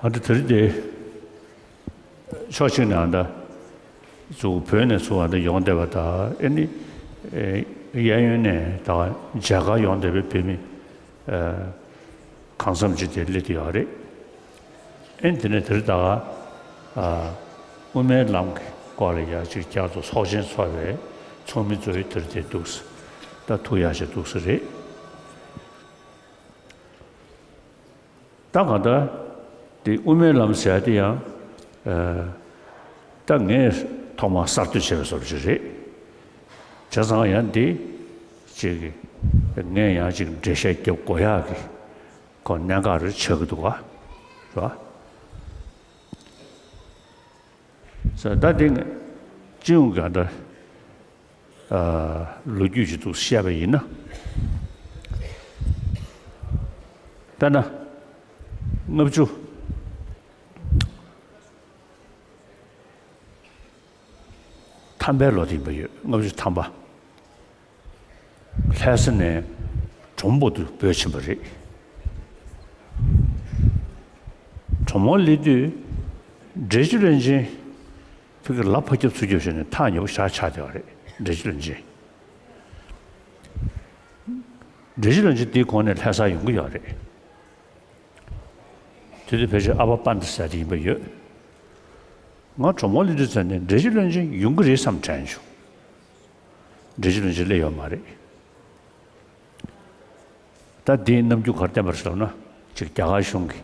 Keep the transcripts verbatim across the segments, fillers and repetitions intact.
ཨ་ད་དེ་རིང་དེ་ཕྱོགས་གཅིག་ནས་ཨ་ད་ཚུར་བོད་ནས་ཚུར་ཨ་ད་ཡོང་བསྡད་པ་དང་། ཨེ་ནི་ཨེ་གཡས་གཡོན་ནས་ད་མཇལ་ཁར་ཡོང་བསྡད་པའི་བོད་མི་ཨ་གང་འཚམ་ཅིག་དེ་སླེབས་བསྡད་ཡོད་རེད། ཨེ་ནི་དེ་ནས་དེ་རིང་ད་ག་ཨ་དབུ་མའི་ལམ་གྱི་སྐོར་ལ་ཡ་ཅིག་བསྐྱར་དུ་ཚོགས་ཆེན་ཚོགས་པའི་ཚོགས་མི་ཚོ་ཡི་དེ་རིང་དེ་འདུག་ས། ད་ཐུགས་ཡག་ཞིག་འདུག་ས་རེད། ད་གང་ལྟར་འདི་དབུ་མའི་ལམ་ཟེར་ཡ་དེ་ཡང་ཨ་ད་ངས་ཐོག་མར་གསར་གཏོད་བྱས་པའི་བཟོ་འདྲ་ཅིག་རེད། བྱས་ཙང་ཡང་འདི་ཅིག་ངས་ཡང་ཅིག་འགྲེལ་བཤད་རྒྱབ་དགོས་ཡག་གི་ཁོ་གནད་འགག་རེ་ཆགས་ཀྱི་འདུག་ག་རེད་པ། ས་ད་འདི་སྤྱི་ཡོངས་ཀྱི་ད་ཨ་ལོ་རྒྱུས་ཅིག་ཏུ་བཤད་པ་ཡིན་ན། དཔེར་ན་ལྔ་བཅུ་ཐམ་པའི་ལོ་དེ་ཡིན་པ་ཡོད། ལྔ་བཅུ་ཐམ་པ། ལྷ་ས་ནས་གྲོ་མོ་པ་དུ་བོད་ཕྱིན་པ་རེད། གྲོ་མོ་སླེབས་དུས་འབྲས་ཆུ་བློན་ཆེན་ཕ་གི་ལ་ཕར་རྒྱབ་ཚུར་རྒྱབ་བྱས་ནས་ཐག་ཉེ་པོ་ཞེ་དྲག་ཆགས་བསྡད་པ་རེད། འབྲས་ཆུ་བློན་ཆེན། འབྲས་ཆུ་བློན་ཆེན་དེའི་གོང་ནས་ལྷ་སར་ཡོང་གི་ཡོད་རེད། དེ་དུས་ཕལ་ཆེར་ཨ་ཕ་དཔལ་ལྡན་ཟེར་དེ་ཡིན་པ་ཡོད། ང་གྲོ་མོ་སླེབས་དུས་ཙམ་ནས་འབྲས་ཆུ་བློན་ཆེན་ཡོང་གི་རེད་བསམ་དྲན་བྱུང་། འབྲས་ཆུ་བློན་ཆེན་སླེབས་ཡོད་མ་རེད། ད་འདིའི་རྣམ་འགྱུར་ག་རེ་བསྟན་པ་རེད་ཟེར་ན། ཅིག་རྒྱ་གར་གཞུང་གིས་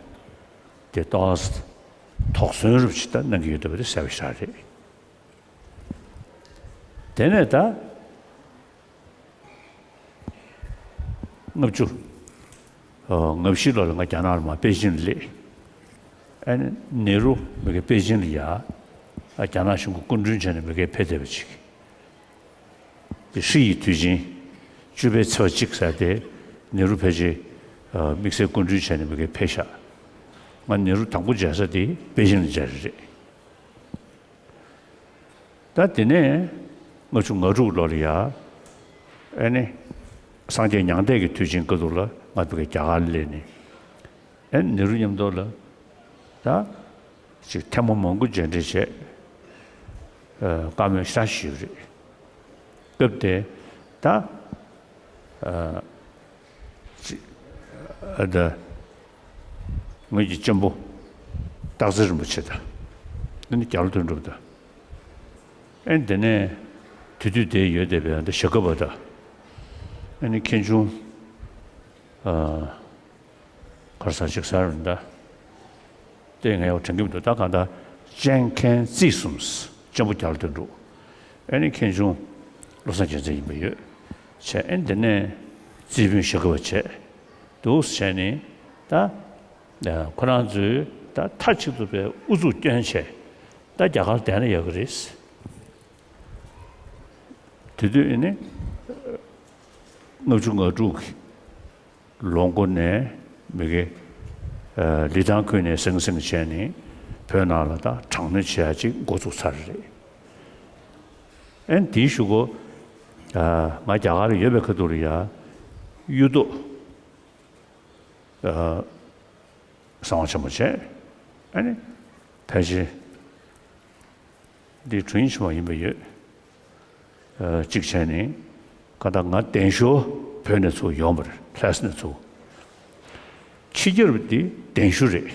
དེ་ཏོག་ཙམ་དོགས་ཟོན་རུབ་ཅིག་ད་གནང་གི་ཡོད་འདུག་པ་དེ་གསལ་པོ་ཞེ་དྲག་རེད། དེ་ནས་ད་ལྔ་བཅུ་ཨ་ལྔ་བཞི་ལོ་ལ་ང་རྒྱ་ནག་ལ་མར་པེ་ཅིང་ལ་སླེབས། ཨ་ནི་ནེ་རུ་མི་གའི་པེ་ཅིང་ལ་ཡ་ཨ་རྒྱ་ནག་གཞུང་གི་སྐུ་མགྲོན་བྱས་ནས་མི་གའི་ཕེབས་བསྡད་པ་ཅིག་དེ་ཧྲི་ཡི་དུས་ཆེན་བཅུ་པའི་ཚེས་པ་གཅིག་ཟེར་དེ་ནེ་རུ་ཕལ་ཆེར་ཨ་དམིགས་བསལ་སྐུ་མགྲོན་བྱས་ནས་མི་གའི་ཕེབས་ཤག་ང་ནེ་རུ་དང་པོ་མཇལ་ས་དེ་པེ་ཅིང་ལ་མཇལ་རེད། ད་དེ་ནས་ལྔ་བཅུ་ང་དྲུག་ལོ་ལ་ཡ་ཨ་ནི་སངས་རྒྱས་མྱང་འདས་ཀྱི་དུས་ཆེན་སྐབས་དུ་ལ་ང་ཕ་གི་རྒྱ་གར་ལ་སླེབས་ནས། ཨ་ནི་ནེ་རུ་མཉམ་དུ་ལ་ད་ཅིག་ཐེངས་མ་མང་པོ་མཇལ་འཕྲད་བྱས། ཨ་བཀའ་མོལ་ཞེ་དྲག་ཞུས་པ་རེད། སྐབས་དེ་ད་ཨ་ཅིག་ཨ་ད་ངོས་ཀྱི་གཅེན་པོ་སྟག་འཚེར་རིན་པོ་ཆེ་དང་། ཨ་ནི་རྒྱ་ལོ་དོན་གྲུབ་དང་། ཨ་ནི་དེ་ནས་དེ་དུས་དེ་ཡོད་བསྡད་པའི་ཨ་ད་ཞྭ་སྒབ་པ་དང་། ཨ་ནི་མཁན་ཆུང་ཨ་གར་ས་ཅིག་ཟེར་རུང་ད། དེ་ངས་ཡང་དྲན་གྱི་མི་འདུག་ད་གང་ལྟར་གཅེན་མཁན་རྩིས་གསུམ། གཅེན་པོ་རྒྱ་ལོ་དོན་གྲུབ། ཨ་ནི་མཁན་ཆུང་བློ་བཟང་རྒྱལ་མཚན་ཡིན་པ་ཡོད། བྱས་ཨ་ནི་དེ་ནས་རྩིས་དཔོན་ཞྭ་སྒབ་པ་བྱས། འདུག་བྱས་ནས་ད་ཁོ་རང་ཚོས་ད་མཐའ་གཅིག་ཏུ་པའི་ཨུ་ཚུགས་བསྐྱོན་བྱས། ད་རྒྱ་གར་བསྡད་ན་ཡག་གི་རེད། དེ་དུས་ཨ་ནི་ལྔ་བཅུ་ང་དྲུག་གི་ལོ་མགོ་ནས་མི་གེ་ཨ་ལི་ཐང་ཁུལ་ནས་ཟིང་ཟིང་བྱས་ནས་བོད་ནང་ལ་ད་དྲག་གནོན་བྱེད་ཡ་ཅིག་འགོ་བཙུགས་ཚར་རེད། ཨན་དེའི་གཞུག་གུ་ཨ་ང་རྒྱ་གར་ལ་ཡོད་པའི་ཁ་ཐུག་ལ་ཡ་གཡུ་ཐོག་ཨ་གསང་བ་ཆེན་མོ་བྱས། ཨ་ནི་ཕལ་ཆེར་འདི་དྲུང་ཡིག་ཆེན་མོ་ཡིན་པ་ཡོད། ཨ་གཅིག་བྱས་ནས་ག་ད་ང་གདན་ཞུ་བོད་ནས་ཚུར་ཡོང་བ་རེད། ལྷ་ས་ནས་ཚུར། ཕྱི་རྒྱལ་བ་འདི་གདན་ཞུ་རེད།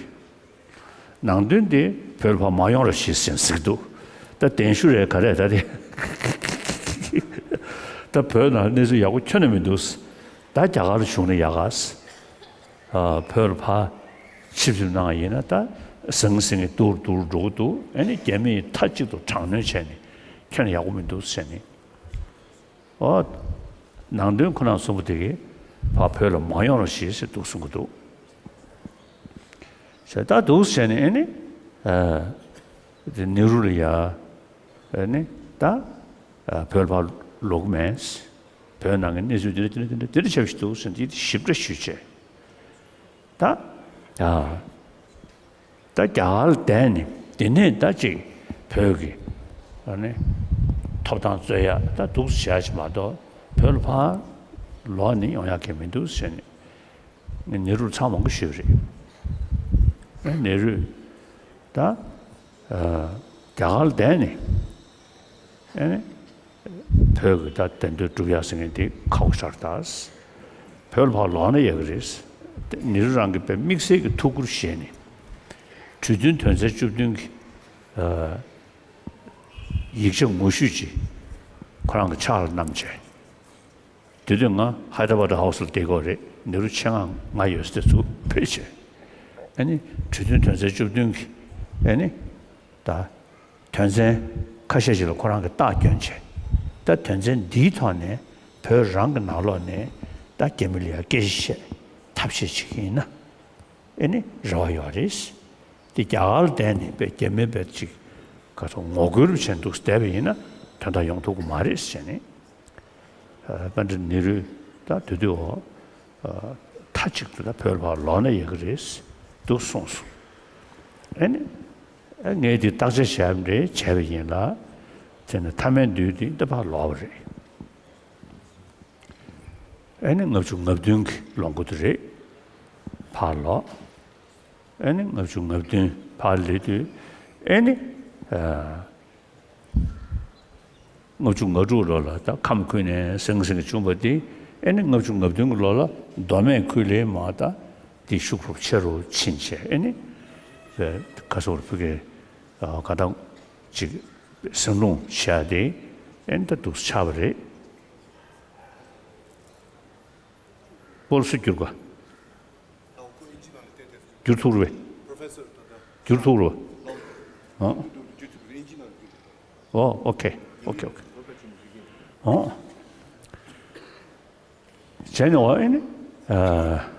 ནང་དོན་འདི་བོད་ལ་ཕར་མ་ཡོང་རོགས་ཞེས་ཟེར་ཟེར་གྱི་འདུག་ད་གདན་ཞུ་རེད་ག་རེད་ད་དེ། ད་བོད་ནང་གནས་ཚུལ་ཡག་པོ་ཁྱོན་ནས་མི་འདུག་ད་རྒྱ་གར་ལ་བྱུང་ན་ཡག་ག་ཨ་བོད་ལ་ཕར་ཆིབས་ཞིབ་གནང་བ་ཡིན་ན་ད་ཟང་ཟིང་གི་སྡུག་རུ་སྡུག་རུ་འགྲོ་གི་འདུག་ཨ་ནི་རྒྱ་མིས་མཐའ་གཅིག་ཏུ་དྲག་གནོན་བྱས་ནས་ཁྱོན་ནས་ཡག་པོ་མི་འདུག་ཟེར་ནས། ཨོ། ནང་དོན་ཁོ་ན་གསུང་པོ་དེ་གིས་ཕར་བོད་ལ་མ་ཡོང་རོགས་ཞེས་ཟེར་འདུག་གསུང་གི་འདུག་ཟེར་ད་འདུག་ཟེར་ནས་ཨ་ནི། ཨ་དེ་ནེ་རུ་ལ་ཡ། ཨ་ནི་ད་ཨ་བོད་ལ་ཕར་ལོག་གི་མེད། བོད་ནང་གི་གནས་ཚུལ་འདི་འདྲ་འདི་འདྲ་འདི་འདྲ་འདི་འདྲ་ཆགས་ཀྱི་འདུག་ཟེར་འདི་ཞིབ་ཕྲ་ཞུས་བྱས། ད་ཨ་ད་རྒྱ་གར་ལ་བསྡད་ནས་དེ་ནས་ད་ཅིག་བོད་ཀྱི་ཨ་ནི་ཐོབ་ཐང་རྩོད་ཡ་ད་འདུག་བྱས་ཡ་ཅིག་མ་གཏོགས་བོད་ལ་ཕར་ལོག་ནས་ཡོང་ཡ་གི་མི་འདུག་ཟེར་ནས་ངས་ནེ་རུར་ཚང་མང་པོ་ཞུས་པ་རེད། ནེ་རུས་ད་རྒྱ་གར་ལ་བསྡད་ནས་ཨེ་ནི་བོད་ཀྱི་ད་བདེན་དོན་སྒྲུབ་ཡག་ཟེར་མཁན་དེ་ཁག་པོ་ཆགས་ད། བོད་ལ་ཕར་ལོག་ན་ཡག་གི་རེད། ནེ་རུ་རང་གིས་དཔེ་དམིགས་བསལ་གྱི་ཐུགས་ཁུར་བཞེས་ནས་གྲོས་མཐུན་དོན་ཚན་བཅུ་བདུན་གྱི་ཡིག་ཆ་ངོ་བཤུས་ཅིག་ཁོ་རང་གི་ཕྱག་ལ་བསྣམས་བྱས། དེ་དུས་ང་ཧའི་ད་ར་བཱད་ཧའུ་སི་ལ་བསྡད་ཀྱི་ཡོད་རེད། ནེ་རུ་ཆེད་མངགས་ང་ཡོད་ས་དེ་ཚུར་ཕེབས་བྱས། ཨ་ནི་གྲོས་མཐུན་དོན་ཚན་བཅུ་བདུན་གྱི་ཨ་ནི་ད་དོན་ཚན་ཁ་ཤས་ཤིག་ལ་ཁོ་རང་གིས་རྟགས་བསྐྱོན་བྱས། ད་དོན་ཚན་འདིའི་ཐོག་ནས་བོད་རང་གི་ནང་ལོགས་ནས་ད་རྒྱ་མི་ལ་ཡ་སྐད་ཆ་བཤད་ཐབས་ཤེས་བྱེད་ཀྱི་ཡིན་ན། ཨེ་ནི་རེ་བ་ཡོད་རེད། དེ་རྒྱ་གར་ལ་བསྡད་ནས་དཔེ་རྒྱ་མི་དཔེ་ཅིག་ག་ཚོད་ངོ་རྒོལ་བྱས་འདུག་བསྡད་པ་ཡིན་ན་དོན་དག་ཡོང་ཐུབ་ཀྱི་མ་རེད་ཟེར་ནས། ཨ་པཎྜི་ཏ་ནེ་རུས་ད་དེ་དུས་འོ་ཨ་མཐའ་གཅིག་ཏུ་ད་བོད་ལ་ཕར་ལོག་ན་ཡག་གི་རེད་འདུག་གསུངས་སོང་། ཨེ་ནི་ཨ་ངས་དེ་བརྟག་དཔྱད་བྱས་པ་རེད། བྱས་པ་ཡིན་ལ། དེ་ནི་མཐའ་མའི་མདུན་དེ་ད་ཕར་ལོག་པ་རེད། ཨེ་ནི་ལྔ་བཅུ་ང་བདུན་གྱི་ལོ་འགོ་དེ་རེད། ཕར་ལོག་ཨེ་ནི་ལྔ་བཅུ་ང་བདུན་ཕར་སླེབས་དུས་ཨེ་ནི་ཨ་ལྔ་བཅུ་ང་དྲུག་ལོ་ལ་ད་ཁམས་ཁུལ་ནས་ཟིང་ཟིང་བྱུང་བ་དེ་ཨེ་ནི་ལྔ་བཅུ་ང་བདུན་གྱི་ལོ་ལ་མདོ་སྨད་ཁུལ་ལས་མར་ད་དེ་ཤུགས་རུ་ཆེ་རུ་ཕྱིན་བྱས། ཨེ་ནི་ཁ་སོར་ཕུ་གེ་ག་ད་ཅིག་སེང་ལུང་བྱས་ཏེ་ཨེ་ནི་ད་འདུག་ཆགས་པ་རེད། སྤོལ་སུ་བསྒྱུར་ག་བསྒྱུར་ཐུབ་རེད་པས། བསྒྱུར་ཐུབ་རེད་པས། ཨ། ཨོ་ཨོ་ཁེ་ཨོ་ཁེ་ཨོ་ཁེ། ཨོ། བྱས་ནས་འོ་ཨེ་ནི། ཨ།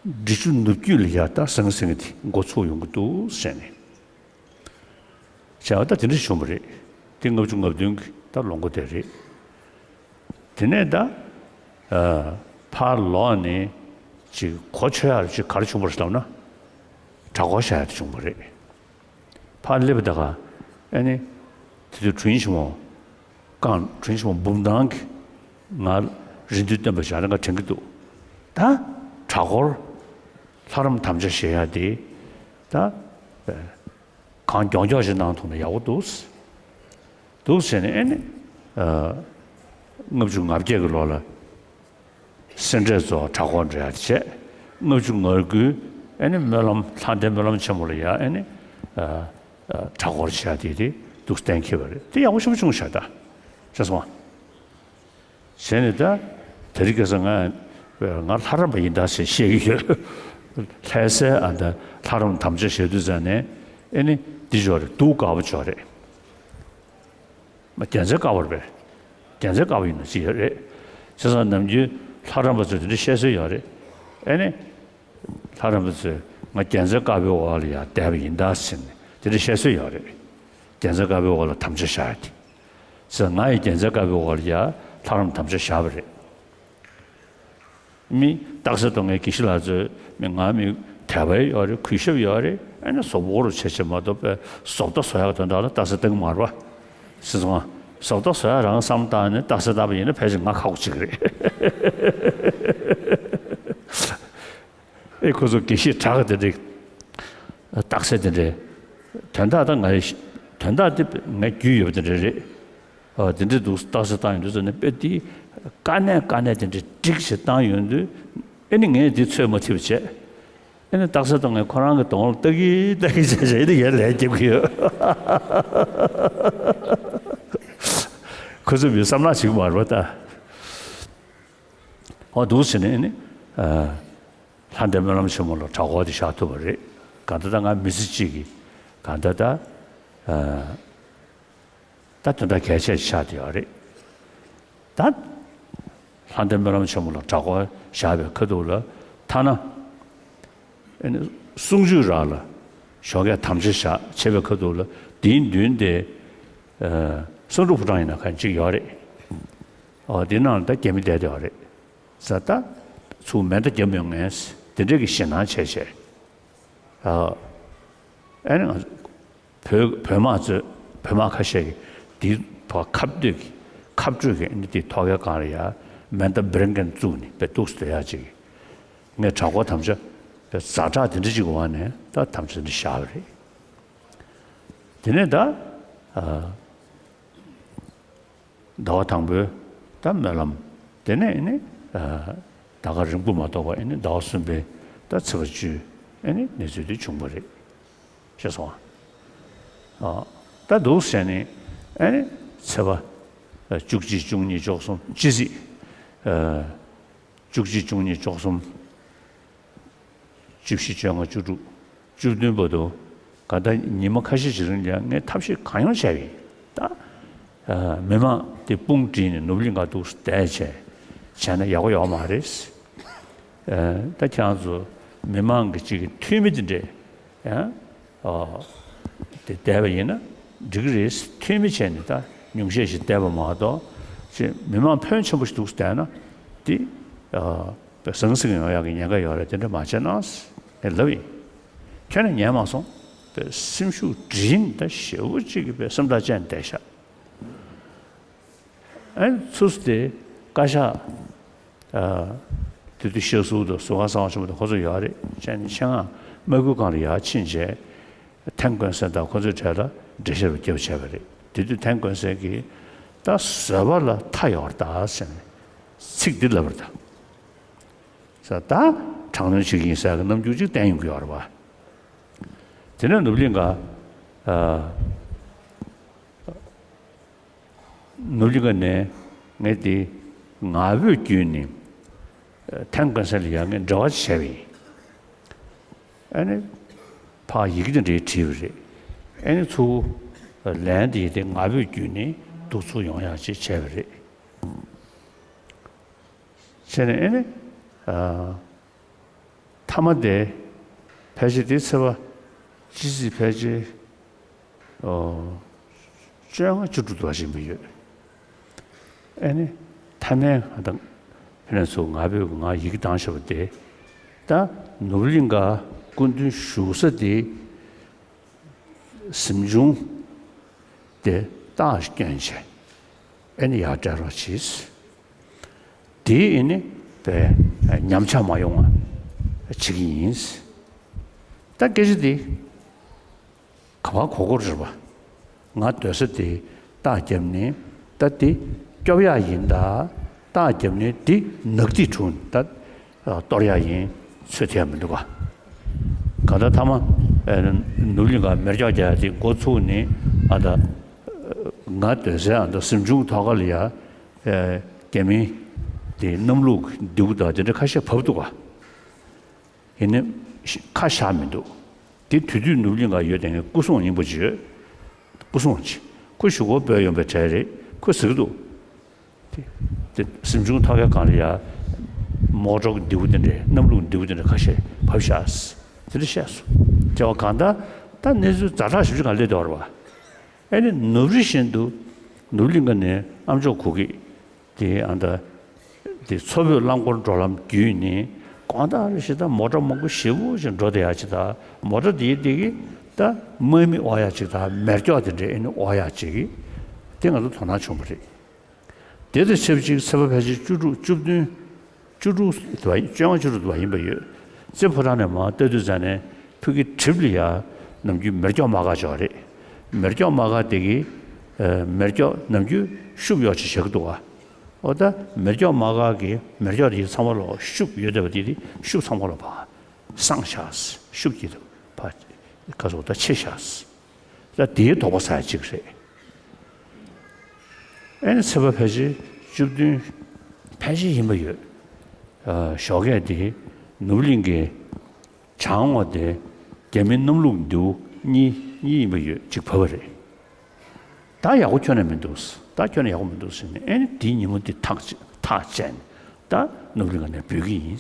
འབྲི་ཆུ་ནུབ་རྒྱུད་ལ་ཡ་ད་ཟང་ཟིང་དེ་འགོ་ཚུགས་ཡོང་གི་འདུག་ཟེར་ནས། བྱས་པ་ད་དེ་འདྲ་བྱུང་བ་རེད། དེ་ལྔ་བཅུ་ང་བདུན་གྱི་ད་ལོ་འགོ་དེ་རེད། དེ་ནས་ད་ཨ་ཕར་ལོག་ནས་ཅིག་གོ་ཆོད་ཡག་ཅིག་ག་རེ་བྱུང་བ་རེད་ལབ་ན། གྲྭ་སྐོར་བྱ་ཡག་དེ་བྱུང་བ་རེད། ཕར་སླེབས་པ་ད་ག་ཨ་ནི་དེ་དུས་དྲུང་ཆེན་མོ་ཀང་དྲུང་ཆེན་མོ་འབུམ་ཐང་གིས་ང་རེ་འདུན་སྟོན་པ་ཞིག་ཨ་ནི་ང་དྲན་གྱི་འདུག་ད་གྲྭ་སྐོར་ལྷ་རམས་དམ་བཅའ་བཞེས་ཡག་དེ་ད་གང་མགྱོགས་མགྱོགས་ཤིག་གནང་ཐུབ་ན་ཡག་པོ་འདུག་འདུག་ཟེར་ནས་ཨེ་ནི་ཨ་ལྔ་བཅུ་ང་བརྒྱད་ཀྱི་ལོ་ལ་སེ་འབྲས་རྫོང་གྲྭ་སྐོར་འགྲོ་ཡག་དེ་བྱས། ལྔ་བཅུ་ང་དགུའི་ཨེ་ནི་སྨོན་ལམ་ལྷ་ལྡན་སྨོན་ལམ་ཆེན་མོ་ལ་ཡ་ཨེ་ནི་ཨ་ཨ་གྲྭ་སྐོར་བྱས་ཡག་དེ་དེ་འདུག་གཏན་འཁེལ་བ་རེད། དེ་ཡག་པོ་ཞེ་པོ་བྱུང་ཤག་ད་ཤེས་སོང་ང་། བྱས་ནས་ད་དེ་རིང་ཁ་སང་ང་ང་ལྷ་རམས་པ་ཡིན་ད་ཟེར་བཤད་ཀྱི་ཡོད། ལྷ་སའི་ཨ་ད་ལྷ་རམས་དམ་བཅའ་བཞེས་དུས་ཙང་ནས་ཨེ་ནི་འདི་ཅོག་རེད། སྡུག་དཀའ་པོ་ཅོག་རེད། མ་རྒྱལ་མཚན་དཀར་པོ་རེད་པས། རྒྱལ་མཚན་དཀར་པོ་ཡིན་ན་ཅི་ཡོད་རེད། བྱས་ཙང་ནམ་རྒྱུན་ལྷ་རམས་པ་ཚོས་དེ་འདྲ་བཤད་སྲོལ་ཡོད་རེད། ཨེ་ནི། ལྷ་རམས་པ་ཚོས་ང་རྒྱལ་མཚན་དཀར་པོའི་འོག་ལ་ཡར་བསྡད་པ་ཡིན་ད་ཟེར་ནས་དེ་འདྲ་བཤད་སྲོལ་ཡོད་རེད། རྒྱལ་མཚན་དཀར་པོའི་འོག་ལ་དམ་བཅའ་བཞག་ཡག་དེ། བྱས་ཙང་ང་ཡི་རྒྱལ་མཚན་དཀར་པོའི་འོག་ལ་ཡར་ལྷ་རམས་དམ་བཅའ་བཞག་པ་རེད། མི་རྟགས་གསལ་གཏོང་མཁན་དགེ་བཤེས་ལགས་ཚོས་མི་ང་མི་དད་པ་ཡོད་རེད། གུས་ཞབས་ཡོད་རེད། ཨ་ནི་བཟོ་བོ་རུ་བྱེད་བྱེད་མ་གཏོགས་པའི་བཟོ་ལྟ་བཟོ་ཡག་དོན་དག་ལ་རྟགས་གསལ་གཏོང་གི་མ་རེད་པ། ཤེས་སོང་ང་། བཟོ་ལྟ་བཟོ་ཡག་རང་བསམ་བཏང་ནས་རྟགས་གསལ་བཏང་པ་ཡིན་ན་ཕལ་ཆེར་ང་ཁག་པོ་ཅིག་རེད། ཨེ་ཁོ་ཚོ་དགེ་བཤེས་དྲག་གི་དེ་འདྲའི་རྟགས་གསལ་དེ་འདྲའི་དོན་དག་ད་ང་ཡི་དོན་དག་དེ་ང་རྒྱུས་ཡོད་པ་དེ་འདྲ་རེད། ཨ་དེ་འདྲའི་འདུག་རྟགས་གསལ་བཏང་ཡོང་དུས་ཙམ་ནས་དཔེ་དེ་དཀའ་གནད་དཀའ་གནད་དེ་འདྲའི་སྒྲིག་ཞིག་བཏང་ཡོང་དུས་ཨེ་ནི་ངས་དེ་ཚོད་མ་ཐིག་པ་བྱས། ཨེ་ནི་རྟགས་གསལ་བཏང་ངས་ཁོ་རང་གི་གདོང་ལ་ལྟ་གི་ལྟ་གི་བྱས་བྱས་ཨེ་ནི་ངས་ལན་རྒྱབ་ཀྱི་ཡོད། ཁོ་ཚོས་མི་བསམ་བློ་བྱེད་ཀྱི་མ་རེད་པ་ད། ཨོ་འདུག་ཟེར་ནས་ནི། ལྷ་ལྡན་སྨོན་ལམ་ཆེན་མོ་ལ་གྲྭ་སྐོར་དེ་བཞག་ཐུབ་པ་རེད། གང་ལྟར་ད་ང་མི་ཚེ་གཅིག་གི་གང་ལྟར་ད། ད་དོན་དག་གལ་ཆེ་ཆགས་བསྡད་ཡོད་རེད། ད། ལྷ་ལྡན་སྨོན་ལམ་ཆེན་མོ་ལ་གྲྭ་སྐོར་བཞག་པའི་ཁ་ཐུག་ལ་ཐ་ན། ཨ་ནི་གསུང་ཆོས་རག་ལ་ཞོགས་ཀས་དམ་བཅའ་བཞག་བྱས་པའི་ཁ་ཐུག་ལ་དེའི་མདུན་དེ། ཨ་བསམ་གྲུབ་ཕོ་བྲང་ཡིན་ན་གང་གཅིག་ཡོད་རེད། ཨོ་དེ་ནང་ལ་ད་རྒྱ་མི་བསྡད་བསྡད་ཡོད་རེད། ས་ད་ཚུར་མེ་མདའ་བརྒྱབ་ཡོང་མཁན་དེ་འདྲས་ཀྱི་ཞེད་སྣང་བྱས་བྱས། ཨ་ཨ་ནི་ང་བོད་བོད་དམག་ཚོས་བོད་དམག་ཁ་ཤས་ཀྱིས་དེའི་ཐོག་ཁ་གཏད་ཀྱི་ཁ་སྤྲོད་ཀྱི་ཨ་ནི་དེའི་ཐོག་ཁའི་སྒང་ལ་ཡ་མེ་མདའ་འབེར་མཁན་བཙུགས་ནས་དཔེ་འདུག་སེ་སྡོད་ཡག་ཅིག་ངས་གྲྭ་སྐོར་དམ་བཅའ་ པའི་ཛ་དྲག་དེ་འདྲ་ཅིག་གི་འོག་ནས་ད་དམ་བཅའ་འདི་བཞག་པ་རེད། དེ་ནས་ད་ཨ་ཟླ་བ་དང་པོའི་ད་སྨོན་ལམ། དེ་ནས་ཨ་ནི་ཨ་ཟླ་སྐར་རིང་པོ་མ་གཏོགས་པ་ཨ་ནི་ཟླ་བ་གསུམ་པའི་ད་ཚེས་པ་བཅུའི་ཨ་ནི་གནས་ཚུལ་དེ་བྱུང་བ་རེད། ཤེས་སོང་ཨ། ཨ་ད་འདུག་ཟེར་ནས་ཨ་ནི་ཚེས་པ་བཅུ་གཅིག་བཅུ་གཉིས་བཅུ་གསུམ་སྤྱི་ཚེས་ཨ་བཅུ་གཅིག་བཅུ་གཉིས་བཅུ་གསུམ་བཅུ་བཞི་བཅོ་ལྔ་བཅུ་དྲུག་བཅུ་བདུན་བར་དུ་ག་ད་ཉི་མ་ཁ་ཤས་ཤིག་རིང་ལ་ངས་ཐབས་ཤེས་གང་ཡོང་བྱས་པ་ཡིན། ད་ཨ་མི་མང་དེ་དཔུང་བསྒྲིགས་ནས་ནོར་བུ་གླིང་ག་འདུག་བསྡད་བྱས་བྱས་ན་ཡག་པོ་ཡོད་མ་རེད། ཨ་ད་ཁྱེད་རང་ཚོ་མི་མང་གི་ཅིག་གི་འཐུས་མི་དེ་འདྲས་ཡང་ཨ་དེ་བསྡད་པ་ཡིན་ན་འགྲིག་གི་རེད། འཐུས་མི་བྱས་ནས་ད་ཉུང་ཤས་ཤིག་བསྡད་པ་མ་གཏོགས་ཅིག་མི་མང་ཕོན་ཆེན་པོ་ཞིག་འདུག་བསྡད་ན་དེ་ཨ་ཟང་ཟིང་ཡོང་ཡག་གི་ཉེན་ཁ་ཡོད་རེད། དེ་འདྲ་མ་བྱས་ན་ངས་ལབ་ཡིན། ཁྱོན་ནས་ཉན་མ་སོང་། པའི་སེམས་ཤུགས་འདྲེན་ད་ཞེ་པོ་ཅིག་གི་པའི་སེམས་ཐག་བཅད་བསྡད་ཤག་ཨ་ནི་ཚུར་དེ་བཀའ་ཤག་ཨ་དེ་དུས་ཤེས་ཟུར་དང་ཟུར་ཁང་གསང་བ་ཆེན་པོ་དང་ཁོ་ཚོ་ཡོད་རེད། བྱས་ནས་ཆེད་མངགས་དམག་ཁུལ་ཁང་ལ་ཡར་ཕྱིན་བྱས་ཐན་ཀོན་སན་དང་ཁོ་ཚོའི་གྲས་ལ་འགྲེལ་བཤད་རྒྱབ་བྱས་པ་རེད། དེ་དུས་ཐན་ཀོན་སན་གྱིས་ད་བཟོད་པ་ལ་མཐའ་ཡོད་རེད་ད་ཟེར་ནས་ཚིག་འདི་ལབ་པ་རེད་ད། ས་ད་དྲག་གནོན་བྱེད་ཀྱི་ཡིན་ཟེར་གྱི་རྣམ་འགྱུར་ཅིག་བསྟན་ཡོང་གི་ཡོད་རེད་པ། དེ་ནས་ནོར་བུ་གླིང་ག་ཨ་ནོར་བུ་གླིང་ག་ནས་ངས་དེ་ངག་འབོད་བརྒྱུད་ནས་ཐན་ཀོན་སན་ལ་ཡང་ངས་འབྲེལ་བ་བྱས་པ་ཡིན། ཨ་ནི་ཕར་ཡི་གེ་དེ་འདྲའི་བྲིས་པ་རེད། ཨ་ནི་ཚུར་ལན་དེ་དེ་ངག་འབོད་བརྒྱུད་ནས་འདུག་ཚུར་ཡོང་ཡག་ཅིག་བྱས་པ་རེད། བྱས་ནས་ཨ་ནི་ཨ་མཐའ་མ་དེ་ཕལ་ཆེར་དེ་ཚེས་པ་སྤྱི་ཚེས་ཕལ་ཆེར་ཨོ་བཅོ་ལྔ་བཅུ་དྲུག་དུ་བ་ཞིག་ཡིན་པ་ཡོད། ཨ་ནི་མཐའ་མའི་ང་དང་ཕ་ནས་ཚུར་ངག་འབོད་ཀྱི་ངག་ཡི་གེ་བཏང་བཞག་པ་དེ་ད་ནོར་བུ་གླིང་ག་སྐུ་མདུན་བཞུགས་ས་དེ་གཟིམ་ཆུང་དེ་རྟགས་སྐྱོན་བྱས་ཨ་ནི་ཡར་སྤྲད་རོགས་གྱིས། དེ་ཨ་ནི་པའི་ཉམས་ཆག་མ་ཡོང་བ་བྱེད་ཀྱི་ཡིན། ད་སྐད་ཆ་དེ་ག་པར་གོ་དགོས་རེད་པ། ང་སྡོད་ས་དེ་རྟགས་བརྒྱབ་ནས་ད་དེ་སྐྱོབ་ཡག་ཡིན་ད། རྟགས་བརྒྱབ་ནས་དེ་ནག་ཐིག་བྱུང་ད་གཏོར་ཡག་ཡིན། ཚོད་ཐིག་ཡག་མི་འདུག་ག་ག་ད་ཐ་མ་ནོར་བུ་གླིང་ག་མེ་སྒྱོགས་རྒྱག་ཡག་དེ་འགོ་ཚུགས་ནས་ཨ་ད་ང་སྡོད་སའི་ཨ་ད་གཟིམ་ཆུང་ཐོག་ཁ་ལ་ཡ་རྒྱ་མི་དེ་གནམ་ལུགས་མདེའུ་དང་དེ་འདྲ་ཁ་ཤས་བབས་འདུག་ག་ཡིན་ནའི་ཁ་བཞག་མི་འདུག་དེ་དུས་དུས་ནོར་བུ་གླིང་ག་ཡོད་དེ་ངའི་སྐུ་སྲུང་ཡིན་པ་ཅིག་ཡོད། སྐུ་སྲུང་ཅིག་ཁོ་གཞུག་གུ་བོད་ཡོང་པའི་གྲས་རེད། ཁོས་ཟེར་གི་འདུག་དེ་དེ་གཟིམ་ཆུང་ཐོག་ཁའི་སྒང་ལ་ཡ་མོ་ཊ་མདེའུ་དེ་འདྲས་གནམ་ལུགས་མདེའུ་དེ་འདྲས་ཁ་ཤས་བབས་བཞག་དེ་འདྲ་བཤད་སོང་། དེ་བ་གང་ལྟར་ད་གནས་ཚུལ་ཛ་དྲག་ཞེ་པོ་ཅིག་སྒང་སླེབས་བསྡད་པ་རེད་པ། ཨ་ནི་ནུབ་རི་བཞིན་དུ་ནུབ་གླིང་ག་ནས་ཨ་མཆོག་གུ་གེ་དེ་ཨ་ད་དེ་མཚོ་བོད་རླངས་འཁོར་འགྲོ་ལམ་བརྒྱུད་ནས་གང་ལྟར་ཞེ་དྲག་མོ་ཊ་མང་པོ་ཞེ་པོ་ཅིག་འགྲོ་བསྡད་ཡག་ཅིག་དང་མོ་ཊ་དེའི་དེ་གི་ད་དམག་མི་དབོར་ཡག་ཅིག་དང་མེ་སྒྱོགས་དེ་འདྲའི་ཨ་ནི་དབོར་ཡག་ཅིག་གི་དེ་ང་ཚོ་དོ་སྣང་བྱུང་བ་རེད། དེ་དང་ཆབས་ཅིག་ཚེས་པ་ཕལ་ཆེར་བཅུ་དྲུག་བཅུ་བདུན་བཅུ་དྲུག་དུ་བ་ཡིན། བཅོ་ལྔ་བཅུ་དྲུག་དུ་བ་ཡིན་པ་ཡོད། རྩེ་ཕོ་བྲང་ནས་མར་ལྟ་དུས་ཙ་ནས་ཕ་གི་གྲིབ་ལ་ཡ་ནམ་རྒྱུན་མེ་སྒྱོགས་དམག་སྒར་ཅིག་ཡོད་རེད། མེ་སྒྱོགས་དམག་སྒར་དེ་གི་ཨ་མེ་སྒྱོགས་ནམ་རྒྱུན་ཤུབས་གཡོག་ཅིག་བཞག་གི་འདུག་ག་འོ་ད་མེ་སྒྱོགས་དམག་སྒར་གི་མེ་སྒྱོགས་དེ་ཚང་མ་ལོག་ཤུབས་ཡོད་བསྡད་པ་དེ་དེ་ཤུབས་ཚང་མ་ལོག་ཕར་སངས་བཞག་ཤུབས་ཀྱི་ཕར་ག་སོགས་ད་ཕྱེ་བཞག་ད་དེའི་དོགས་པ་ཟ་ཡ་གཅིག་རེད། ཨ་ནི་ཚེས་པ་ཕལ་ཆེར་བཅུ་བདུན་ཕལ་ཆེར་ཡིན་པ་ཡོད། ཨ་ཞོགས་ཀས་དེ་ནུབ་གླིང་གི་བྱང་ངོས་དེ་རྒྱ་མི་གནམ་ལུགས་མདེའུ་གཉིས་གཉིས་ཡིན་པ་ཡོད་ཅིག་བབས་པ་རེད། ད་ཡག་པོ་ཁྱོན་ནས་མི་འདུག་ད་ཁྱོན་ནས་ཡག་པོ་མི་འདུག་ཟེར་ནས་ཨ་ནི་དེའི་ཉིན་མོ་དེ་ཐག་བཅད་ཐག་བཅད་ནས་ད་ནུབ་གླིང་ག་ནས་འབུད་ཀྱི་ཡིན་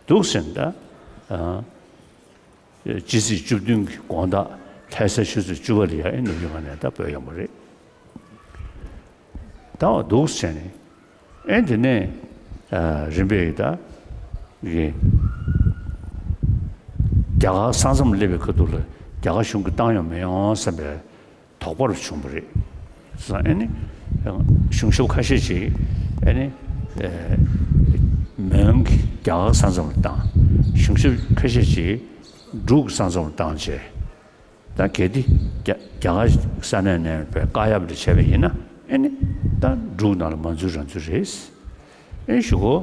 འདུག་ཟེར་ནས་ད་ཨ། སྤྱི་ཚེས་བཅུ་བདུན་གྱི་དགོང་དག་ལྷ་ས་ཆུ་ཚོད་བཅུ་པ་ལ་ཡ་ཨེ་ནུབ་ཡོང་བ་ནས་ད་བོད་ཡོང་བ་རེད། ད་འོ་འདུག་ཟེར་ནས་ཨེ་དེ་ནས་རིམ་པས་ད་གི་རྒྱ་གར་ས་མཚམས་སླེབས་པའི་ཁ་ཐུག་ལ་རྒྱ་གར་གཞུང་གིས་བཏང་ཡོང་མི་ཡོང་བསམ་པའི་དོགས་པ་རུ་བྱུང་བ་རེད། སོང་ཨ་ནི་གཞུང་ཞབས་ཁ་ཤས་ཤིག་ཨ་ནི་མོན་གྱི་རྒྱ་གར་ས་མཚམས་ལ་བཏང་ གཞུང་ཞབས་ཁ་ཤས་ཅིག་འབྲུག་གི་ས་མཚམས་ལ་བཏང་བྱས། ད་གལ་ཏེ་རྒྱ་རྒྱ་གར་ས་གནས་ནས་བཀག་ཡབ་འདྲ་བྱས་པ་ཡིན་ན། ཨེ་ནི་ད་འབྲུག་ནང་ལ་མ་འཛུལ་རང་འཛུལ་རེད། ཨེ་ཞུ་གོ།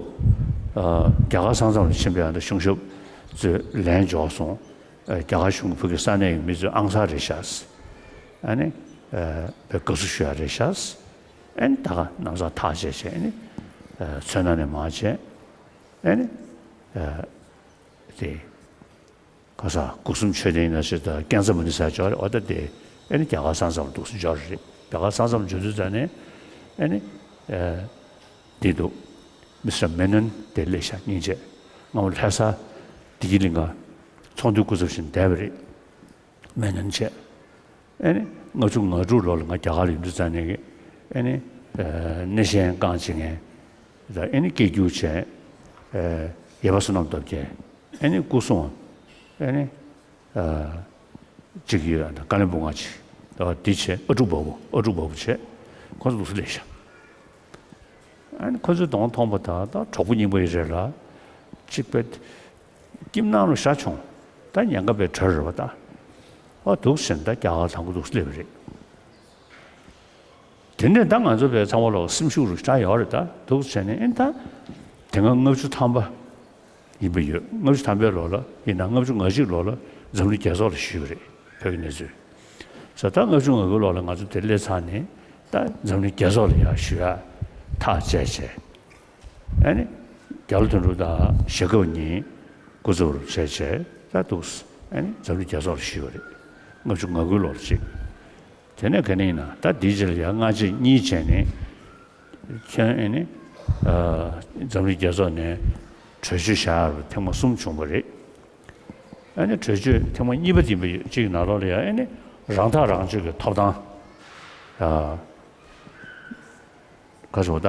རྒྱ་གར་ས་མཚམས་ལ་ཕྱིན་པའི་ཨ་ད་གཞུང་ཞབས་ཚོས་ལན་འབྱོར་སོང་། རྒྱ་གར་གཞུང་གི་ཕ་གི་ས་གནས་ཀྱི་མི་ཚོས་ཨང་གསར་རེད་ཤག་ཨ་ནི་དགའ་བསུ་ཞུ་ཡ་རེད་ཤག་ཨེ་ནི་ད་ག་ནམ་སང་ཐག་བཅད་བྱས། ཨེ་ནི་མཚོ་སྣ་ནས་མར་བྱས། ཨེ་ནི་དེ་ག་ས་སྒོ་གསུམ་མཆོད་རྟེན་ན་ཞིག་དང་ཀན་ཚ་མུ་ནི་ས་འབྱོར་རེད། འོ་ད་དེ་ཨེ་ནི་རྒྱ་གར་ས་མཚམས་འདུག་སེ་འབྱོར་རེད། རྒྱ་གར་ས་མཚམས་འབྱོར་དུས་ཙ་ནས་ཨེ་ནི་དེ་འདུག་མི་སི་ཊར་མེ་ནོན་དེ་སླེབས་ཤག་སྙིང་རྗེ། སྔ་མོ་ལྷ་ས་བདེ་སྐྱིད་གླིང་ག་ཚོགས་འདུའི་སྐུ་ཚབ་བཞིན་བསྡད་པ་རེད། མེ་ནོན་བྱས། ཨེ་ནི་ལྔ་བཅུ་ང་དྲུག་ལོ་ལ་ང་རྒྱ་གར་ལ་ཡོང་དུས་ཙ་ནས་ཨེ་ནི་སྣེ་ཤན་རྐང་བྱེད་མཁན་དང་། ཨེ་ནི་སྐད་སྒྱུར་བྱས། ཡེ་བ་བསོད་ནམས་སྟོབས་རྒྱལ། ཨེ་ནི་སྐུ་སྲུང་། ཨེ་ནི་གཅིག་ཡོད། ཀ་ལན་བུ་ང་ཅིག་འདི་བྱས། ཨ་ཀྲུག་བ་བུ། ཨ་ཀྲུག་བ་བུ་བྱས། ཁོང་ཚོ་ལུགས་སུ་སླེབས་ཤག་ཨ་ནི་ཁོ་ཚོའི་གདོང་མཐོང་པ་དང་ད་གྲོགས་པོ་རྙིང་པ་ཡི་རེད་ལ། གཅིག་པའི་ཁྱིམ་ནང་ལ་ཤ་ཆུང་། ད་ཉེན་ཁ་པའི་གྲལ་རེད་པ་ད། ཨ་འདུག་ཟེར་ན་ད་རྒྱ་གར་དང་པོ་འདུག་སླེབས་པ་རེད། དེ་ནས་ད་ང་ཚོ་བས་ཚང་མ་ལོག་སེམས་ཤུགས་རུ་ཤ་ཡོད་རེད། ད་འདུག་ཟེར་ནས་ཨེ་ད་དེ་སྔ་ལྔ་བཅུ་ཐམ་པ་ཡིན་པ་ཡོད། ལྔ་བཅུ་ཐམ་པའི་ལོ་ལ་ཡིན་ན་ལྔ་བཅུ་ང་གཅིག་ལོ་ལ་འཛམ་གླིང་རྒྱལ་ཚོགས་ལ་ཞུས་པ་རེད། བོད་ཀྱི་གནས་ཚུལ། ས་ད་ལྔ་བཅུ་ང་དགུ་ལོ་ལ་ང་ཚོ་དེ་སླེབས་ཚར་ནས་ད་འཛམ་གླིང་རྒྱལ་ཚོགས་ལ་ཡར་ཞུ་ཡ་ཐག་བཅད་བྱས། ཨ་ནི་རྒྱ་ལོ་དོན་གྲུབ་དང་ཞྭ་སྒབ་གཉིས་སྐུ་ཚབ་རུ་བྱས་བྱས་ད་འདུག་ཨ་ནི་འཛམ་གླིང་རྒྱལ་ཚོགས་ལ་ཞུས་པ་རེད། ལྔ་བཅུ་ང་དགུ་ལོ་ལ་གཅིག་དེ་ནས་ག་ནས་ཡིན་ན་ད་འདིའི་རྗེས་ལ་ཡང་སྔ་རྗེས་གཉིས་བྱས་ནས། ཁྱོན་ཨེ་ནི་འཛམ་གླིང་རྒྱལ་ཚོགས་ནས་གྲོས་ཆོད་བཞག་ཡ་རུ་ཐེངས་མ་གསུམ་བྱུང་བ་རེད། ཨེ་ནི་གྲོས་ཆོད་ཐེངས་མ་གཉིས་པ་འདི་འབའ་ཡོད། གཅིག་ནང་ལོགས་ལ་ཡང་ཨེ་ནི་རང་ཐག་རང་གཅོད་ཀྱི་ཐོབ་ཐང་། ཨ་ག་ཟེར་བ་ད།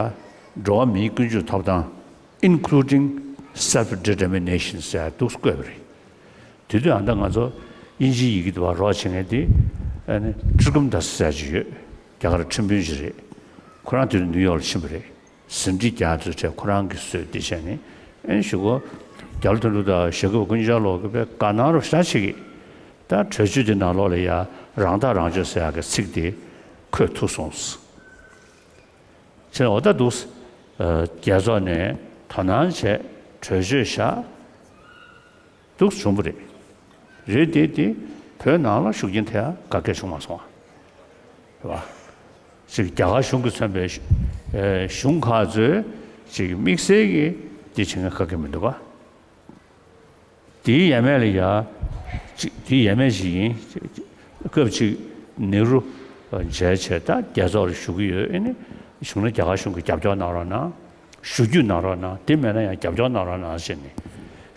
འགྲོ་བ་མིའི་ཀུན་སྤྱོད་ཐོབ་ཐང་། Including Self Determination ཟེར་འདུག་བཀོད་པ་རེད། དེ་དུས་ཨ་ད་ང་ཚོ་དབྱིན་ཇིའི་ཡི་གེ་དེ་བ་རོགས་བྱེད་མཁན་དེ་ཨ་ནི་ཁྲིར་ཀམ་དཱས་ཟེར་ཅིག་ཡོད། རྒྱ་གར་ཁྲིམས་དཔོན་ཅིག་རེད། ཁོ་རང་དེ་དུས་ནིའུ་ཡོག་ལ་ཕྱིན་པ་རེད། ཟིན་བྲིས་རྒྱག་དུས་ཁྲལ་ཁོ་རང་གིས་བཟོས་ཏེ་བྱས་ནས་ཨ་ནི་ཞུ་གོ། རྒྱ་ལོ་དོན་གྲུབ་དང་ཞྭ་སྒབ་ཀུན་ཅང་ལོག་གི་པའི་དགའ་སྣང་རུ་ཤ་ཆེ་གི། ད་གྲོས་ཆོད་དེ་ནང་ལོགས་ལ་ཡ་རང་ཐག་རང་གཅོད་ཟེར་ཡག་གི་ཚིག་དེ་འཁོད་ཐུབ་སོང་། ཕྱིན་འོ་ད་འདུག་རྒྱལ་ཚོགས་ནས་དོ་སྣང་བྱས་གྲོས་ཆོད་བཞག་འདུག་བྱུང་བ་རེད། རེད་དེ་དེ་བོད་ནང་ལ་ཤུགས་རྐྱེན་ཐེབས་ཡ་ག་གེ་བྱུང་མ་སོང་བ། རེད་བ། ཅིག་རྒྱ་གར་གཞུང་གིས་མཚོན་པའི་གཞུང་ཁག་ཚོས་ཅིག་དམིགས་བསལ་གྱིས་འདི་བྱེད་མཁན་ག་གེ་མི་འདུག་བ། དེའི་ཡས་མས་ལ་ཡ། ཅིག་དེའི་ཡས་མས་ཤིག་ཡིན། སྐབས་ཅིག་ནེ་རུ་མཇལ་བྱས་ད་རྒྱལ་ཚོགས་ལ་ཞུ་གི་ཡོད། ཨེ་ནི་གཞུང་ན་རྒྱ་གར་གཞུང་གིས་རྒྱབ་སྐྱོར་གནང་རོགས་གནང་། ཞུ་རྒྱུ་གནང་རོགས་གནང་། དེ་མེད་ན་ཡང་རྒྱབ་སྐྱོར་གནང་རོགས་གནང་ཟེར་ནས་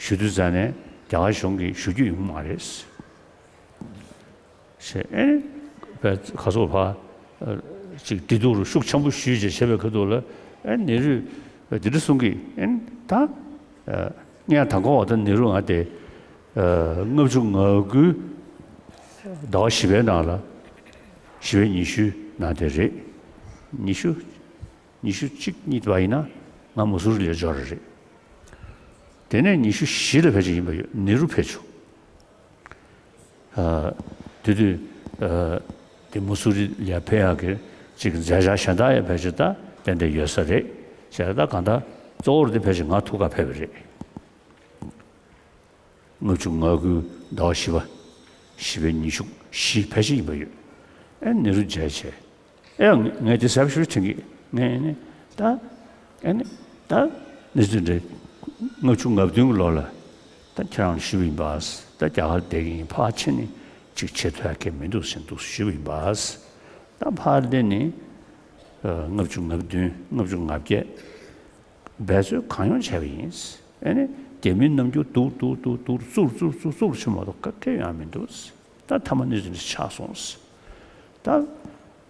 ཞུ་དུས་ཙ་ནས་རྒྱ་གར་གཞུང་གིས་ཞུ་རྒྱུ་ཡོང་གི་མ་རེད། ཞེས་ཨེ་ནི་བས་ཁ་སོག་ཕ་ཅིག་བདེ་སྡུག་རུ་ཤུགས་ཆེན་པོ་ཞུས་བྱས་བྱས་པའི་ཁ་ཐུག་ལ་ཨེ་ནེ་རུས་འདི་འདྲ་གསུང་གི། ཨེ་ནི་ད་ངས་དང་གོ་བ་ད་ནེ་རུ་ང་དེ་ལྔ་བཅུ་ང་དགུའི་ཟླ་བ་བཞི་པའི་ནང་ལ་བཞི་པའི་ཉི་ཤུའི་ནང་དེ་རེད། ཉི་ཤུ་ཉི་ཤུ་གཅིག་གཉིས་བ་ཡིན་ན་ང་མུ་སུ་རི་ལ་འབྱོར་རེད། དེ་ནས་ཉི་ཤུ་བཞི་ལ་ཕལ་ཆེར་ཡིན་པ་ཡོད། ནེ་རུ་ཕེབས་བྱུང་། དེ་དུས་དེ་མུ་སུ་རི་ལ་ཕེབས་ཡག་གི་ཅིག་མཛད་འཆར་གཞན་དག་ཡང་ཕལ་ཆེར་ད་ཏན་ཏན་ཡོད་ས་རེད། བྱས་ད་གང་ལྟར་གཙོ་བོར་དེ་ཕལ་ཆེར་ང་ཐུག་ག་ཕེབས་པ་རེད། ལྔ་བཅུ་ང་དགུ་ཟླ་བ་བཞི་པ། བཞི་པའི་ཉི་ཤུ་བཞི་ཕལ་ཆེར་ཡིན་པ་ཡོད། ཨེ་ནེ་རུ་མཇལ་བྱས། ཨེ་ངས་དེ་གསལ་པོ་ཞེ་པོ་དྲན་གི། ངས་ནི་ད་ཨེ་ནི་ད་གནས་ཚུལ་འདྲ་ལྔ་བཅུ་ང་བདུན་གྱི་ལོ་ལ་ད་ཁྱེད་རང་ཞུས་པ་ཡིན་པ། ད་རྒྱ་གར་བསྡད་ཀྱི་ཡིན། ཕར་ཕྱིན་ནས་ཅིག་བྱེད་ཐུབ་ཡ་གང་མི་འདུག་ཟེར་འདུག་ཞུས་པ་ཡིན་པ། ད་ཕར་སླེབས་ནས་ལྔ་བཅུ་ང་བདུན་ལྔ་བཅུ་ང་བརྒྱད། འབད་རྩོལ་གང་ཡོང་བྱས་པ་ཡིན། ཨེ་ནི་རྒྱ་མིའི་རྣམ་འགྱུར་སྡུག་སྡུག་སྡུག་སྡུག་བཙུགས་བཙུགས་བཙུགས་བཙུགས་ཕྱིན་མ་གཏོགས་ག་གེ་ཡོང་མི་འདུག་ད་མཐའ་མ་གནས་ཚུལ་འདི་ཆགས་སོང་། ད་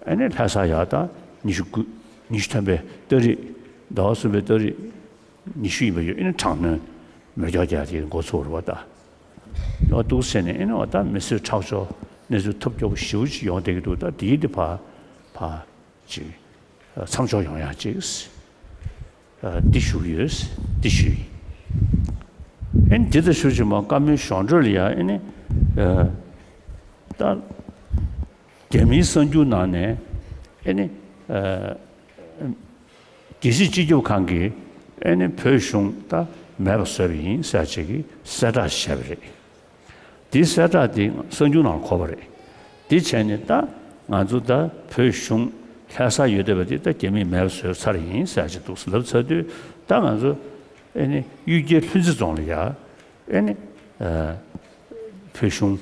ཨེ་ནི་ལྷ་ས་ཡར་ད་ཉི་ཤུ་དགུ་ཉི་ཤུ་ཐམ་པའི་ཏ་རིག་ཟླ་བ་གསུམ་པའི་ཏ་རིག་ཉི་ཤུ་ཡིན་པ་ཡོད། ཨེ་ནི་དྲག་གནོན་མེ་སྒྱོགས་རྒྱག་དེ་འགོ་ཚུགས་རེད་བ་ད། ཨོ་འདུག་ཟེར་ནས་ཨེ་ནི་འོ་ད་མི་གསོད་ཁྲག་སྦྱོར་གནས་ཚུལ་ཐབས་སྐྱོ་པོ་ཞེ་པོ་ཅིག་ཡོང་བསྡད་ཀྱི་འདུག་ད་དེའི་དེ་ཕར་ཕར་ཅིག་མཚམས་འཇོག་ཡོང་ཡག་ཅིག་འདི་ཞུ་གི་ཡོད། འདི་ཞུ་ཡིན། ཨེ་ནི་འདི་ལྟ་ཞུ་ཅིག་མ་བཀའ་མོལ་གཞུང་འབྲེལ་ལ་ཡ་ཨེ་ནི་ད་རྒྱ་མིའི་གསར་འགྱུར་ནང་ནས་ཨེ་ནི། རྒྱལ་སྤྱིའི་སྤྱི་ཁྱབ་ཁང་གིས་ཨེ་ནི་བོད་གཞུང་ད་མེད་པ་བཟོས་པ་ཡིན་ཟེར་ཅིག་གི་གསལ་བསྒྲགས་བྱས་པ་རེད། དེའི་གསལ་བསྒྲགས་དེ་གསར་འགྱུར་ནང་གོ་བ་རེད། དེ་བྱས་ནས་ད་ང་ཚོ་ད་བོད་གཞུང་ལྷ་ས་ཡོད་བསྡད་པ་དེ་ད་རྒྱ་མིས་མེད་པ་བཟོས་ཚར་ཡིན་ཟེར་ཅིག་འདུག་ལབ་ཚར་དུས་ད་ང་ཚོ་ཨེ་ནི་གཡུལ་རྒྱལ་ལྷུན་རྩེ་རྫོང་ལ་ཡ་ཨེ་ནི་བོད་གཞུང་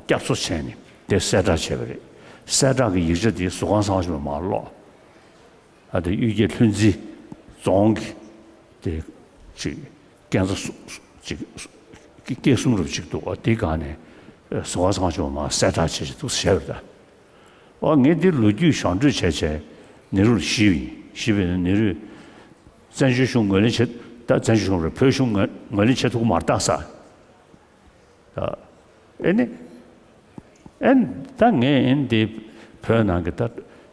སྐྱབས་གསོ་བྱས་ནས་དེ་གསལ་བསྒྲགས་བྱས་པ་རེད། གསལ་བསྒྲགས་ཀྱི་ཡིག་ཆ་དེ་ཟུར་ཁང་ཚང་མ་མར་སློག་ཨ་དེ་གཡུལ་རྒྱལ་ལྷུན་རྩེ་རྫོང་གི་དེ་ཅིག་སྐས་འཛེག་སུ་ཅིག་སྐས་གསུམ་རུ་ཅིག་འདུག་ཨ་དེ་སྒང་ནས་ཟུར་ཁང་ཚང་མ་མར་གསལ་བསྒྲགས་བྱས་བྱས་འདུག་བྱས་པ་རེད་ད། ཨོ་ངས་འདི་ལོ་རྒྱུས་གཞུང་འབྲེལ་བྱས་བྱས་ནེ་རུ་ལ་ཞུས་པ་ཡིན། ཞུས་པ་ཡིན་ན་ནེ་རུས་བཙན་བྱོལ་གཞུང་ངོས་ལེན་བྱེད་ད་བཙན་བྱོལ་གཞུང་རེད། བོད་གཞུང་ངོས་ངོས་ལེན་བྱེད་ཐུབ་ཀྱི་མ་རེད་ད་ཟེར། ད་ཨེ་ནི་ཨེ་ནི་ད་ངས་ཨེ་ནི་འདི་བོད་ནང་གི་ད་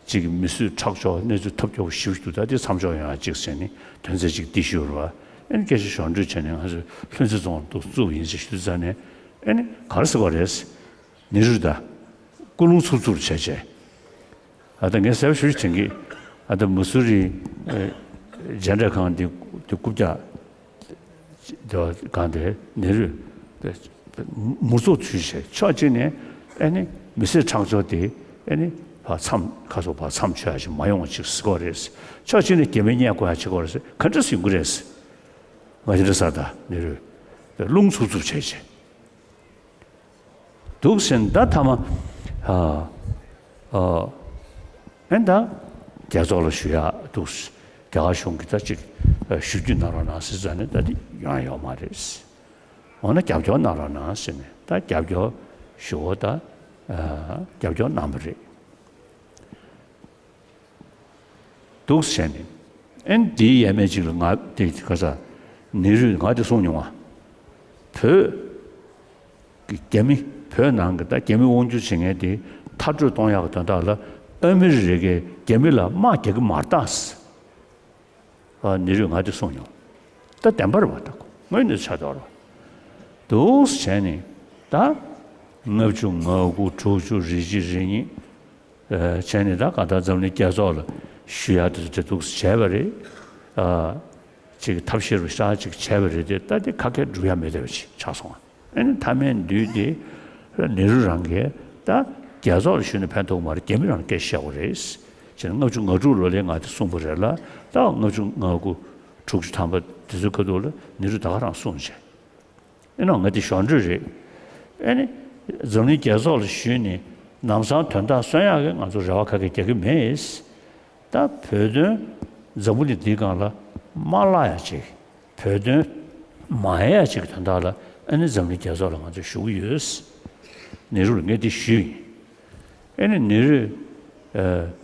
ཅིག་མི་གསོད་ཁྲག་སྦྱོར་གནས་ཚུལ་ཐབས་སྐྱོ་པོ་ཞེ་པོ་ཅིག་འདུག་ད་འདི་མཚམས་འཇོག་ཡོང་ཡ་ཅིག་ཟེར་ནས་དོན་ཚན་ཅིག་འདི་ཞུ་རུ་བ། ཨེ་ནི་སྐད་ཆ་གཞུང་འབྲེལ་བྱས་ནས་ང་ཚོས་ལྷུན་རྩེ་རྫོང་དུ་བཙུགས་པ་ཡིན་ཟེར་ཞུ་དུས་ཙང་ནས་ཨེ་ནི་ག་རེ་ཟེར་བ་རེད། ནེ་རུ་ད་སྐུ་རླུང་འཚུབ་འཚུབ་བྱས་བྱས། ཨ་ད་ངས་གསལ་པོ་ཞུ་ཞུ་དྲན་གི། ཨ་ད་མ་སུ་རི་མཇལ་འཕྲད་ཁང་འདི་འདི་རྐུབ་བཀྱག་འདི་སྒང་དེ་ནེ་རུས་མུར་ཚོགས་དུས་བྱས་ཕྱོགས་གཅིག་ནས་ཨེ་ནི་མི་གསོད་ཁྲག་སྦྱོར་དེ་ཨེ་ནི་ཕར་མཚམས་ཁ་སོ་ཕར་མཚམས་ཆོད་ཡ་ཞིག་མ་ཡོང་བ་ཅིག་ཟེར་གོ་རེད། ཕྱོགས་གཅིག་ནས་རྒྱ་མི་མཉེས་དགོས་ཡ་བྱེད་གོ་རེད། ག་འདྲ་ཟེར་གྱི་རེད། ང་ཅི་འདྲ་ཟེར་ད་ནེ་རུས་རླུང་འཚུབ་འཚུབ་བྱས་བྱས། འདུག་ཟེར་ད་ཐ་མ། ཨ་ཨ་ཨེ་ད་རྒྱལ་ཚོགས་ལ་ཞུ་ཡག་འདུག་རྒྱ་གར་གཞུང་གིས་ད་ཅིག་ཞུ་རྒྱུ་གནང་རོགས་གནང་ཟེར་ཙང་ནས་ད་འདི་ཡོང་ཡོད་མ་རེད། འོ་ན་རྒྱབ་སྐྱོར་གནང་རོགས་གནང་ཟེར་ནས་ད་རྒྱབ་སྐྱོར་ཞུ་བ་ད་རྒྱབ་སྐྱོར་གནང་བ་རེད། འདུག་བྱས་ནས་ཨེ་འདིའི་ཡས་མས་གཅིག་ལ་ང་དེ་ག་ས་ནེ་རུས་ང་དེ་གསུངས་མྱོང་བ། བོད་ཀྱི་རྒྱ་མི་བོད་ནང་གི་ད་རྒྱ་མི་དབང་སྒྱུར་བྱེད་མཁན་དེ་མཐར་སྐྲོད་གཏོང་ཡག་གི་དོན་དག་ལ་ཨ་མི་རི་ཀས་རྒྱ་མི་ལ་དམག་རྒྱག་གི་མ་རེད་ད་ཟེར། ཨ་ནེ་རུས་ང་དེ་གསུངས་མྱོང་། ད་བདེན་པ་རེད་པ། ད་དངོས་གནས་ཆགས་བསྡད་པ་རེད་པ། འདུག་བྱས་ནས་ད་ལྔ་བཅུ་ང་དགུ་དྲུག་ཅུ་རེ་གཅིག་རེ་གཉིས། བྱས་ནས་ད་གང་ལྟར་འཛམ་གླིང་རྒྱལ་ཚོགས་ལ་ཞུ་ཡག་དེ་ཚོ་དེ་འདུག་བྱས་པ་རེད། ཨ་ཅིག་ཐབས་ཤེས་རུ་ཤ་ཅིག་བྱས་པ་རེད་དེ་ད་དེ་ཁ་སྐད་འགྲུབ་ཡག་མེད་བསྡད་པ་ཅིག་ཆགས་སོང་། ཨ་ནི་མཐའ་མའི་དུས་དེ་ནེ་རུ་རང་གིས་ད་རྒྱལ་ཚོགས་ལ་ཞུས་ན་ཕན་ཐོགས་མ་རེད། རྒྱ་མི་རང་སྐད་བཤད་དགོས་རེད། བྱས་ན་ལྔ་བཅུ་ང་དྲུག་ལོ་ལས་ང་དེ་གསུངས་པ་རེད་ལ་ད་ལྔ་བཅུ་ང་དགུ་དྲུག་ཅུ་ཐམ་པ་དེ་ཚོའི་ཁ་ཐུག་ལ་ནེ་རུ་ད་ག་རང་གསུངས་བྱས། ཨེ་ནོ་ང་དེ་གཞོན་འགྲོས་རེད། ཨེ་ནི་འཛམ་གླིང་རྒྱལ་ཚོགས་ལ་ཞུས་ནས་ལམ་སང་དོན་དག་སོན་ཡག་གི་ང་ཚོ་རེ་བ་ག་གེ་རྒྱག་གི་མེད། ད་བོད་དོན་འཛམ་བུ་གླིང་འདིའི་སྒང་ལ་མ་བརླག་ཡག་ཅིག་བོད་དོན་མ་ཡལ་ཡག་ཅིག་གི་དོན་དག་ལ་ཨེ་ནི་འཛམ་གླིང་རྒྱལ་ཚོགས་ལ་ང་ཚོ་ཞུ་གི་ཡོད། ནེ་རུ་ལ་ངས་དེ་ཞུས་ཡིན། ཨེ་ནི་ནེ་རུས་ཨ།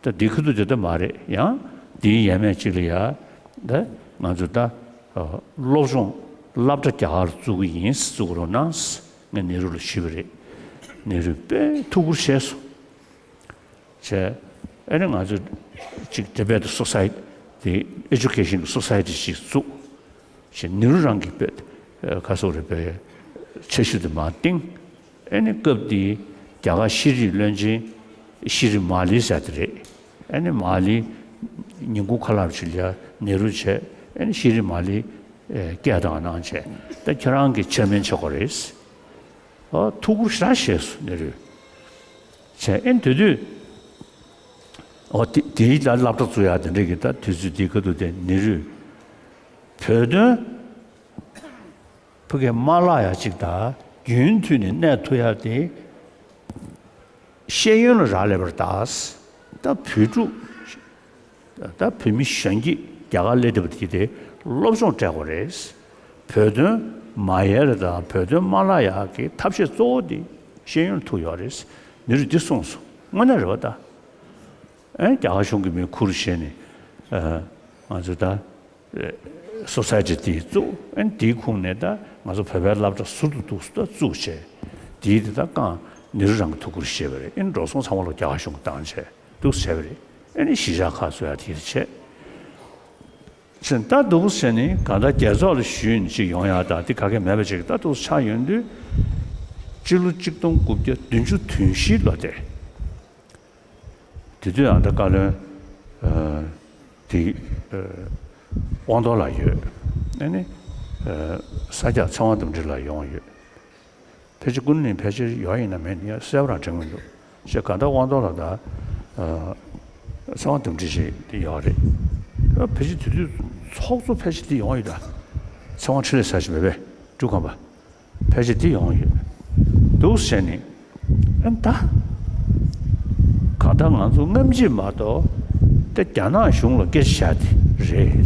ད་འདི་ཁ་ཐུག་དེ་ལྟ་མ་རེད། ཡང་འདིའི་ཡས་མས་གཅིག་ལ་ཡ་ད་ང་ཚོ་ད་སློབ་སྦྱོང་སློབ་གྲྭ་རྒྱ་གར་ལ་བཙུགས་ཀྱི་ཡིན། བཙུགས་རོགས་གནང་ངས་ནེ་རུ་ལ་ཞུས་པ་རེད། ནེ་རུས་དཔེ་ཐུགས་ཁུར་བཞེས་སོང་། བྱས་ཨ་ནི་ང་ཚོ་ཅིག་ཊི་བེ་ཊི་སོ་སའི་ཊི་ཨེ་ཇུ་ཀེ་ཤན་གྱི་སོ་སའི་ཊི་ཞིག་བཙུགས། ཞེས་ནེ་རུ་རང་གི་དཔེ་ཁ་སོག་རེ་དཔེ་འཆར་གཞི་དེ་མར་བཏིང་། ཨེ་ནི་སྐབས་དེའི་རྒྱ་གར་ཤེས་རིག་བློན་ཆེན་ཤེས་རིག་མ་ལི་ཟེར་དེ་རེད། ཨེ་ནི་མ་ལི་ཉིན་གུང་ཁ་ལག་ཕྱི་ལ་ནེ་རུ་བྱས། ཨེ་ནི་ཤེས་རིག་མ་ལི་སྐད་བཏང་གནང་བྱས། ད་ཁྱེད་རང་གི་ཆེར་མེན་ཆགས་དགོས་རེད། ཨོ་ཐུགས་ཁུར་ཞེ་དྲག་བཞེས་སོང་ནེ་རུས། བྱས་ཨེ་ནི་དེ་དུས་ཨོ་དེ་དེའི་ལ་སློབ་གྲྭ་བཙུགས་ཡག་དེ་འདྲས་ཀྱི་ད་དུས་ཚོད་དེའི་ཁ་ཐུག་དེ་ནེ་རུས་བོད་དོན་ཕ་གིར་མ་བརླག་ཡག་ཅིག་དང་རྒྱུན་མཐུད་ནས་གནས་ཐུབ་ཡག་དེ་ཤེས་ཡོན་ལ་རག་ལས་པར་གདའ། ད་བོད་ཕྲུག་ད་བོད་མི་གཞོན་སྐྱེས་རྒྱ་གར་སླེབས་བསྡད་པ་དེ་དེ་སློབ་སྦྱོང་སྤྲད་དགོས་རེད། བོད་དོན་མ་ཡལ་བ་དང་བོད་དོན་མ་བརླག་ཡག་གི་ཐབས་ཤེས་གཙོ་བོ་དེ་ཤེས་ཡོན་ལ་ཐུག་ཡོད་རེད། ནེ་རུས་འདི་གསུངས་སོང་། དངོས་གནས་རེད་པ་ད། ཨེ་རྒྱ་གར་གཞུང་གིས་མི་ཁུར་བཞེས་ནས་ཨ་ང་ཚོ་ད་སོ་སའི་ཊི་དེ་བཙུགས། ཨེ་དེའི་ཁོངས་ནས་ད་ང་ཚོ་བོད་པའི་སློབ་གྲྭ་ཟུར་དུ་འདུག་སེ་ད་བཙུགས་བྱས། དེའི་དེ་ད་རྐང་ནེ་རུ་རང་གིས་ཐུགས་ཁུར་བཞེས་པ་རེད། ཨེ་འགྲོ་སོང་ཚང་མ་ལོ་རྒྱ་གར་གཞུང་གིས་བཏང་བྱས་འདུག་སེ་བྱས་པ་རེད། ཨེ་ནི་གཞིས་ཆགས་ཁག་བཟོ་ཡག་དེ་བྱས། བྱས་ ད་འདུག་ཟེར་ནས་གང་ལྟར་རྒྱལ་ཚོགས་ལ་ཞུས་ནས་ཅིག་ཡོང་ཡག་དང་དེ་ག་གེ་མེད་པ་ཅིག་ད་འདུག་ཆགས་ཡོང་དུས། སྤྱི་ལོ་གཅིག་སྟོང་དགུ་བརྒྱ་བདུན་ཅུ་དོན་བཞི་ལོ་དེ། དེ་དུས་ཨ་ད་བཀའ་བློན་ཨ་དེ་ཨ་དབང་རྡོར་ལགས་ཡོད། ཨ་ནི་ཨ་ས་སྐྱ་ཚེ་དབང་དམ་ཁྲི་ལགས་ཡོང་ཡོད། ཕལ་ཆེར་ཀུན་གླིང་ཕལ་ཆེར་ཡོད་ཡིན་ན་མེད་ཡིན་གསལ་པོ་རང་དྲན་གྱི་མི་འདུག་ཞེས་གང་ལྟར་དབང་རྡོར་ལགས་དང་ཨ་ཚེ་དབང་དམ་ཁྲི་ཞིག་དེ་ཡོད་རེད། ཨ་ཕལ་ཆེར་དེ་དུས་ཚོགས་གཙོ་ཕལ་ཆེར་དེ་ཡོང་ཡོད་ད། ཚེ་དབང་འཕྲིན་ལས་ཟེར་ཞིག་མེད་པས་འབྲུག་ཁམས་པ། ཕལ་ཆེར་དེ་ཡོང་ཡོད། འདུག་ཟེར་ནས། ཨ་ད། གང་ལྟར་ང་ཚོ་སྔ་ཕྱི་མ་གཏོགས་དེ་རྒྱ་ནག་གཞུང་ལ་སྐད་ཆ་བཤད་དེ་རེད།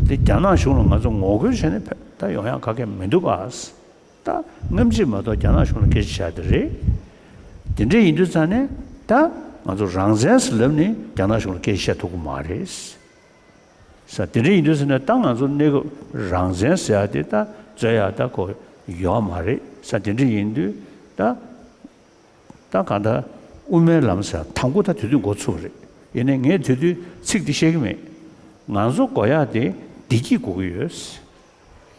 དེ་རྒྱ་ནག་གཞུང་ལ་ང་ཚོ་ངོ་རྒོལ་བྱས་ནས་ཕེབས་ད་ཡོང་ཡག་ག་གེ་མི་འདུག་ཨ། ད་སྔ་ཕྱི་མ་གཏོགས་རྒྱ་ནག་གཞུང་ལ་སྐད་ཆ་བཤད་དེ་རེད། དེ་འདྲ་ཡིན་དུས་ཙང་ནས་ད་ང་ཚོ་རང་བཙན་ཟེར་ལབ་ནས་རྒྱ་ནག་གཞུང་ལ་སྐད་ཆ་བཤད་ཐུབ་ཀྱི་མ་རེད། ས་དེ་འདྲ་ཡིན་དུས་ཟེར་ན་ད་ང་ཚོ་གནས་སྐབས་རང་བཙན་ཟེར་ཡ་དེ་ད་རྩོད་ཡ་ད་གོ་ཡོད་མ་རེད། ས་དེ་འདྲ་ཡིན་དུས་ད་ད་གང་ལྟར་དབུ་མའི་ལམ་ཟེར་ཡ་དང་པོ་ད་དེ་དུས་འགོ་ཚུགས་པ་རེད། ཡིན་ནའི་ངས་དེ་དུས་ཚིག་འདི་བཤད་ཀྱི་མེད། ང་ཚོ་དགོས་ཡ་དེ་བདེ་སྐྱིད་དགོས་ཀྱི་ཡོད།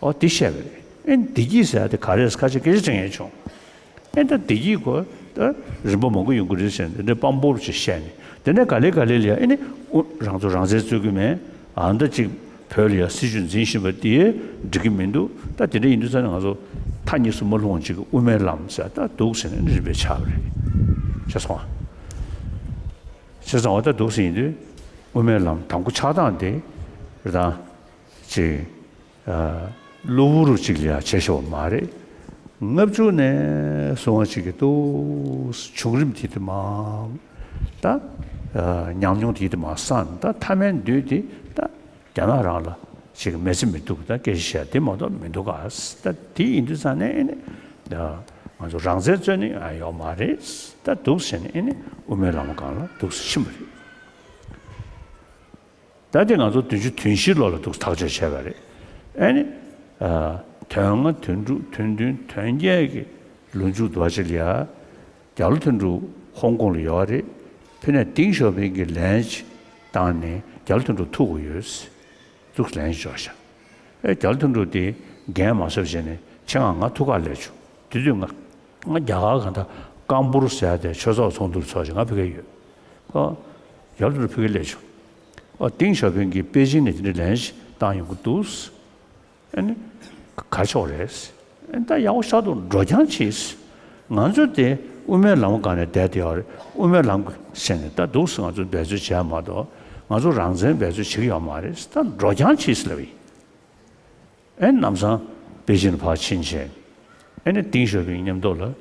ཨོ་དེ་བཤད་པ་རེད། ཨེ་བདེ་སྐྱིད་ཟེར་ཡ་དེ་ག་རེ་ཁ་ཤས་སྐད་ཆ་དྲན་ཡས་བྱུང་། ཨེ་ད་བདེ་སྐྱིད་གོ་ད་རིམ་པ་མང་པོ་ཡོང་གི་རེད་ཟེར་ནས་དེ་འདྲའི་དཔང་པོ་ཅིག་བཤད་ནས་དེ་ནས་ག་ལེ་ག་ལེ་ལ་ཨེ་ནི་ཨུ་རང་ཚོ་རང་བཙན་རྩོད་ཀྱི་མེད། ཨ་མདའ་ཅིག་བོད་ལ་ཡ་སྲིད་བྱུས་འཛིན་བཞིན་པ་དེ་འགྲིག་གི་མི་འདུག་ད་དེ་འདྲ་ཡིན་དུས་ཙང་ནས་ང་ཚོ་མཐའ་གཉིས་སུ་མ་ལྷུང་བ་ཅིག་གི་དབུ་མའི་ལམ་ཟེར་ད་འདུག་ཟེར་ནས་རིམ་པས་ཆགས་པ་རེད། ཤེས་སོང་ཨ། བྱས་ཙང་འོ་ད་འདུག་ཟེར་ཡིན་དུས་དབུ་མའི་ལམ་དང་པོ་ཆགས་སྟངས་དེ་རེད་ད། ཅིག་ཨ་གློ་བུར་ཅིག་ལ་ཡང་བྱས་ཤོག་མ་རེད། ལྔ་བཅུ་ནས་སོང་བ་ཅིག་གི་ཏུ་བྱུང་རིམ་དེ་དུ་མ་ད་ཨ་ཉམས་མྱོང་དེ་དུ་མ་སང་ད་མཐའ་མའི་མདུན་དེ་ད་རྒྱ་ནག་རང་ལ་ཅིག་མེད་ཚེ་མི་ཐུབ་ད་སྐད་ཆ་བཤད་དེ་མ་གཏོགས་མི་འདུག་ག་ད་དེ་ཡིན་དུས་ཙང་ནས་ཨེ་ནི་ད་ང་ཚོ་རང་བཙན་རྩོད་ནི་ཡང་ཡོག་མ་རེད། ད་འདུག་ཟེར་ནས་ཨེ་ནི་དབུ་མའི་ལམ་སྒང་ལ་འདུག་ཟེར་ཕྱིན་པ་རེད། ད་དེ་ང་ཚོ་བདུན་ཅུ་དོན་བཞི་ལོ་ལ་འདུག་ཐག་གཅོད་བྱས་པ་རེད། ཨ་ནི། ཨ་དོན་ལྔ་དོན་དྲུག་དོན་བདུན་དོན་བརྒྱད་ཀྱི་ལོ་མཇུག་འདུག་བ་ཅི་ལ་ཡ། རྒྱ་ལོ་དོན་གྲུབ་ཧོང་ཀོང་ལ་ཡོད་རེད། ཕི་ནས་ཏིང་ཞའོ་ཕིང་གི་ལན་ཅིག་བཏང་ནས་རྒྱ་ལོ་དོན་གྲུབ་ཐུག་དགོས་ཡོད། འདུག་ལན་ཅིག་འབྱོར་ཤག་ཨེ་རྒྱ་ལོ་དོན་གྲུབ་དེ་འགན་མ་སོར་བྱས་ནས་ཁྱེད་ང་ང་ཐུག་ག་སླེབས་བྱུང་། དེ་དུས་ང་ང་རྒྱ་གར་གང་ད་ཀམ་པུར་ཟེར་ཡ་དེ་ཆོས་ཚོགས་ཚོགས་འདུར་ཚོགས་བྱས་ང་ཕ་གིར་ཡོད། ཨོ། ཡར་དུ་ཕུལ་གི་ལས་བྱུང་། ཨོ་ཏིང་ཞའོ་ཕིང་གིས་པེ་ཅིང་ནས་དེ་འདྲའི་ལན་ཞིག་བཏང་ཡོང་གི་འདུག་ཨ་ནི། ག་ཆོག་རེད། ཨ་ནི་ད་ཡག་པོ་ཤག་འདུག་འགྲོ་རྐྱང་བྱེད། ང་ཚོ་དེ་དབུ་མའི་ལམ་སྒང་ནས་བསྡད་དེ་ཡོད་རེད། དབུ་མའི་ལམ་ཟེར་ནས་ད་འདུག་སེ་ང་ཚོ་འབད་རྩོལ་བྱས་མ་གཏོགས་ང་ཚོ་རང་བཙན་འབད་རྩོལ་བྱེད་ཀྱི་ཡོད་མ་རེད། ད་འགྲོ་རྐྱང་བྱེད་ལབ་ཡིན། ཨེ་ནམ་སང་པེ་ཅིན་ཕར་ཕྱིན་བྱས། ཨེ་ནི་ཏིང་ཞའོ་ཕིང་མཉམ་དུ་ལ་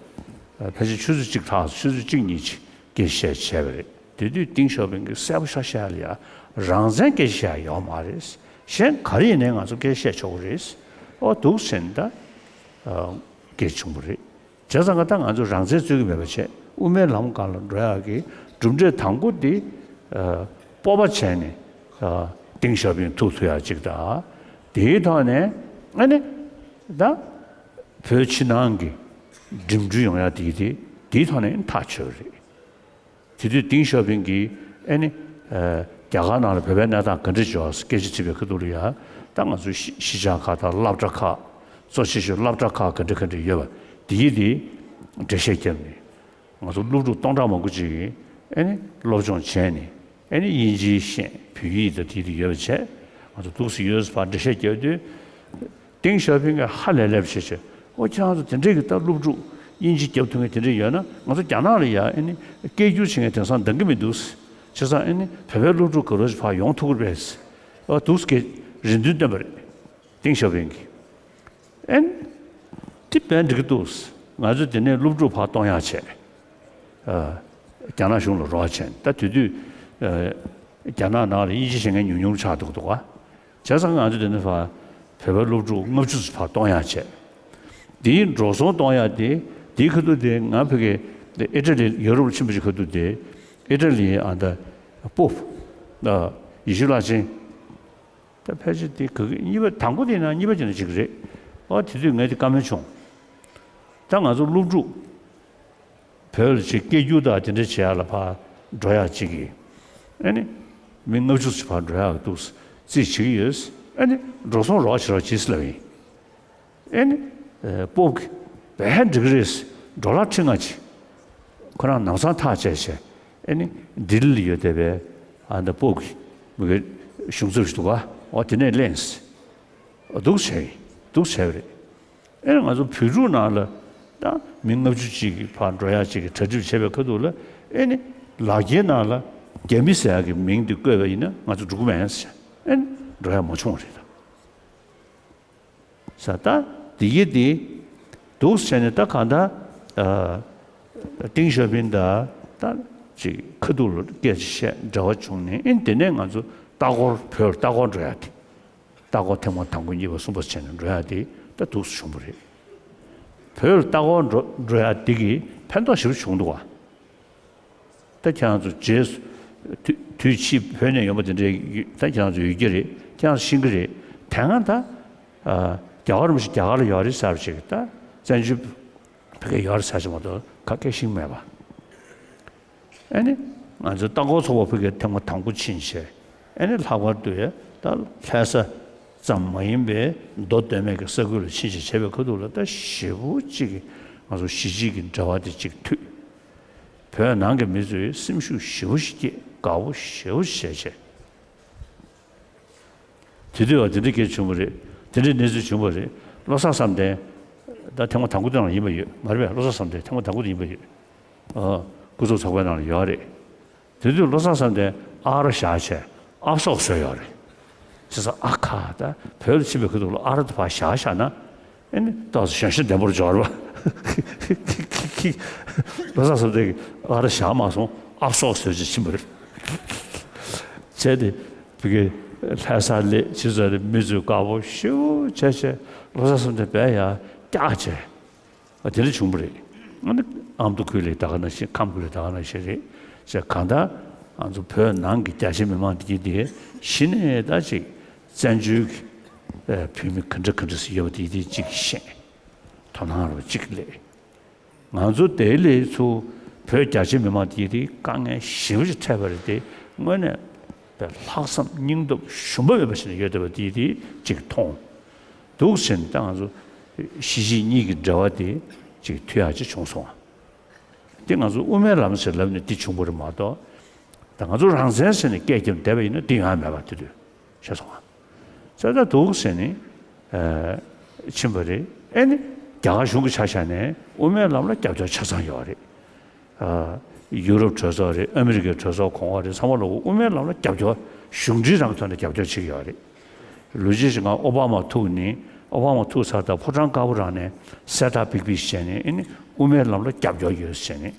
ཕལ་ཆེར་ཆུ་ཚོད་གཅིག་ལྷག་ཆུ་ཚོད་གཅིག་གཉིས་ཅིག་སྐད་ཆ་བཤད་བྱས་པ་རེད། དེ་དུས་ཏིང་ཞའོ་ཕིང་གིས་གསལ་པོ་ཤག་བཤད་ལ་ཡ་རང་བཙན་སྐད་ཆ་བཤད་ཡོད་མ་རེད། གཞན་ག་རེ་ཡིན་ནའི་ང་ཚོ་སྐད་ཆ་བཤད་ཆོག་གི་རེད། ཨོ་འདུག་ཟེར་ནས་ད་སྐད་བྱུང་བ་རེད། བྱས་ཙང་ང་ད་ང་ཚོ་རང་བཙན་རྩོད་ཀྱི་མེད་པ་བྱས་དབུ་མའི་ལམ་སྒང་ལ་འགྲོ་ཡག་གི་གྲུབ་འབྲས་དང་པོ་འདི་ཨ་སྤོབས་པ་བྱས་ནས་ཨ་ཏིང་ཞའོ་ཕིང་ཐུག་ཐུབ་ཡག་ཅིག་དང་། དེའི་ཐོག་ནས་ཨ་ནི་ད་བོད་ཕྱི་ནང་གི་འགྲིམ་འགྲུལ་ཡོང་ཡག་དེ་དེ་དེའི་ཐོག་ནས་ཐག་ཆོད་རེད། དེ་དུས་ཏིང་ཞའོ་ཕིང་གིས་ཨ་ནི་ཨ་རྒྱ་གར་ནང་ལ་བོད་པའི་གནས་སྟངས་ག་འདྲ་བྱུང་སྐད་ཆ་དྲིས་པའི་ཁ་ཐུག་ལ་ཡ་ད་ང་ཚོའི་གཞིས་གཞིས་ཆགས་ཁག་དང་སློབ་གྲྭ་ཁག་གཙོ་ཆེ་ཤོས་སློབ་གྲྭ་ཁག་ག་འདྲ་ག་འདྲ་ཡོད་པ་དེ་ཡིས་དེ་འགྲེལ་བཤད་བརྒྱབ་ནས། ང་ཚོ་སློབ་ཕྲུག་སྟོང་ཕྲག་མང་པོ་ཅིག་གིས་ཨེ་ནི་སློབ་སྦྱོང་བྱས་ནས་ཨེ་ནི་དབྱིན་ཇིའི་ཤེས་བོད་ཡིག་དང་དེ་དེ་ཡོད་པ་བྱས། ང་ཚོ་འདུག་སེ་ཡོད་ཟེར་བར་འགྲེལ་བཤད་རྒྱག་དུས། ཏིང་ཞའོ་ཕིང་གིས་ཧ་ལས་ལས་པ་བྱས་བྱས་ཨོ་ཁྱེད་རང་ཚོ་དེ་འདྲས་ཀྱི་ད་སློབ་ཕྲུག་དབྱིན་ཇི་རྒྱབ་ཐུབ་མཁན་དེ་འདྲས་ཡོད་ན་ང་ཚོ་རྒྱ་ནག་ལ་ཡ་ཨེ་ནི་སྐད་སྒྱུར་བྱེད་མཁན་དེང་སང་འདང་གི་མི་འདུག་བྱས་ཙང་ཨེ་ནི་བོད་པའི་སློབ་ཕྲུག་ག་རོ་ཞིག་ཕར་ཡོང་ཐུབ་ཀྱི་རེད། ཨོ་འདུག་སེ་རེ་འདུན་བཏོན་པ་རེད། ཏིང་ཞའོ་ཕིང་གིས། ཨེ་ནི། དེ་དཔེ་འགྲིག་གི་འདུག་ང་ཚོ་དེ་ནས་སློབ་ཕྲུག་ཕར་གཏོང་ཡག་བྱས། ཨ། རྒྱ་ནག་གཞུང་ལ་རོགས་བྱས། ད་དེ་དུས། ཨ། རྒྱ་ནག་ནང་ལ་དབྱིན་ཇི་ཤེས་མཁན་ཉུང་ཉུང་ཆགས་འདུག་འདུག་ག་བྱས་ཙང་ང་ཚོ་དེ་ནས་ཕར་བོད་པའི་སློབ་ཕྲུག་ལྔ་བཅུ་ཙམ་ཕར་གཏོང་ཡག་བྱས། དེའི་འགྲོ་སོང་གཏོང་ཡག་དེ་དེའི་ཁ་ཐུག་དེ་ང་ཕ་གི་ཨི་ཊ་ལི་ཡོ་རོབ་ལ་ཕྱིན་པ་ཅིག་ཁ་ཐུག་དེ་ཨི་ཊ་ལིའི་ཨ་ད་པོབ། ཨ། ཡེ་ཤུ་བླ་ཆེན། ད་ཕལ་ཆེར་དེ་ག་གི་གཉིས་པ་དང་པོ་དེ་ན་གཉིས་པ་ཅིག་ན་ཅིག་རེད། ཨོ་དེ་དུས་ངས་དེ་བཀའ་མོལ་བྱུང་། ད་ང་ཚོ་སློབ་ཕྲུག་བོད་ལ་ཅིག་སྐད་སྒྱུར་དང་དེ་འདྲ་བྱེད་ཡག་ལ་ཕར་འགྲོ་ཡག་ཅིག་གི། ཨ་ནི། མི་ལྔ་བཅུ་ཞིག་ཕར་འགྲོ་ཡག་འདུག་རྩིས་བྱེད་ཀྱི་ཡོད། ཨ་ནི་འགྲོ་སོང་རོགས་བྱེད་རོགས་བྱེད་ཟེར་ལབ་ཡིན། ཨེ་ནི། ཨེ། སྤོབས་ཀྱིས་བས་འགྲིག་གི་རེད། ཌོ་ལར་ཁྲི་ལྔ་ཅིག་ཁོ་རང་ནང་ཚང་ཐག་བཅད་བྱས། ཨེ་ནི། ལྡི་ལི་ལ་ཡོད་བསྡད་པའི་ཨ་ནི་སྤོབས་ཀྱི་མི་གི་གཞུང་ཚབ་ཞིག་འདུག་ག་འོ་དེ་ནས་ལེན། འདུག་བྱས་ཡིན། འདུག་བྱས་པ་རེད། ཨེ་ནི་ང་ཚོ་བོད་ཕྲུག་ནང་ལ་ད་མི་ལྔ་བཅུ་ཅིག་གི་ཕར་འགྲོ་ཡག་ཅིག་གི་གྲ་སྒྲིག་བྱས་པའི་ཁ་ཐུག་ལ། ཨེ་ནི་ལག་འཁྱེར་ནང་ལ་རྒྱ་མི་ཟེར་ཡག་གི་མིང་དེ་བཀོད་པ་ཡིན་ན་ང་ཚོ་འགྲོ་གི་མེད་ཟེར། ཨེ་ནི་འགྲོ་ཡག་མ་བྱུང་བ་རེད་ད། ས་ད་དེ་ཡི་དེ་འདུག་ཟེར་ནས་ད་གང་ལྟར་ཨ་ཏིང་ཞའོ་ཕིང་དང་ད་ཅིག་ཁ་ཐུག་ལ་སྐད་ཆ་བཤད་འབྲེལ་བ་བྱུང་ནས། ཨེ་ནི་དེ་ནས་ང་ཚོ་ལྟ་སྐོར་བོད་ལྟ་སྐོར་འགྲོ་ཡག་དེ། ལྟ་སྐོར་ཐེངས་མ་དང་པོ་གཉིས་པ་གསུམ་པ་བྱས་ནས་འགྲོ་ཡག་དེ་ད་འདུག་སེ་བྱུང་བ་རེད། བོད་ལ་ལྟ་སྐོར་འགྲོ་འགྲོ་ཡག་དེ་གིས་ཕན་ཐོགས་ཞེ་པོ་བྱུང་འདུག་བ། ད་ཁྱེད་རང་ཚོ་རྗེས་སུ་དུས་དུས་ཕྱིས་བོད་ནས་ཡོང་པ་དེ་འདྲའི་ཡོད། ད་ཁྱེད་རང་ཚོ་ཡོད་ཀྱི་རེད། ཁྱེད་རང་ཚོ་ཤེས་ཀྱི་རེད། དེ་སྔ་ད་ཨ་རྒྱ་གར་མི་ཞིག་རྒྱ་གར་ལ་ཡོད་རེད་ཟེར་བ་ཞིག་ད་བཙན་བྱོལ་བོད་སྐད་ཡོད་རེད་ཟེར་ཞིག་མ་གཏོགས་ག་གེ་ཤེས་ཀྱི་མེད་པ། ཨ་ནི་ང་ཚོའི་ལྟ་སྐོར་ཚོགས་པ་ཕ་གིར་ཐེངས་མ་དང་པོ་ཕྱིན་བྱས། ཨ་ནི་ལྷག་པར་དུ་ཡ་ད་ལྷ་ས་ཙམ་མ་ཡིན་པའི་མདོ་སྟོད་སྨད་ཀྱི་ས་ཁུལ་ལ་ཕྱིན་བྱས་བྱས་པའི་ཁ་ཐུག་ལ་ད་ཞེ་པོ་ཅིག་གི་ང་ཚོ་གཞིས་བྱེས་ཀྱི་འབྲེལ་བ་དེ་ཅིག་མཐུད། བོད་ནང་གི་མི་ཚོས་སེམས་ཤུགས་ཞེ་པོ་ཞིག་སྐྱེས། དགའ་པོ་ཞེ་པོ་ཞིག་བྱས་བྱས། དེ་དུས་བ་དེ་འདྲ་སྐད་བྱུང་བ་རེད། དེ་འདྲའི་གནས་ཚུལ་བྱུང་བ་རེད། བློ་བཟང་བསམ་གཏན་ད་ཐེངས་མ་དང་པོ་དེ་ནང་ཡིན་པ་ཡོད་མ་རེད་པས། བློ་བཟང་བསམ་གཏན་ཐེངས་མ་དང་པོ་དེ་ཡིན་པ་ཡོད། ཨ། སྐུ་ཚབ་ཚོགས་པའི་ནང་ལ་ཡོད་རེད། དེ་དུས་བློ་བཟང་བསམ་གཏན་ཨ་རོ་བཞག་བྱས་ཨབ་སོག་བཟོས་ཡོད་རེད། བྱས་ཙང་ཨ་ཁ་ད་བོད་ལ་ཕྱིན་པའི་ཁ་ཐུག་ལ་ཨ་རོ་དེ་ཕར་བཞག་བཞག་ན། ཨེ་ནི་ཏོག་ཙམ་གཞོན་ཤ་ལྡན་པོར་འབྱོར་བ། བློ་བཟང་བསམ་གཏན་གྱིས་ཨ་རོ་བཞག་མ་སོང་། ཨབ་སོག་བཟོས་བྱས་ཕྱིན་པ་རེད། བྱས་ཏེ་བི་གེ་ལྷ་ས་སླེབས་ཕྱི་ཚོ་རེ་མི་ཚོས་དགའ་པོ་ཞེ་པོ་བྱས་བྱས་བློ་བཟང་བསམ་གཏན་དཔེ་ཡར་བཀྱགས་བྱས། ཨ་དེ་འདྲ་བྱུང་བ་རེད། ཨ་ནི་ཨ་མདོ་ཁུལ་ལ་ད་ག་ནང་བཞིན་ཁམས་ཁུལ་ལ་ད་ག་ནང་བཞིན་རེད། བྱས་གང་ལྟར་ང་ཚོ་བོད་ནང་གི་རྒྱ་ཆེ་མི་མང་དེ་གྱིས་དེ་གཞི་ནས་ད་ཅིག་བཙན་བྱོལ་གྱི་ཨ་བོད་མི་ག་འདྲ་ག་འདྲ་ཞིག་ཡོད་པ་དེ་དེ་ཅིག་ཤེས། དོ་སྣང་རོ་གཅིག་སླེབས། ང་ཚོ་དེ་ལས་ཚུར་བོད་རྒྱ་ཆེ་མི་མང་དེ་དེ་དཀའ་ངལ་ཞེ་པོ་ཅིག་འཕྲད་པ་རེད་དེ། དངོས་གནས་པའི་ལྷག་བསམ་སྙིང་སྟོབས་ཞུམ་པ་མེད་པ་ཞིག་ཡོད་བསྡད་པ་དེ་དེ་ཅིག་མཐོང་འདུག་ཟེར་ནས། ད་ང་ཚོ་གཞིས་བྱེས་གཉིས་ཀྱི་འབྲེལ་བ་དེ་ཅིག་མཐུད་ཡག་ཅིག་བྱུང་སོང་བ། དེ་ང་ཚོ་དབུ་མའི་ལམ་ཟེར་ལབ་ནས་དེ་བྱུང་བ་རེད་མ་གཏོགས། ད་ང་ཚོ་རང་བཙན་ཟེར་ནས་སྐད་རྒྱབ་བསྡད་པ་ཡིན་ན་དེ་ཡོང་ཡ་མེད་པ་དེ་དུས་ཤེས་སོང་ང་། ས་ད་འདུག་ཟེར་ནས་ཨ་ཕྱིན་པ་རེད། ཨེ་ནི་རྒྱ་གར་གཞུང་གི་ཆ་བཞག་ནས་དབུ་མའི་ལམ་ལ་རྒྱབ་སྐྱོར་ཆ་ཚང་ཡོད་རེད། ཨ་ཡུ་རོབ་གྲོས་ཚོགས་རེད། ཨ་མི་རི་ཀའི་གྲོས་ཚོགས་གོང་འོག་རེད། ཚང་མ་ལོག་དབུ་མའི་ལམ་ལ་རྒྱབ་སྐྱོར་གཞུང་འབྲེལ་རང་གི་ཐོག་ནས་རྒྱབ་སྐྱོར་བྱེད་ཀྱི་ཡོད་རེད། ལོ་རྒྱུས་ཤིག་ང་ཨོ་བྷ་མ་ཐུག་ནས། ཨོ་བྷ་མ་ཐུག་ཚར་ད་ཕོ་བྲང་དཀར་པོ་རང་ནས་གསལ་བསྒྲགས་ཕིག་ཕིག་བྱས་ནས། ཨེ་ནི་དབུ་མའི་ལམ་ལ་རྒྱབ་སྐྱོར་ཡོད་ཟེར་ནས་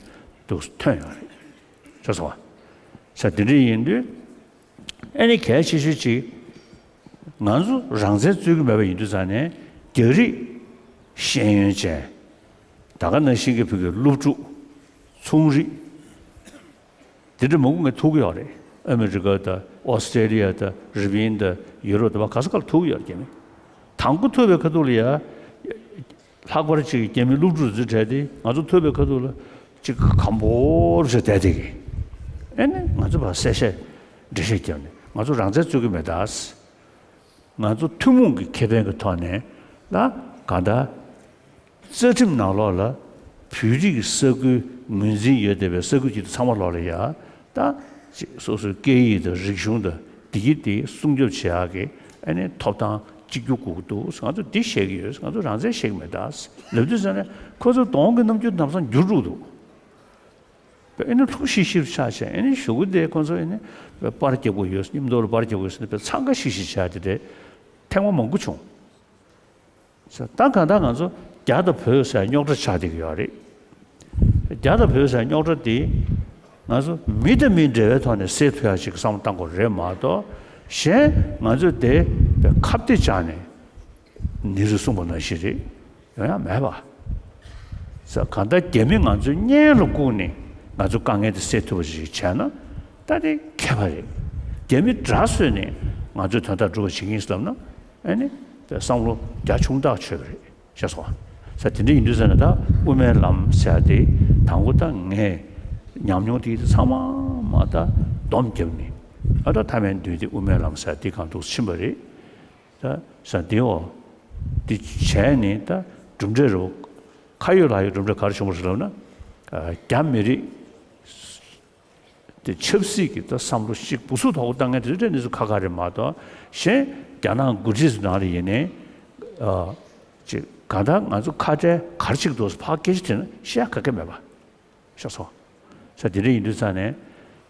འདུག་ཐོན་ཡོད་རེད། ཤེས་སོང་བ། ས་དེ་འདྲ་ཡིན་དུས། ཨེ་ནི་གལ་ཆེ་ཤོས་གཅིག་ང་ཚོ་རང་བཙན་རྩོད་ཀྱི་མེད་པ་ཡིན་དུས་ཙང་ནས། རྒྱ་རིགས་ཤེས་ཡོན་ཅན། ད་ག་ནང་བཞིན་གྱི་བོད་ཀྱི་སློབ་ཕྲུག་ཚོང་རིགས། དེ་འདྲ་མང་པོ་ངས་ཐུག་གི་ཡོད་རེད། ཨ་མི་རི་ཀ་དང་ཨོ་སི་ཀྲེ་ལི་ཡ་དང་རི་པིན་དང་ཡུ་རོབ་དང་། བ་ག་ས་ག་ལ་ཐུག་གི་ཡོད་རེད། རྒྱ་མི་དང་པོ་ཐུག་པའི་ཁ་ཐུག་ལ་ཡ། ལྷག་པར་ཅིག་རྒྱ་མི་སློབ་ཕྲུག་ཚོ་གྲས་དེ་ང་ཚོ་ཐུག་པའི་ཁ་ཐུག་ལ་ཅིག་གམ་པོར་བྱས་བསྡད་དེ་གི། ཨེ་ནི་ང་ཚོ་ཕར་གསལ་བཤད་འགྲེལ་བཤད་བརྒྱབ་ནས་ང་ཚོ་རང་བཙན་རྩོད་ཀྱི་མེད་ད། ང་ཚོ་ཐུན་མོང་གི་ཁེ་ཕན་གྱི་ཐོག་ནས་ལ་གང་ལྟར་རྩ་ཁྲིམས་ནང་ལོགས་ལ་བོད་རིགས་ཀྱི་ས་ཁུལ་ངོས་འཛིན་ཡོད་བསྡད་པའི་ས་ཁུལ་གྱི་ཚང་མ་ལོགས་ལ་ཡ། ད་ཅིག་སོ་སོའི་སྐད་ཡིག་དང་རིག་གཞུང་དང་བདེ་སྐྱིད་དེ་སྲུང་སྐྱོབ་བྱེད་ཡག་གི་ཨ་ནི་ཐོབ་ཐང་གཅིག་གྱུར་དགོས་ཀྱི་འདུག། ང་ཚོ་འདི་བཤད་ཀྱི་ཡོད། ང་ཚོ་རང་བཙན་བཤད་ཀྱི་མེད་ད་ལབ་དུས་ཙ་ནས། ཁོ་ཚོ་གདོང་གི་རྣམ་འགྱུར་ལམ་སང་འགྱུར་འགྲོ་གི་འདུག། ཨེ་ནི་ལྷུག་ཤིག་ཤིག་ཆགས་བྱས། ཨེ་ནི་གཞུག་གུ་དེ་ཁོ་ཚོ་ཨེ་ནི་པར་རྒྱབ་དགོས་ཡོད། མཉམ་དུ་ལ་པར་རྒྱབ་དགོས་ཟེར་ནས་དཔེ་འཚང་ཁ་ཤིག་ཤིག་བྱས་དེ་འདྲའི་ཐེངས་མ་མང་པོ་བྱུང་། ད་གང་ལྟར་ང་ཚོ་རྒྱ་དང་བོད་ཟེར་རྙོག་དྲ་ཆགས་བསྡད་ཀྱི་ཡོད་རེད། རྒྱ་དང་བོད་ཟེར་རྙོག་དྲ་དེ་ང་ཚོ་མི་དང་མི་འབྲེལ་བའི་ཐོག་ནས་སེལ་ཐུབ་ཡག་ཅིག་བསམ་བློ་གཏང་དགོས་རེད་མ་གཏོགས། གཞན་ང་ཚོས་དེ་ཁ་གཏད་བཅག་ནས་ནེ་རུས་གསུངས་པ་ནང་བཞིན་རེད། ཡོང་ཡ་མེད་པ། ས་གང་ལྟར་རྒྱ་མི་ང་ཚོའི་གཉེན་ལ་བཀུག་ནས་ང་ཚོ་དཀའ་ངལ་དེ་སེལ་ཐུབ་པ་ཞིག་བྱས་ན་ད་དེ་ཁྱད་པར་རེད། རྒྱ་མི་དགྲ་བཟོས་ནས་ང་ཚོའི་དོན་དག་སྒྲུབ་པ་བྱེད་ཀྱི་ཡིན་བསམ་ན། ཨ་ནི་བསམ་བློ་རྒྱ་ཆུང་ཐག་ཆོད་པ་རེད། ཤེས་སོང་ང་། ས་དེ་འདྲ་ཡིན་དུས་ཙ་ན་ད་དབུ་མའི་ལམ་ཟེར་ཡ་དེ་དང་པོ་ད་ངས་ཉམས་མྱོང་དེ་ཚང་མ་མ་ད་སྡོམ་བརྒྱབ་ནས། ཨ་ད་ཐ་མལ་འདུས་ཏེ་དབུ་མའི་ལམ་ཟེར་འདི་གང་འདུག་ཕྱིན་པ་རེད། ད་ས་འདི་འོ། འདི་བྱས་ནས་ད་གྲུབ་འབྲས་རུ་ཁ་ཡོད་ལག་ཡོད་གྲུབ་འབྲས་ག་རེ་བྱུང་བ་རེད་ལབ་ན། རྒྱ་མི་རིགས་དེ་ཆབ་སྲིད་ཀྱི་ད་བསམ་བློ་ཞིག་འབུ་སུ་ཐོག་བཏང་མཁན་དེ་ཚོ་གནས་ཚུལ་ཁ་ཁ་རེད་མ་གཏོགས། གཞན་རྒྱ་ནག་འགོ་ཁྲིད་ཚོ་ནང་ལ་ཡིན་ནའི་ཅིག་གང་ལྟར་ང་ཚོ་ཁ་བྲལ་ག་རེ་བྱེད་ཀྱི་འདུག་ཕར་སྐད་ཆ་དྲིས་ན་བཤད་ཡ་ག་གེ་མེད་པ། ཤེས་སོང་། ས་དེ་འདྲ་ཡིན་དུས་ཙང་ནས།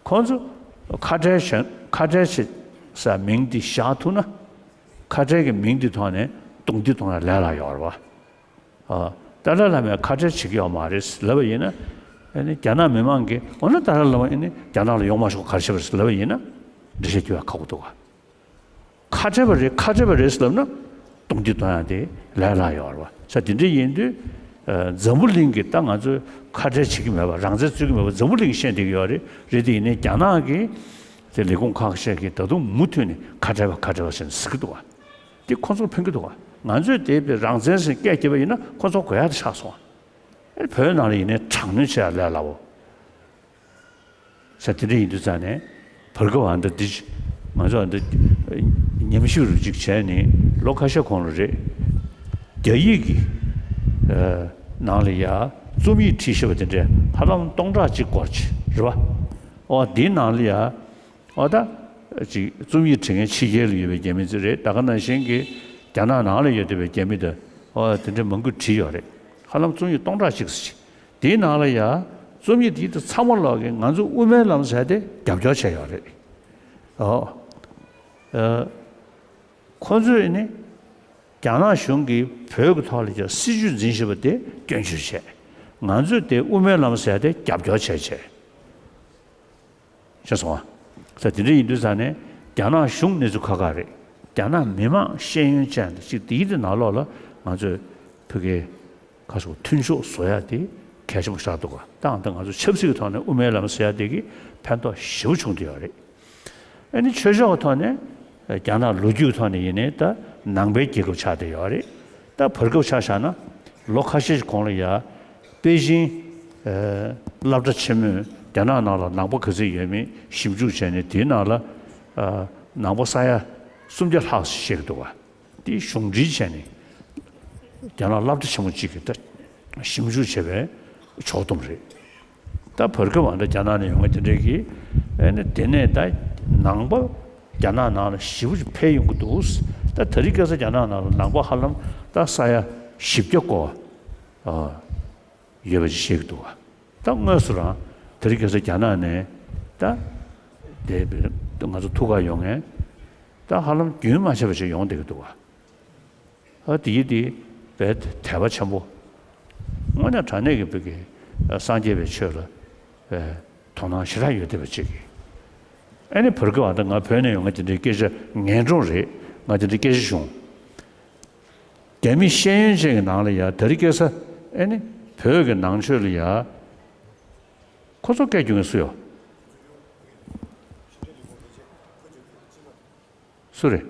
ཁོང་ཚོ་ཁ་བྲལ་བཞག་ཁ་བྲལ་བྱེད་ས་མིང་འདི་བཞག་ཐུབ་ན། ཁ་བྲལ་གྱི་མིང་འདི་ཐོག་ནས་རྡུང་རྡེག་གཏོང་ཡ་ལས་སླ་ཡོད་རེད་བ། ཨ། ཏཱ་ལའི་བླ་མས་ཁ་བྲལ་བྱེད་ཀྱི་ཡོད་མ་རེད་ལབ་པ་ཡིན་ན། ཨ་ནི་རྒྱ་ནག་མི་མང་གིས་འོ་ན་ཏཱ་ལའི་བླ་མ་ཨ་ནི་རྒྱ་ནག་ལ་ཡོང་མ་ཆོག་ག་རེ་བྱས་པ་རེད་ལབ་པ་ཡིན་ན། འགྲེལ་བཤད་རྒྱག་ཡ་ཁག་པོ་འདུག་ག་ཁ་བྲལ་བ་རེད་ཁ་བྲལ་བ་རེད་ལབ་ན་རྡུང་རྡེག་གཏོང་ཡ་དེ་ལས་སླ་ཡོད་རེད་བ། ས་དེ་འདྲ་ཡིན་དུས། ཨ། འཛམ་བུ་གླིང་གི་ད་ང་ཚོས་ཁ་བྲལ་བྱེད་ཀྱི་མེད་པ་རང་བཙན་རྩོད་ཀྱི་མེད་པ་འཛམ་བུ་གླིང་ཤེས་བསྡད་ཀྱི་ཡོད་རེད། རེད་དེ་ཡིན་ནའི་རྒྱ་ནག་གིས་དེ་ལས་ཁུངས་ཁག་ཤས་ཀྱིས་ད་དུང་མུ་མཐུད་ནས་ཁ་བྲལ་བ་ཁ་བྲལ་བ་ཟེར་ནས་ཟེར་གྱི་འདུག་བ། དེ་ཁོ་ཚོར་ཕན་གྱི་འདུག་བ། ང་ཚོས་དེ་བས་རང་བཙན་ཟེར་སྐད་རྒྱབ་པ་ཡིན་ན་ཁོ་ཚོར་དགོས་ཡ་དེ་ཆགས་སོང་བ། ཨེ་བོད་ནང་ལ་ཡིན་ནའི་དྲག་གནོན་བྱེད་ཡ་ལས་སླ་བོ། ས་དེ་འདྲ་ཡིན་དུས་ཙང་ནས་བར་སྐབས་ཨ་འདི་འདི་ང་ཚོ་ཨ་འདི་ཉམས་ཞིབ་རུ་གཅིག་བྱས་ནས་ལོ་ཁ་ཤས་གོང་ལ་རེད། རྒྱ་ཡིག་གི་ནང་ལ་ཡ་རྩོམ་ཡིག་བྲིས་ཤེས་པ་དེ་འདྲས་ཧ་ལམ་སྟོང་ཕྲག་གཅིག་སྐོར་ཅིག་རེད་བ། ཨོ་འདིའི་ནང་ལ་ཡ་ཨོ་ད་ཅིག་རྩོམ་ཡིག་བྲིས་མཁན་ཕྱི་རྒྱལ་ལ་ཡོད་པའི་རྒྱ་མི་ཚོ་རེད། ད་ག་ནང་བཞིན་གྱི་རྒྱ་ནག་ནང་ལ་ཡོད་བསྡད་པའི་རྒྱ་མི་དང་ཨོ་དེ་འདྲས་མང་པོས་བྲིས་ཡོད་རེད། ཧ་ལམ་རྩོམ་ཡིག་སྟོང་ཕྲག་གཅིག་ཙམ་ཅིག་དེའི་ནང་ལ་ཡ་རྩོམ་ཡིག་དེ་ཚང་མ་ལོག་གིས་ང་ཚོ་དབུ་མའི་ལམ་ཟེར་དེ་རྒྱབ་སྐྱོར་བྱས་ཡོད་རེད། ཨོ། ཨ། ཁོ་ཚོས་ནི་རྒྱ་ནག་གཞུང་གིས་བོད་ཀྱི་ཐོག་ལ་ཡ་སྲིད་བྱུས་འཛིན་བཞིན་པ་དེ་སྐྱོན་བརྗོད་བྱས། ང་ཚོས་དེ་དབུ་མའི་ལམ་ཟེར་དེ་རྒྱབ་སྐྱོར་བྱས་བྱས། ཤེས་སོང་ཨ། ད་དེ་འདྲ་ཡིན་དུས་ཙང་ནས་རྒྱ་ནག་གཞུང་གནས་ཚུལ་ཁག་ཁག་རེད། རྒྱ་ནག་མི་མང་ཤེས་ཡོན་ཅན་དང་ཅིག་དེའི་དེ་ནང་ལོགས་ལ་ང་ཚོས་བོད་སྐད་ཁ་སོགས་མཐུན་ཕྱོགས་བཟོ་ཡ་དེ་གལ་ཆེན་པོ་ཆགས་འདུག་ག་ད་ང་ཚོ་ཆབ་སྲིད་ཀྱི་ཐོག་ནས་དབུ་མའི་ལམ་ཟེར་ཡ་དེ་གིས་ཕན་ཐོགས་ཞེ་པོ་བྱུང་བསྡད་ཡོད་རེད། ཨ་ནི་ཆོས་ཕྱོགས་ཀྱི་ཐོག་ནས་རྒྱ་ནག་ལོ་རྒྱུས་ཀྱི་ཐོག་ནས་ཡིན་ནའི་ད་ནང་པའི་རྒྱལ་ཁབ་ཆགས་བསྡད་ཡོད་རེད། ད་བར་སྐབས་ཆ་བཞག་ན་ལོ་ཁ་ཤས་ཤིག་གོང་ལ་ཡ། པེ་ཅིང་། ཨ། སློབ་གྲྭ་ཆེན་མོས་རྒྱ་ནག་ནང་ལ་ནང་པ་ག་ཚོད་ཡོད་མེད་ཞིབ་འཇུག་བྱས་ནས་དེའི་ནང་ལ། ཨ། ནང་པ་ས་ཡ་སུམ་བརྒྱ་ལྷག་ཞིག་བཤད་ཀྱི་འདུག་བ། དེ་གཞུང་འབྲེལ་བྱས་ནས་རྒྱ་ནག་སློབ་གྲྭ་ཆེན་མོ་གཅིག་གིས་ད་ཞིབ་འཇུག་བྱས་པའི་ཕྱོགས་བསྡོམས་རེད། ད་བར་སྐབས་ཨ་འདྲ་རྒྱ་ནག་ནས་ཡོང་མཁན་དེ་འདྲས་ཀྱིས་ཨ་ནི་དེ་ནས་ད་ནང་པ་རྒྱ་ནག་ནང་ལ་ཞེ་པོ་ཅིག་འཕེལ་ཡོང་གི་འདུག་ད་དེ་རིང་ཁ་སང་རྒྱ་ནག་ནང་ལ་ནང་པ་ཧ་ལམ་ད་ས་ཡ་བཞི་བརྒྱ་སྐོར། ཨ། ཡོད་པ་ཅིག་བཤད་ཀྱི་འདུག་བ། ད་དངོས་སུ་རང་དེ་རིང་ཁ་སང་རྒྱ་ནག་ནས་ད་དེ་ང་ཚོ་ཐུག་ག་ཡོང་མཁན་ད་ཧ་ལམ་རྒྱུན་མ་ཆད་པ་ཞིག་ཡོང་བསྡད་ཀྱི་འདུག་བ། ཨ། དེ་ཡིན་དེ་བས་དད་པ་ཆེན་པོ། དངོས་གནས་དྲང་གནས་ཀྱི་བོད་ཀྱི་སངས་རྒྱས་པའི་ཆོས་ལ་དོ་སྣང་ཞེ་དྲག་ཡོད་བསྡད་པ་ཅིག་ཨ་ནི་བར་སྐབས་ཨ་ད་ང་བོད་ནས་ཡོང་ང་དེ་འདྲའི་སྐད་ཆ་ངན་སྒྲུང་རེད། ང་དེ་འདྲའི་སྐད་ཆ་བྱུང་། རྒྱ་མི་ཤེས་ཡོན་ཅན་གྱི་ནང་ལ་ཡ་དེ་རིང་ཁ་སང་ཨེ་ནི་བོད་ཀྱི་ནང་ཆོས་ལ་ཡ་ཁོ་ཚོ་སྐད་རྒྱག་མཁན་སུ་ཡོད། སུ་རེད།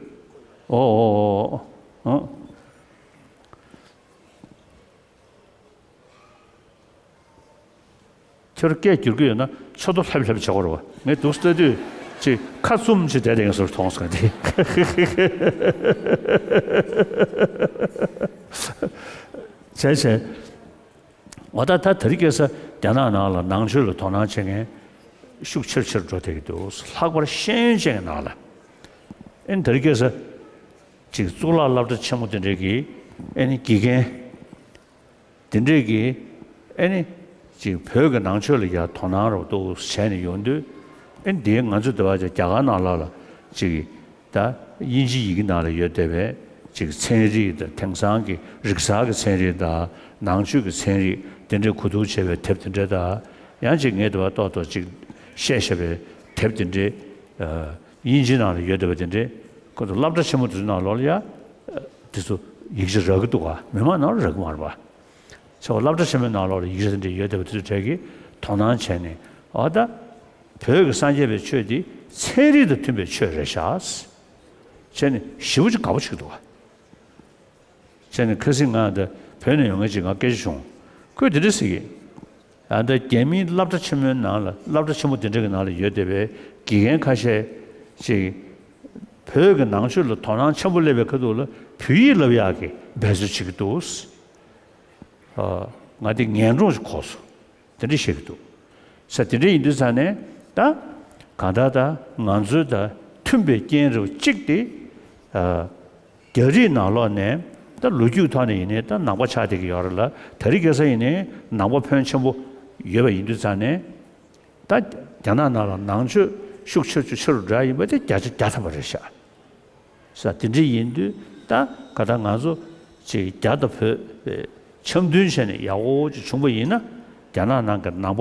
ཨོ་ཨོ་ཨོ་ཨོ། ཨང་། ཁྱོད་སྐད་སྒྱུར་གྱི་ཡོད་ན་ཚོད་ལྟ་ལྷབ་ལྷབ་བྱེད་དགོས་རེད་བ། ངས་འདུག་ལྟ་དུས་ཅིག་ཁ་བཙུམ་ཅིག་བསྡད་བསྡད་མཁན་བཟོ་འདྲ་མཐོང་སོང་དེ། བྱས་བྱས། འོ་ད་ད་དེ་རིང་ཁ་སང་རྒྱ་ནག་ནང་ལ་ནང་ཆོས་ལ་དོ་སྣང་བྱེད་མཁན་ཤུགས་ཆེར་ཆེར་འགྲོ་བསྡད་ཀྱི་འདུག་ལྷག་པར་ཤེས་ཡོན་ཅན་གྱི་ནང་ལ། ཨེ་ནི་དེ་རིང་ཁ་སང་ཅིག་གཙུག་ལག་སློབ་གྲྭ་ཆེན་མོ་དེ་འདྲས་ཀྱི་ཨེ་ནི་དགེ་རྒན། དེ་འདྲས་ཀྱི་ཨེ་ནི་ཅིག་བོད་ཀྱི་ནང་ཆོས་ལ་ཡ་དོ་སྣང་རོགས་འདུག་བྱས་ནས་ཡོང་དུས། ཨེ་ནི་དེའི་ང་ཚོ་འདི་བ་ཅིག་རྒྱ་གར་ནང་ལ་ལ་ཅིག་ད་དབྱིན་ཇི་ཡི་གེ་ནང་ལ་ཡོད་བསྡད་པའི་ཅིག་ཚན་རིག་དང་དེང་སང་གི་རིག་གསར་གྱི་ཚན་རིག་དང་ནང་ཆོས་ཀྱི་ཚན་རིག་དེ་འདྲས་གོ་བསྡུར་བྱས་པའི་དེབ་དེ་འདྲས་དང་། ཡང་ཅིག་ངས་འདི་བ་ཏོག་ཏོག་ཅིག་བཤད་བཞག་པའི་དེབ་དེ་འདྲས། ཨ། དབྱིན་ཇི་ནང་ལ་ཡོད་བསྡད་པ་དེ་འདྲས་ཁོ་ཚོ་སློབ་གྲྭ་ཆེན་མོ་དེ་ཚོའི་ནང་ལོགས་ལ་ཡ་དེ་ཚོ་ཡིག་ཆ་རག་གི་འདུག་ག་མི་མང་ནང་ལ་རག་གི་མ་རེད་པ། ཚེ་བ་སློབ་གྲྭ་ཆེན་མོའི་ནང་ལོགས་ལ་ཡིག་ཆ་དེ་འདྲས་ཡོད་བསྡད་པ་དེ་ཚོའི་གྲས་ཀྱིས་དོ་སྣང་བྱས་ནས། འོ་ད་བོད་ཀྱི་སངས་རྒྱས་པའི་ཆོས་འདི་ཚན་རིག་དང་མཐུན་པའི་ཆོས་རེད་ཤག་བྱས་ནས་ཞེ་པོ་ཅིག་དགའ་པོ་བྱེད་ཀྱི་འདུག་ག་བྱས་ནས་ཁ་སང་ང་ད་བོད་ནས་ཡོང་མཁན་ཅིག་ང་སྐད་ཆ་བྱུང་། ཁོས་དེ་འདྲ་ཟེར་གི། ཨ་ད་རྒྱ་མིའི་སློབ་གྲྭ་ཆེན་མོའི་ནང་ལ་སློབ་གྲྭ་ཆེན་མོ་དེ་འདྲ་གི་ནང་ལ་ཡོད་བསྡད་པའི་དགེ་རྒན་ཁ་ཤས་ ཅིག་བོད་ཀྱི་ནང་ཆོས་ལ་དོ་སྣང་ཆེན་པོ་སླེབས་པའི་ཁ་ཐུག་ལ་བོད་ཡིག་བསླབ་ཡག་གི་འབད་རྩོལ་བྱེད་ཀྱི་འདུག་ཨ། ང་དེ་ངན་གྲོང་ཞིག་གོ་སོང་། དེ་འདྲ་བཤད་ཀྱི་འདུག་ས། དེ་འདྲ་ཡིན་དུས་ཙང་ནས་ད་གང་ལྟར་ད་ང་ཚོའི་ད་མཐུན་པའི་རྐྱེན་རེ་བ་གཅིག་དེ། ཨ། རྒྱ་རིགས་ནང་ལོགས་ནས་ད་ལོ་རྒྱུས་ཐོག་ནས་ཡིན་ནའི་ད་ནང་པ་ཆགས་བསྡད་ཀྱི་ཡོད་རེད་ལ། དེ་རིང་ཁ་སང་ཡིན་ནའི་ནང་པ་ཕོན་ཆེན་པོ་ཡོད་པ་ཡིན་དུས་ཙང་ནས། ད་རྒྱ་ནག་ནང་ལ་ནང་ཆོས་ཤུགས་ཆེ་ཆུ་ཆེ་རུ་འགྲོ་ཡ་ཡིན་པ་དེ་བརྒྱ་ཆ་བརྒྱ་ཐམ་པ་རེད་ཤག་ས། དེ་འདྲ་ཡིན་དུས་ད་ག་ད་ང་ཚོ་ཅིག་རྒྱ་དང་བོད་པའི་འཆམ་མཐུན་བྱས་ནས་ཡག་པོ་ཅིག་བྱུང་པ་ཡིན་ན། རྒྱ་ནག་ནང་གི་ནང་པ་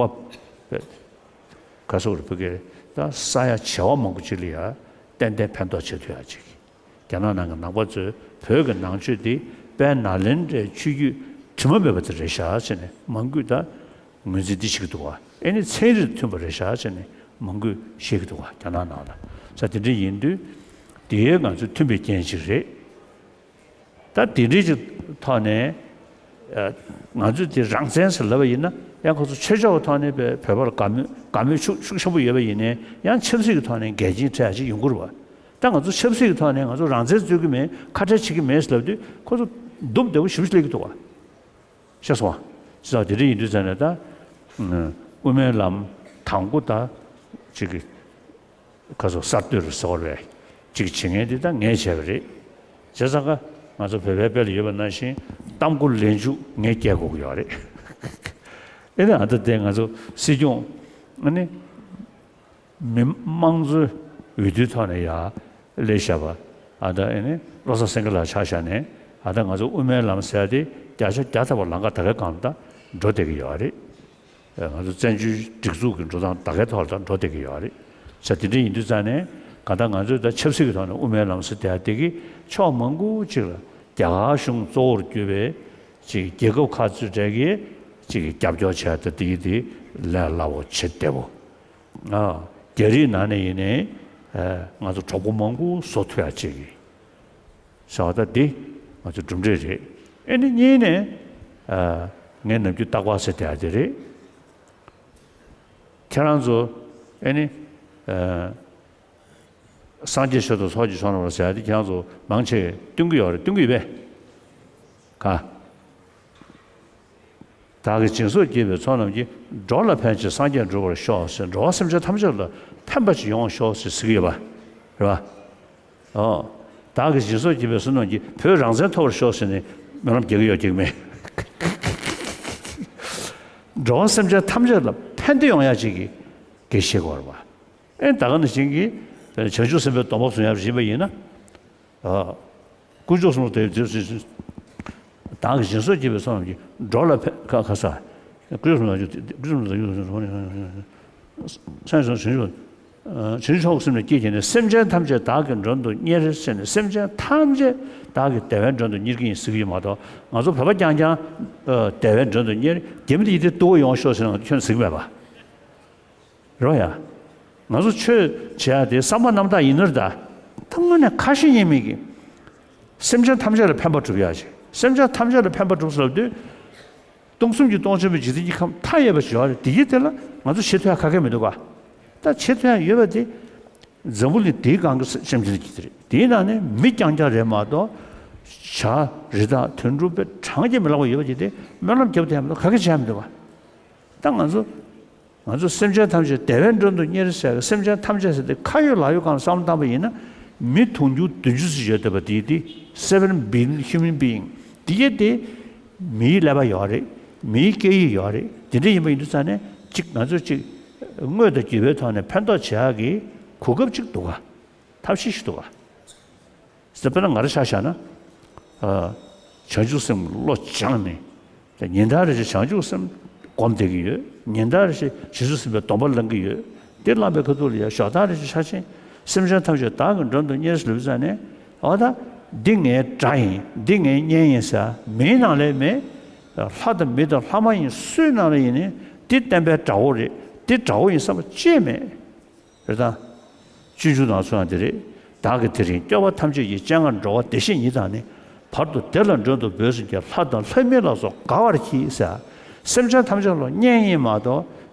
ག་སོག་རེ་བོད་སྐད་ད་ས་ཡ་བྱེ་བ་མང་པོ་ཅིག་ལ་ཡ་ཏན་ཏན་ཕན་ཐོགས་བྱེད་ཐུབ་ཡ་ཅིག་རྒྱ་ནག་ནང་གི་ནང་པ་ཚོས་བོད་ཀྱི་ནང་ཆོས་འདི་དཔལ་ནཱ་ལེནྡྲའི་ཆོས་བརྒྱུད་དྲི་མ་མེད་པ་དེ་རེད་ཤག་ཟེར་ནས་མང་པོས་ད་ངོས་འཛིན་འདི་བྱེད་ཀྱི་འདུག་བ། ཨེ་ནི་ཚན་རིག་མཐུན་པ་རེད་ཤག་ཟེར་ནས་མང་པོས་བཤད་ཀྱི་འདུག་བ། རྒྱ་ནག་ནང་ལ་ས་དེ་འདྲ་ཡིན་དུས་དེའི་ང་ཚོ་མཐུན་པའི་རྐྱེན་ཅིག་རེད། ད་དེ་འདྲའི་ཅིག་ཐོག་ནས་ཨ། ང་ཚོས་དེ་རང་བཙན་ཟེར་ལབ་པ་ཡིན་ན་ཡང་ཁོ་ཚོ་ཆོས་ཕྱོགས་ཀྱི་ཐོག་ནས་བོད་པར་དགའ་མོས་དགའ་མོས་ཤུགས་ཤུགས་ཆེན་པོ་ཡོད་པ་ཡིན་ནའི་ཡང་ཆབ་སྲིད་ཀྱི་ཐོག་ནས་འགལ་རྐྱེན་འཕྲད་ཡ་ཅིག་ཡོང་གི་རེད་བ། ད་ང་ཚོ་ཆབ་སྲིད་ཀྱི་ཐོག་ནས་ང་ཚོ་རང་བཙན་རྩོད་ཀྱི་མེད། ཁ་བྲལ་བྱེད་ཀྱི་མེད་ཟེར་ལབ་དུས་ཁོ་ཚོ་འདུམ་བདེ་པོ་ཞེ་པོ་ཞིག་སླེབས་ཀྱི་འདུག་བ། ཤེས་སོང་བ། ཅི་ཙང་དེ་འདྲ་ཡིན་དུས་ཙང་ནས་ད་དབུ་མའི་ལམ་དང་པོ་ད་ཅིག་གི་ཁ་སོ་གསར་གཏོད་རུ་ཟེར་བ་རེད། ཅིག་བྱེད་མཁན་དེ་ད་ངས་བྱས་པ་རེད། བྱས་ཙང་ཀ་ང་ཚོ་བོད་པའི་དཔེ་ལ་ཡོད་པ་ནང་བཞིན་གཏམ་མགོ་ལན་ཆུ་ངས་སྐྱེལ་དགོས་ཀྱི་ཡོད་རེད། ཨེ་ནི་ཨ་ད་དེ་ང་ཚོ་སྲིད་སྐྱོང་ཨ་ནི། མི་དམངས་གཙོའི་འོས་བསྡུའི་ཐོག་ནས་ཡར་སླེབས་བཞག་པ། ཨ་ད་ཨེ་ནི་བློ་བཟང་སེང་གེ་ལགས་ཆ་བཞག་ནས་ཨ་ད་ང་ཚོ་དབུ་མའི་ལམ་ཟེར་ཡ་དེ་བརྒྱ་ཆ་བརྒྱ་ཐམ་པ་ལམ་ཁ་ད་གའི་སྒང་ལ་ད་འགྲོ་བསྡད་ཀྱི་ཡོད་རེད། ང་ཚོ་བཙན་བྱོལ་སྒྲིག་འཛུགས་ཀྱི་འགྲོ་སྟངས་ད་གའི་ཐོག་ལ་ད་འགྲོ་བསྡད་ཀྱི་ཡོད་རེད། ས་དེ་འདྲ་ཡིན་དུས་ཙང་ནས་གང་ལྟར་ང་ཚོས་ད་ཆབ་སྲིད་ཀྱི་ཐོག་ནས་དབུ་མའི་ལམ་ཟེར་བསྡད་ཡ་དེ་གི་ཕྱོགས་མང་པོ་ཅིག་ལ་རྒྱ་གར་གཞུང་གཙོ་བོར་གྱུར་པའི་ཅིག་རྒྱལ་ཁབ་ཁག་ཚོའི་གྲས་ཀྱིས་ཅིག་རྒྱབ་སྐྱོར་བྱས་ཏེ་དེ་དེ་ལས་སླ་བོ་བྱེད་བདེ་བོ། ཨ། རྒྱ་རིགས་ནང་ནས་ཡིན་ནའི་ཨ། ང་ཚོ་གྲོགས་པོ་མང་པོ་བཟོ་ཐུབ་ཡ་བྱེད་ཀྱི་ཟེར་བ་ད་འདི་ང་ཚོ་གྲུབ་འབྲས་རེད། ཨེ་ནི་གཉིས་ནས་ཨ། ངས་ནམ་རྒྱུན་རྟག་པར་ཟེར་བསྡད་ཡ་དེ་རེད། ཁྱེད་རང་ཚོ་ཨེ་ནི་ཨ། སངས་རྒྱས་ཆོས་དང་ཚོགས་ཀྱི་མཆོག་རྣམས་ལ་ཟེར་ཡ་དེ་ཁྱེད་རང་ཚོ་མང་ཆེ་བས་སྟོན་གྱི་ཡོད་རེད། སྟོན་གྱི་ཡོད་པས། ག་བདག་གིས་སྦྱིན་སོགས་བགྱིས་པའི་ཚོགས་རྣམས་ཀྱིས། འགྲོ་ལ་ཕན་ཕྱིར་སངས་རྒྱས་འགྲུབ་པར་ཤོག་ཟེར། འགྲོ་བ་སེམས་ཅན་ཐམས་ཅད་ལ་ཕན་པ་ཅིག་ཡོང་བར་ཤོག་ཟེར་ཟེར་གྱི་ཡོད་པ་རེད་པ། ཨོ། བདག་གིས་སྦྱིན་སོགས་བགྱིས་པའི་བསོད་ནམས་ཀྱིས། བོད་རང་བཙན་ཐོབ་པར་ཤོག་ཟེར་ནས་སྨོན་ལམ་རྒྱག་གི་ཡོད་ཀྱི་མེད། འགྲོ་བ་སེམས་ཅན་ཐམས་ཅད་ལ་ཕན་བདེ་ཡོང་ཡ་ཅིག་གི་དགེ་བཤེས་དགོས་རེད་པ། ཨེ་ད་ག་ནང་བཞིན་གྱི་བྱང་ཆུབ་སེམས་དཔའི་སྡོམ་པ་བཟུང་ཡ་ཡིན་པ་ཡིན་ན། ཨ། དཀོན་མཆོག་གསུམ་ལ་དད་པའི་ཚེ་བདག་གིས་སྦྱིན་སོགས་བགྱིས་པའི་ཚོགས་རྣམས་ཀྱིས། འགྲོ་ལ་ཕན་ཁ་ཁ་ས། དཀོན་མཆོག་གསུམ་ལ་དཀོན་མཆོག་གསུམ་ལ་སེམས་བྱང་ཆུབ་བྱང་ཆུབ་སེམས་ལ་བསྐྱེད་བྱས་ནས། སེམས་ཅན་ཐམས་ཅད་བདག་གིས་མགྲོན་དུ་གཉེར་ཟེར་ནས། སེམས་ཅན་ཐམས་ཅད་བདག་གིས་བདེ་བའི་མགྲོན་དུ་གཉེར་གྱི་ཡིན་ཟེར་གྱི་ཡོད་མ་གཏོགས། ང་ཚོ་བོད་པ་རྐྱང་རྐྱང་བདེ་བའི་མགྲོན་དུ་གཉེར། རྒྱ་མི་དེ་ཡིད་དེ་སྡུག་པོ་ཡོང་ཤོག་ཟེར་ན་ཁྱོན་ཟེར་གྱི་མེད་པ། རེད་ཡ། ང་ཚོ་ཆོས་བྱེད་ཡ་དེ་བསམ་པ་རྣམ་དག་ཡིན་ནོ་རེད་ད། ད་དངོས་གནས་ཁ་ཞེ་གཉིས་མེད་ཀྱི། སེམས་ཅན་ཐམས་ཅད་ལ་ཕན་པ་སྒྲུབ་ཡ་ཞིག་སེམས་ཅན་ཐམས་ཅད་ལ་ཕན་པ་སྒྲུབ་ཟེར་ལབ་དུས། སྟོང་གསུམ་གྱི་སྟོང་ཆེན་པོའི་འཇིག་རྟེན་གྱི་ཁམས་མཐའ་ཡས་པ་ཞིག་ཡོད་རེད། དེ་གི་དེ་ལ་ང་ཚོ་བྱེད་ཐུབ་ཡ་ག་གེ་མི་འདུག་ག་ད་བྱེད་ཐུབ་ཡ་ཡོད་པ་དེ། འཛམ་བུ་གླིང་དེའི་སྒང་གི་སེམས་ཅན་གྱི་དེ་རེད། དེའི་ནང་ནས་མི་རྐྱང་རྐྱང་རེད་མ་གཏོགས། བྱ་རི་དྭགས་དུད་འགྲོ་དཔེ་གྲངས་ཀྱིས་མི་ལོངས་པ་ཡོད་པ་དེ་དེ་སྨོན་ལམ་རྒྱབ་ཐུབ་ཡ་མི་འདུག་ག་གེ་བྱེད་ཡ་མི་འདུག་ག་ད་ང་ཚོ། ང་ཚོ་སེམས་ཅན་ཐམས་ཅད་བདེ་བའི་མགྲོན་དུ་གཉེར་ཟེར་བའི་སེམས་ཅན་ཐམས་ཅད་ཟེར་དེ་ཁ་ཡོད་ལག་ཡོད་སྒང་ལ་བསམ་བློ་བཏང་པ་ཡིན་ན། མི་དུང་ཕྱུར་བདུན་ཅུ་ཙམ་ཡོད་བསྡད་པ་དེ་དེ་seven billion human being དེ་གས་དེ་མིའི་ཀླད་པ་ཡོད་རེད། མིའི་སྐད་ཡིག་ཡོད་རེད། དེ་འདྲ་ཡིན་པ་ཡིན་དུས་ཙང་ནས་གཅིག་ང་ཚོས་གཅིག་དངོས་དང་བརྒྱུད་པའི་ཐོག་ནས་ཕན་ཐོགས་བྱེད་ཡག་གི་གོ་སྐབས་གཅིག་འདུག་ག་ཐབས་ཤེས་ཤིག་འདུག་ག་ཟེར་དཔེར་ན་ང་རང་ཆ་བཞག་ན། ཨ། བྱང་ཆུབ་སེམས་བློ་སྦྱངས་ནས། ཉིན་ལྟར་རེ་བཞིན་བྱང་ཆུབ་སེམས་སྒོམ་བསྡད་ཀྱི་ཡོད། ཉིན་ལྟར་རེ་བཞིན་རྗེས་སུ་སེམས་པའི་སྡོམ་པ་བླང་གི་ཡོད། དེ་བླངས་པའི་ཁ་ཐུག་ལ་ཡང་ཞོགས་ལྟར་རེ་བཞིན་ཆ་ཆེན་སེམས་ཅན་ཐམས་ཅད་བདག་གི་མགྲོན་དུ་གཉེར་ཟེར་ལབ་ཙང་ནས། འོ་ད། འདི་ངའི་དགྲ་ཡིན། འདི་ངའི་གཉེན་ཡིན་ཟེར་མིའི་ནང་ལས་མེད། ལྷ་དང་མི་དང་ལྷ་མ་ཡིན་སུའི་ནང་ལ་ཡིན་ནའི་འདི་བསྟན་པའི་དགྲ་བོ་རེད། འདི་དགྲ་བོ་ཡིན་བསམ་པ་ཅིག་མེད། རེད་དང་། སྤྱོད་འཇུག་ནང་གསུངས་ཡང་དེ་རེད། བདག་གིས་དེ་རིང་སྐྱོབ་པ་ཐམས་ཅད་ཀྱི། སྤྱན་སྔར་འགྲོ་བ་བདེ་གཤེགས་ཉིད་དང་ནི། བར་དུ་བདེ་ལ་མགྲོན་དུ་བོས་ཟིན་གྱི། ལྷ་དང་ལྷ་མིན་ལ་སོགས་དགའ་བར་གྱིས་ཟེར། སེམས་ཅན་ཐམས་ཅད་ལ་གཉེན་ཡིན་མ་གཏོགས།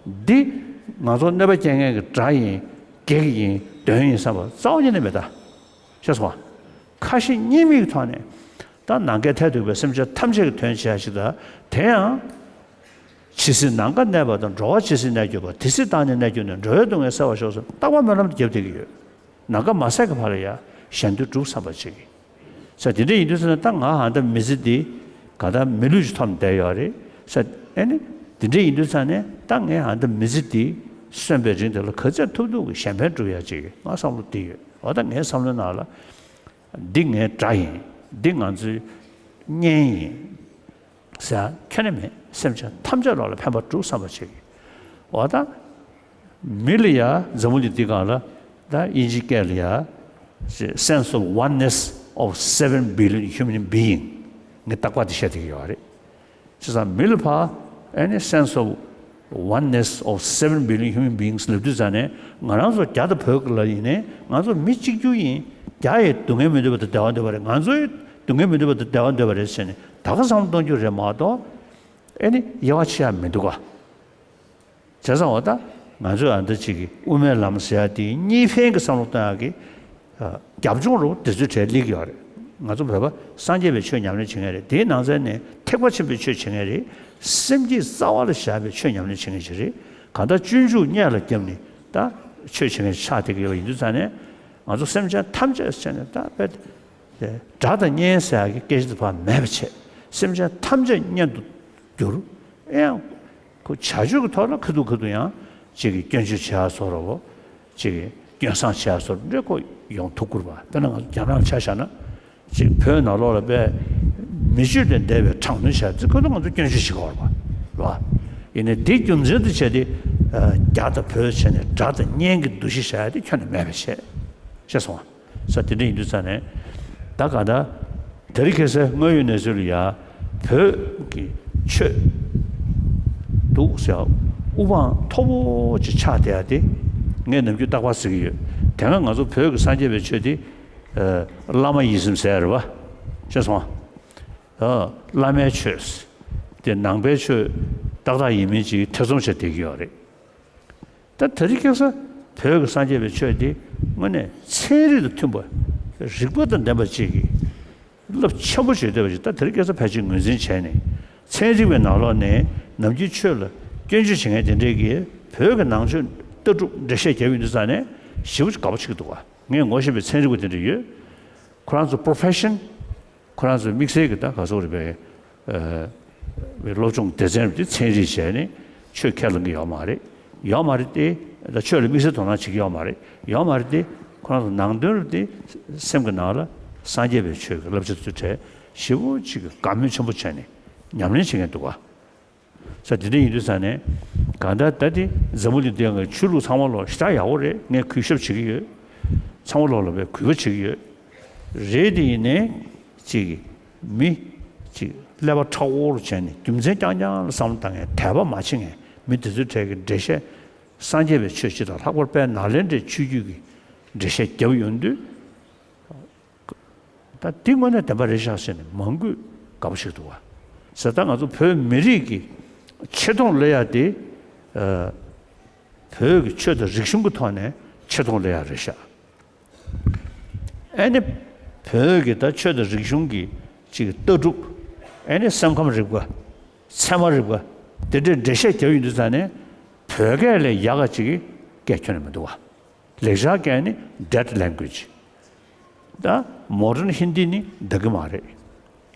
འདི་ང་ཚོ་གནོད་པ་སྐྱེལ་མཁན་གྱི་དགྲ་ཡིན། བགེགས་ཡིན། དོན་ཡིན་བསམ་པ་རྩ་བ་ཉིད་ནས་མེད་ད། ཤེས་སོང་ང་། ཁ་ཞེ་གཉིས་མེད་ཀྱི་ཐོག་ནས་ད་ནམ་མཁའི་མཐས་གཏུགས་པའི་སེམས་ཅན་ཐམས་ཅད་ཀྱི་དོན་བྱེད་ཡ་ཞིག་ད། དེ་ཡང་ཇི་སྲིད་ནམ་མཁའ་གནས་པ་དང་། འགྲོ་བ་ཇི་སྲིད་གནས་གྱུར་པ། དེ་སྲིད་བདག་ནི་གནས་གྱུར་ནས། འགྲོ་བའི་སྡུག་བསྔལ་སེལ་བར་ཤོག་ཟེར་རྟག་པ་སྨོན་ལམ་དེ་བརྒྱབ་བསྡད་ཀྱི་ཡོད། ནམ་མཁའ་མ་ཟད་ཀྱི་བར་ལ་ཡ་གཞན་དོན་སྒྲུབ་བསམ་པ་བྱེད་ཀྱི། ས་དེ་འདྲ་ཡིན་དུས་ཙང་ནས་ད་ང་ཨ་ད་མི་ཚེ་འདི་ག་ད་མི་ལུས་ཅིག་ཐོབ་བསྡད་ཡོད་རེད་ས། ཨེ་ནི་དེ་འདྲ་ཡིན་དུས་ཙང་ནས་ད་ངས་ཨ་ད་མི་ཚེ་འདི་གསོན་པའི་རིང་དེ་ལ་ག་ཚད་ཐུབ་ཐུབ་ཀྱི་གཞན་ཕན་སྒྲུབ་ཡ་ཅིག་ང་བསམ་བློ་འདི་ཡོད། འོ་ད་ངའི་བསམ་བློའི་ནང་ལ་འདི་ངའི་དགྲ་ཡིན། འདི་ང་ཚོའི་གཉེན་ཡིན་ཟེར་ཡ་ཁྱོན་ནས་མེད། སེམས་ཅན་ཐམས་ཅད་ལོག་ལ་ཕན་པ་སྒྲུབ་བསམ་པ་བྱེད་ཀྱི། འོ་ད། མི་ལ་ཡ་འཛམ་བུ་གླིང་འདི་སྒང་ལ་ད་དབྱིན་ཇིའི་སྐད་ལ་ཡ་sense of oneness of seven billion human being ངས་རྟག་པར་འདི་བཤད་བསྡད་ཀྱི་ཡོད་རེད། བྱས་ཙང་མི་ལ་ཕར་ཨེ་ནི་sense of oneness of seven billion human beings ལབ་དུས་ཙང་ནས་ང་རང་ཚོ་རྒྱ་དང་བོད་ལ་ཡིན་ནའི་ང་ཚོ་མི་གཅིག་གྱུར་ཡིན། རྒྱ་ཡི་སྡུག་བསྔལ་མི་འདོད་པ་དང་བདེ་བ་འདོད་པ་རེད། ང་ཚོ་ཡི་སྡུག་བསྔལ་མི་འདོད་པ་དང་བདེ་བ་འདོད་པ་རེད་ཟེར་ནས་ད་ག་བསམ་བློ་གཏོང་རྒྱུ་རེད་མ་གཏོགས་ཨེ་ནི་དབྱེ་བ་ཕྱེ་ཡ་མི་འདུག་ག། བྱས་ཙང་འོ་ད་ང་ཚོས་ཨ་འདི་གཅིག་གི་དབུ་མའི་ལམ་ཟེར་ཡ་དེ་གཉིས་ཕན་གྱི་བསམ་བློ་གཏོང་ཡ་གི་རྒྱབ་ལྗོངས་རུ་དེ་ཚོའི་གྲས་སླེབས་ཀྱི་ཡོད་རེད། ང་ཚོ་བོད་པ་སངས་རྒྱས་པའི་ཆོས་ཉམས་ལེན་བྱེད་མཁན་རེད། དེའི་ནང་ཚན་ནས་ཐེག་པ་ཆེན་པོའི་ཆོས་བྱེད་མཁན་རེད། སེམས་བསྐྱེད་རྩ་བ་ལ་བཞག་པའི་ཆོས་ཉམས་ལེན་བྱེད་མཁན་ཞིག་རེད། གང་ལྟར་སྤྱོད་འཇུག་སྔོན་ལ་བརྒྱབ་ནས་ད་ཆོས་བྱེད་མཁན་ཆགས་བསྡད་ཀྱི་ཡོད་པ་ཡིན་དུས་ཙང་ནས་ང་ཚོ་སེམས་ཅན་ཐམས་ཅད་བྱས་ནས་ད་དཔེ་དེ་དགྲ་དང་གཉེན་ཟེར་ཡ་གི་སྐད་ཆ་དེ་ཕར་མེད་པ་བྱས། སེམས་ཅན་ཐམས་ཅད་གཉེན་དུ་གྱུར། ཨེ་ཡང་ཁོ་བྱ་སྤྱོད་ཀྱི་ཐོག་ལ་ཁ་ཐུག་ཁ་ཐུག་ཡང་གཅིག་གིས་སྐྱོན་བརྗོད་བྱེད་ཡ་བཟོ་འདྲ་བོ། གཅིག་གིས་སྐྱོན་བསང་བྱེད་ཡ་བཟོ་འདྲ་ཁོ་ཡོང་ཐུབ་ཀྱི་རེད་པ། དཔེར་ན་ང་ཚོ་རྒྱ་ནག་ལ་ཆ་བཞག་ན། གཅིག་བོད་ནང་ལོགས་ལ་དཔེ་མི་སྤྱོད་དང་འདས་པའི་དྲག་གནོན་བྱས་ཚེ་ཁོ་ཚོ་ང་ཚོ་སྐྱོན་བརྗོད་བྱེད་ཀྱི་ཡོད་རེད་པ། རེད་པ། ཡིན་ནའི་དེ་རྒྱུ་མཚན་དུ་བྱས་ཏེ་རྒྱ་དང་བོད་བྱས་ནས་དགྲ་དང་གཉེན་གྱི་འདུ་ཤེས་བྱ་ཡ་དེ་ཁྱོན་ནས་མེད་པ་བྱས། ཤེས་སོང་ང་། ས་དེ་འདྲ་ཡིན་དུས་ཙང་ནས་ད་ག་ད་དེ་རིང་ཁ་སང་དངོས་ཡོད་གནས་ཚུལ་ལ་ཡ་བོད་ཀྱི་ཆོས་འདུག་ཟེར་དབུ་འཕང་མཐོ་པོ་ཅིག་ཆགས་བསྡད་ཡ་དེ་ངས་ནམ་རྒྱུན་རྟག་པར་ཟེར་གྱི་ཡོད། དེ་སྔ་ང་ཚོ་བོད་ཀྱི་སངས་རྒྱས་པའི་ཆོས་དེ་བླ་མ་ཡིད་བཞིན་ཟེར་ཡ་རེད་པ། ཤེས་སོང་ང་། བླ་མའི་ཆོས་དེ་ནང་པའི་ཆོས་ཏག་ཏག་ཡིན་མིན་ཅིག་ཐེ་ཚོམ་བྱས་བསྡད་ཀྱི་ཡོད་རེད། ད་དེ་རིང་ཁ་སང་བོད་ཀྱི་སངས་རྒྱས་པའི་ཆོས་འདི་དངོས་གནས་ཚན་རིག་དང་མཐུན་པ། རིགས་པ་དང་ལྡན་པ་ཅིག་གིས་རླབས་ཆེན་པོ་བྱེད་བསྡད་པ་ཞིག་ད་དེ་རིང་ཁ་སང་ཕལ་ཆེར་ངོས་འཛིན་བྱས་ནས། ཚན་རིག་པའི་ནང་ལོགས་ནས་ནམ་རྒྱུན་ཆོས་ལ་སྐྱོན་བརྗོད་བྱེད་མཁན་དེ་འདྲས་ཀྱིས་བོད་ཀྱི་ནང་ཆོས་ལྟ་གྲུབ་འགྲེལ་བཤད་བརྒྱབ་ཡོང་དུས་ཙང་ནས་ཞེ་པོ་ཅིག་དགའ་པོ་བྱེད་ཀྱི་འདུག་ག། ངས་ངོ་ཤེས་པའི་ཚན་རིག་པ་དེ་འདྲ་ཡོད། ཁོ་རང་ཚོ་པོ་རོ་ཕེ་ཤན། ཁོ་རང་ཚོའི་དམིགས་བསལ་གྱི་ད་ག་ཚོད་རེད་པས། སློབ་སྦྱོང་སྡེ་ཚན་རེད་དེ་ཚན་རིག་བྱས་ནས་ཆོས་ཁས་ལེན་གྱི་ཡོད་མ་རེད། ཡོད་མ་རེད་དེ། ད་ཆོས་ལ་དམིགས་བསལ་དོ་སྣང་བྱེད་ཀྱི་ཡོད་མ་རེད། ཡོད་མ་རེད་དེ། ཁོ་རང་ཚོ་ནང་དོན་རེད་དེ། སེམས་ཀྱི་ནང་ལ་སངས་རྒྱས་པའི་ཆོས་ཀྱི་བསླབ་བྱ་དེ་ཚོའི་གྲས་ཞེ་པོ་ཅིག་གི་དགའ་མོས་ཆེན་པོ་བྱས་ནས་ཉམས་ལེན་བྱེད་མཁན་འདུག་ག། ས་དེ་འདྲ་ཡིན་དུས་ཙང་ནས་གང་ལྟར་ད་དེ་འཛམ་བུ་གླིང་འདི་ཡང་ཆོས་ལུགས་ཚང་མ་ལོག་ཞེ་དྲག་ཡག་པོ་རེད། ངས་གུས་ཞབས་བྱེད་ཀྱི་ཡོད། ཚང་མ་ལོག་ལ་བས་གུས་པ་བྱེད་ཀྱི་ཡོད། རེད་དེ་ཡིན་ནའི་ཅིག་མི་ཅིག་ཀླད་པ་མཁྲེགས་པོ་རུ་བྱས་ནས་རྒྱུ་མཚན་རྐྱང་རྐྱང་ལ་བསམ་བློ་བཏང་མཁན་དད་པ་མ་བྱེད་མཁན་མི་དེ་ཚོའི་གྲས་ཀྱི་འགྲེལ་བཤད། སངས་རྒྱས་པའི་ཆོས་སྤྱི་དང་ལྷག་པར་དཔལ་ནཱ་ལེནྡྲའི་ཆོས་བརྒྱུད་ཀྱི་འགྲེལ་བཤད་བརྒྱབ་ཡོང་དུས། ད་འདི་དངོས་གནས་བདེན་པ་རེད་ཤག་ཟེར་ནས་མང་པོས་དགའ་པོ་ཞིག་འདུག་བ། ཟེར་ད་ང་ཚོ་བོད་མི་རིགས་ཀྱི་ཆེ་མཐོང་སླེབས་ཡ་དེ། ཨ། བོད་ཀྱི་ཆོས་དང་རིག་གཞུང་གི་ཐོག་ནས་ཆེ་མཐོང་སླེབས་ཡ་རེད་ཤག། ཨ་ནི་བོད་ཀྱི་ད་ཆོས་དང་རིག་གཞུང་གི་ཅིག་ལྟ་གྲུབ། ཨ་ནི་སེམས་ཁམས་རིག་པ། ཚད་མ་རིག་པ། དེ་འདྲའི་འགྲེལ་བཤད་རྒྱབ་ཡོང་དུས་ཙང་ནས་བོད་སྐད་ལས་ཡག་ག་ཅིག་གི་སྐད་ཁྱོན་ནས་མི་འདུག་བ། ལེགས་སྦྱར་སྐད་ནི་dead language། ད་modern Hindi ནི་འདང་གི་མ་རེད།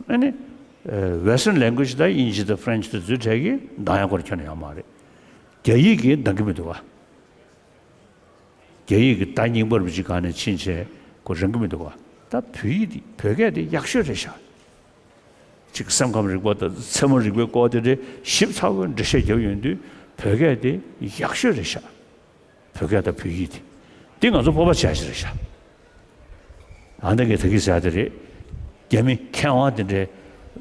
ཨ་ནི་Western language ད་དབྱིན་ཇི་དང་French དེ་ཚོའི་གྲས་ཀྱིས་འདང་ཡག་སྐོར་ཁྱོན་ནས་ཡོད་མ་རེད། རྒྱ་ཡིག་གིས་འདང་གི་མི་འདུག་བ། རྒྱ་ཡིག་གི་ད་རྙིང་པ་རུ་ཅིག་གང་ནས་ཕྱིན་བྱས་ཁོ་རང་གི་མི་འདུག་བ། ད་བོད་ཡིག་འདི་བོད་སྐད་འདི་ཡག་ཤོས་རེད་ཤག། ཅིག་སེམས་ཁམས་རིག་པ་དང་ཚད་མ་རིག་པའི་སྐོར་དེ་འདྲའི་ཞིབ་ཚགས་པོའི་འགྲེལ་བཤད་རྒྱབ་ཡོང་དུས་བོད་སྐད་དེ་ཡག་ཤོས་རེད་ཤག། བོད་སྐད་དང་བོད་ཡིག་དེ། འདི་ང་ཚོ་སྤོབས་པ་བྱ་ཡ་ཞིག་རེད་ཤག། ཨ་འདི་གས་ད་གིན་ཟེར་ཡ་དེ་རེད། རྒྱ་མི་མཁས་དབང་དེ་འདྲའི་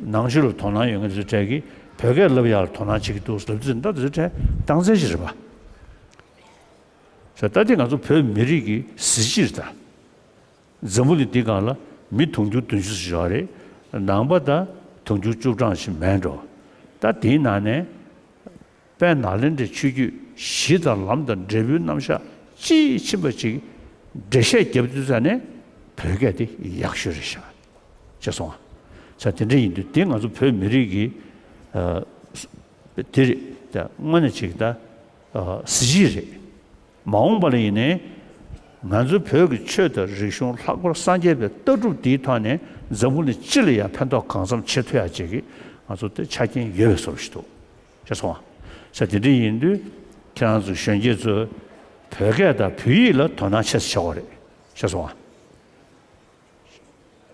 ནང་ཆོས་ལ་དོ་སྣང་ཡོད་མཁན་དེ་ཚོའི་གྲས་ཀྱིས་བོད་སྐད་བསླབ་ཡག་ལ་དོ་སྣང་བྱེད་ཀྱི་འདུག་ལབ་དུས་ད་དེ་ཚོའི་གྲས་རྟགས་མཚན་ཞིག་རེད་པ། ཟེར་ད་འདི་ང་ཚོ་བོད་མི་རིགས་ཀྱི་གཟི་བརྗིད་རེད་ད། འཛམ་བུ་གླིང་འདི་སྒང་ལ་མི་དུང་ཕྱུར་བདུན་ཅུ་ཙམ་ཞིག་ཡོད་རེད། ནང་པ་ད་དུང་ཕྱུར་བཅུ་གྲངས་ཤིག་མེད་འགྲོ། ད་དེའི་ནང་ནས་དཔལ་ནཱ་ལེནྡྲའི་ཆོས་བརྒྱུད་གཞི་དང་ལམ་དང་འབྲས་བུའི་རྣམ་གཞག་དཔྱིས་ཕྱིན་པ་ཅིག་ འགྲེལ་བཤད་རྒྱབ་དུས་ཙ་ནས་བོད་སྐད་དེ་ཡག་ཤོས་རེད་ཤག་ཤེས་སོང་ང་། ས་དེ་འདྲ་ཡིན་དུས་དེ་ང་ཚོ་བོད་མི་རིགས་ཀྱི་ཨ་དེ་རེད། ད་དངོས་གནས་ཅིག་ད་ཨ་གཟི་བརྗིད་རེད། མ་འོངས་པ་ལ་ཡིན་ནའི་ང་ཚོ་བོད་ཀྱི་ཆོས་དང་རིག་གཞུང་ལྷག་པར་སངས་རྒྱས་པའི་ལྟ་གྲུབ་འདིའི་ཐོག་ནས་འཛམ་བུ་གླིང་སྤྱི་ལ་ཡང་ཕན་ཐོགས་གང་འཚམ་བྱེད་ཐུབ་ཡ་ཅིག་གི་ང་ཚོ་དེ་ཆ་རྐྱེན་ཡོད་པའི་བཟོ་འདྲ་ཞིག་འདུག་ཤེས་སོང་ང་། ས་དེ་འདྲ་ཡིན་དུས་ཁྱེད་རང་ཚོ་གཞོན་སྐྱེས་ཚོས་བོད་སྐད་དང་བོད་ཡིག་ལ་དོ་སྣང་ཆེ་ཙམ་བྱེད་དགོས་རེད། ཤེས་སོང་ང་།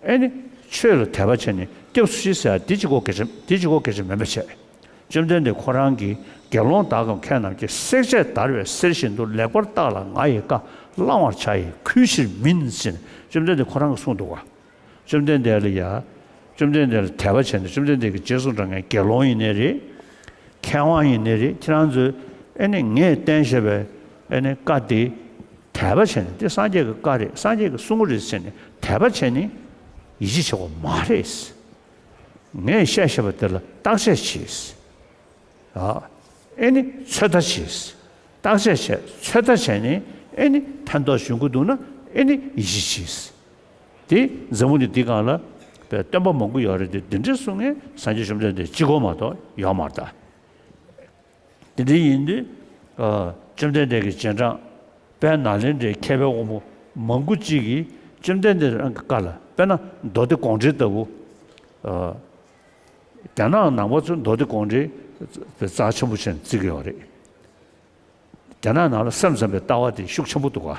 ཨེ་ནི། ཆོས་ལ་དད་པ་བྱས་ནས་སྐྱབས་སུ་མཆི་ཟེར་ཡ་འདི་གཅིག་པོ་གལ་ཆེ་འདི་གཅིག་པོ་གལ་ཆེ་མིན་པ་བྱས། བཅོམ་ལྡན་འདས་ཁོ་རང་གིས་དགེ་སློང་དག་གམ་མཁས་རྣམས་ཀྱིས། བསྲེག་བཅད་བརྡར་བའི་གསེར་བཞིན་དུ། ལེགས་པར་བརྟགས་ལ་ང་ཡི་བཀའ། བླང་བར་བྱ་ཡི་གུས་ཕྱིར་མིན། ཟེར་ནས་བཅོམ་ལྡན་འདས་ཁོ་རང་གིས་གསུངས་འདུག་ག། བཅོམ་ལྡན་འདས་ལ་ཡ། བཅོམ་ལྡན་འདས་ལ་དད་པ་བྱས་ནས་བཅོམ་ལྡན་འདས་ཀྱིས་རྗེས་སུ་འབྲང་མཁན་དགེ་སློང་ཡིན་ནའི་རེད། མཁས་དབང་ཡིན་ནའི་རེད། ཁྱེད་རང་ཚོས་ཨེ་ནི་ངས་བསྟན་བཞག་པའི་ཨེ་ནི་བཀའ་དེ་དད་པ་བྱས་ནས་འདི་སངས་རྒྱས་ཀྱི་བཀའ་རེད། སངས་རྒྱས་ཀྱིས་གསུང་གི་རེད་ཟེར་ནས་དད་པ་བྱས་ནས་ཡིད་ཆེས་བྱེད་དགོས་མ་རེད། ངས་བཤད་བཞག་པ་དེ་ལ་བརྟག་དཔྱད་བྱས། ཨ། ཨེ་ནི་ཚོད་ལྟ་བྱས། བརྟག་དཔྱད་བྱས། ཚོད་ལྟ་བྱས་ནས་ཨེ་ནི་ཕན་ཐོགས་ཡོང་གི་འདུག་ན་ཨེ་ནི་ཡིད་ཆེས་བྱས། དེ་འཛམ་བུ་གླིང་འདི་སྒང་ལ་པའི་སྟོན་པ་མང་པོ་ཡོད་རེད་དེ། འདི་འདྲ་གསུང་མཁན་སངས་རྒྱས་བཅོམ་ལྡན་འདས་གཅིག་པོ་མ་གཏོགས་ཡོད་མ་རེད་ད། དེ་འདྲ་ཡིན་དུས་ཨ་བཅོམ་ལྡན་འདས་ཀྱི་རྗེས་འབྲང་དཔལ་ནཱ་ལེནྡྲའི་མཁས་པའི་དབང་པོ་མང་པོ་གཅིག་གིས་བཅོམ་ལྡན་འདས་རང་གི་བཀའ་ལ། དཔེར་ན་མདོ་སྡེ་དགོངས་འགྲེལ་ལྟ་བུ། ཨ། རྒྱ་ནག་ནང་པ་ཚོས་མདོ་སྡེ་དགོངས་འགྲེལ་རྩ་ཆེན་པོ་བྱས་ནས་བརྩི་གི་ཡོད་རེད། རྒྱ་ནག་ནང་ལ་སེམས་ཙམ་པའི་ལྟ་བ་དེ་ཤུགས་ཆེན་པོ་འདུག་ག།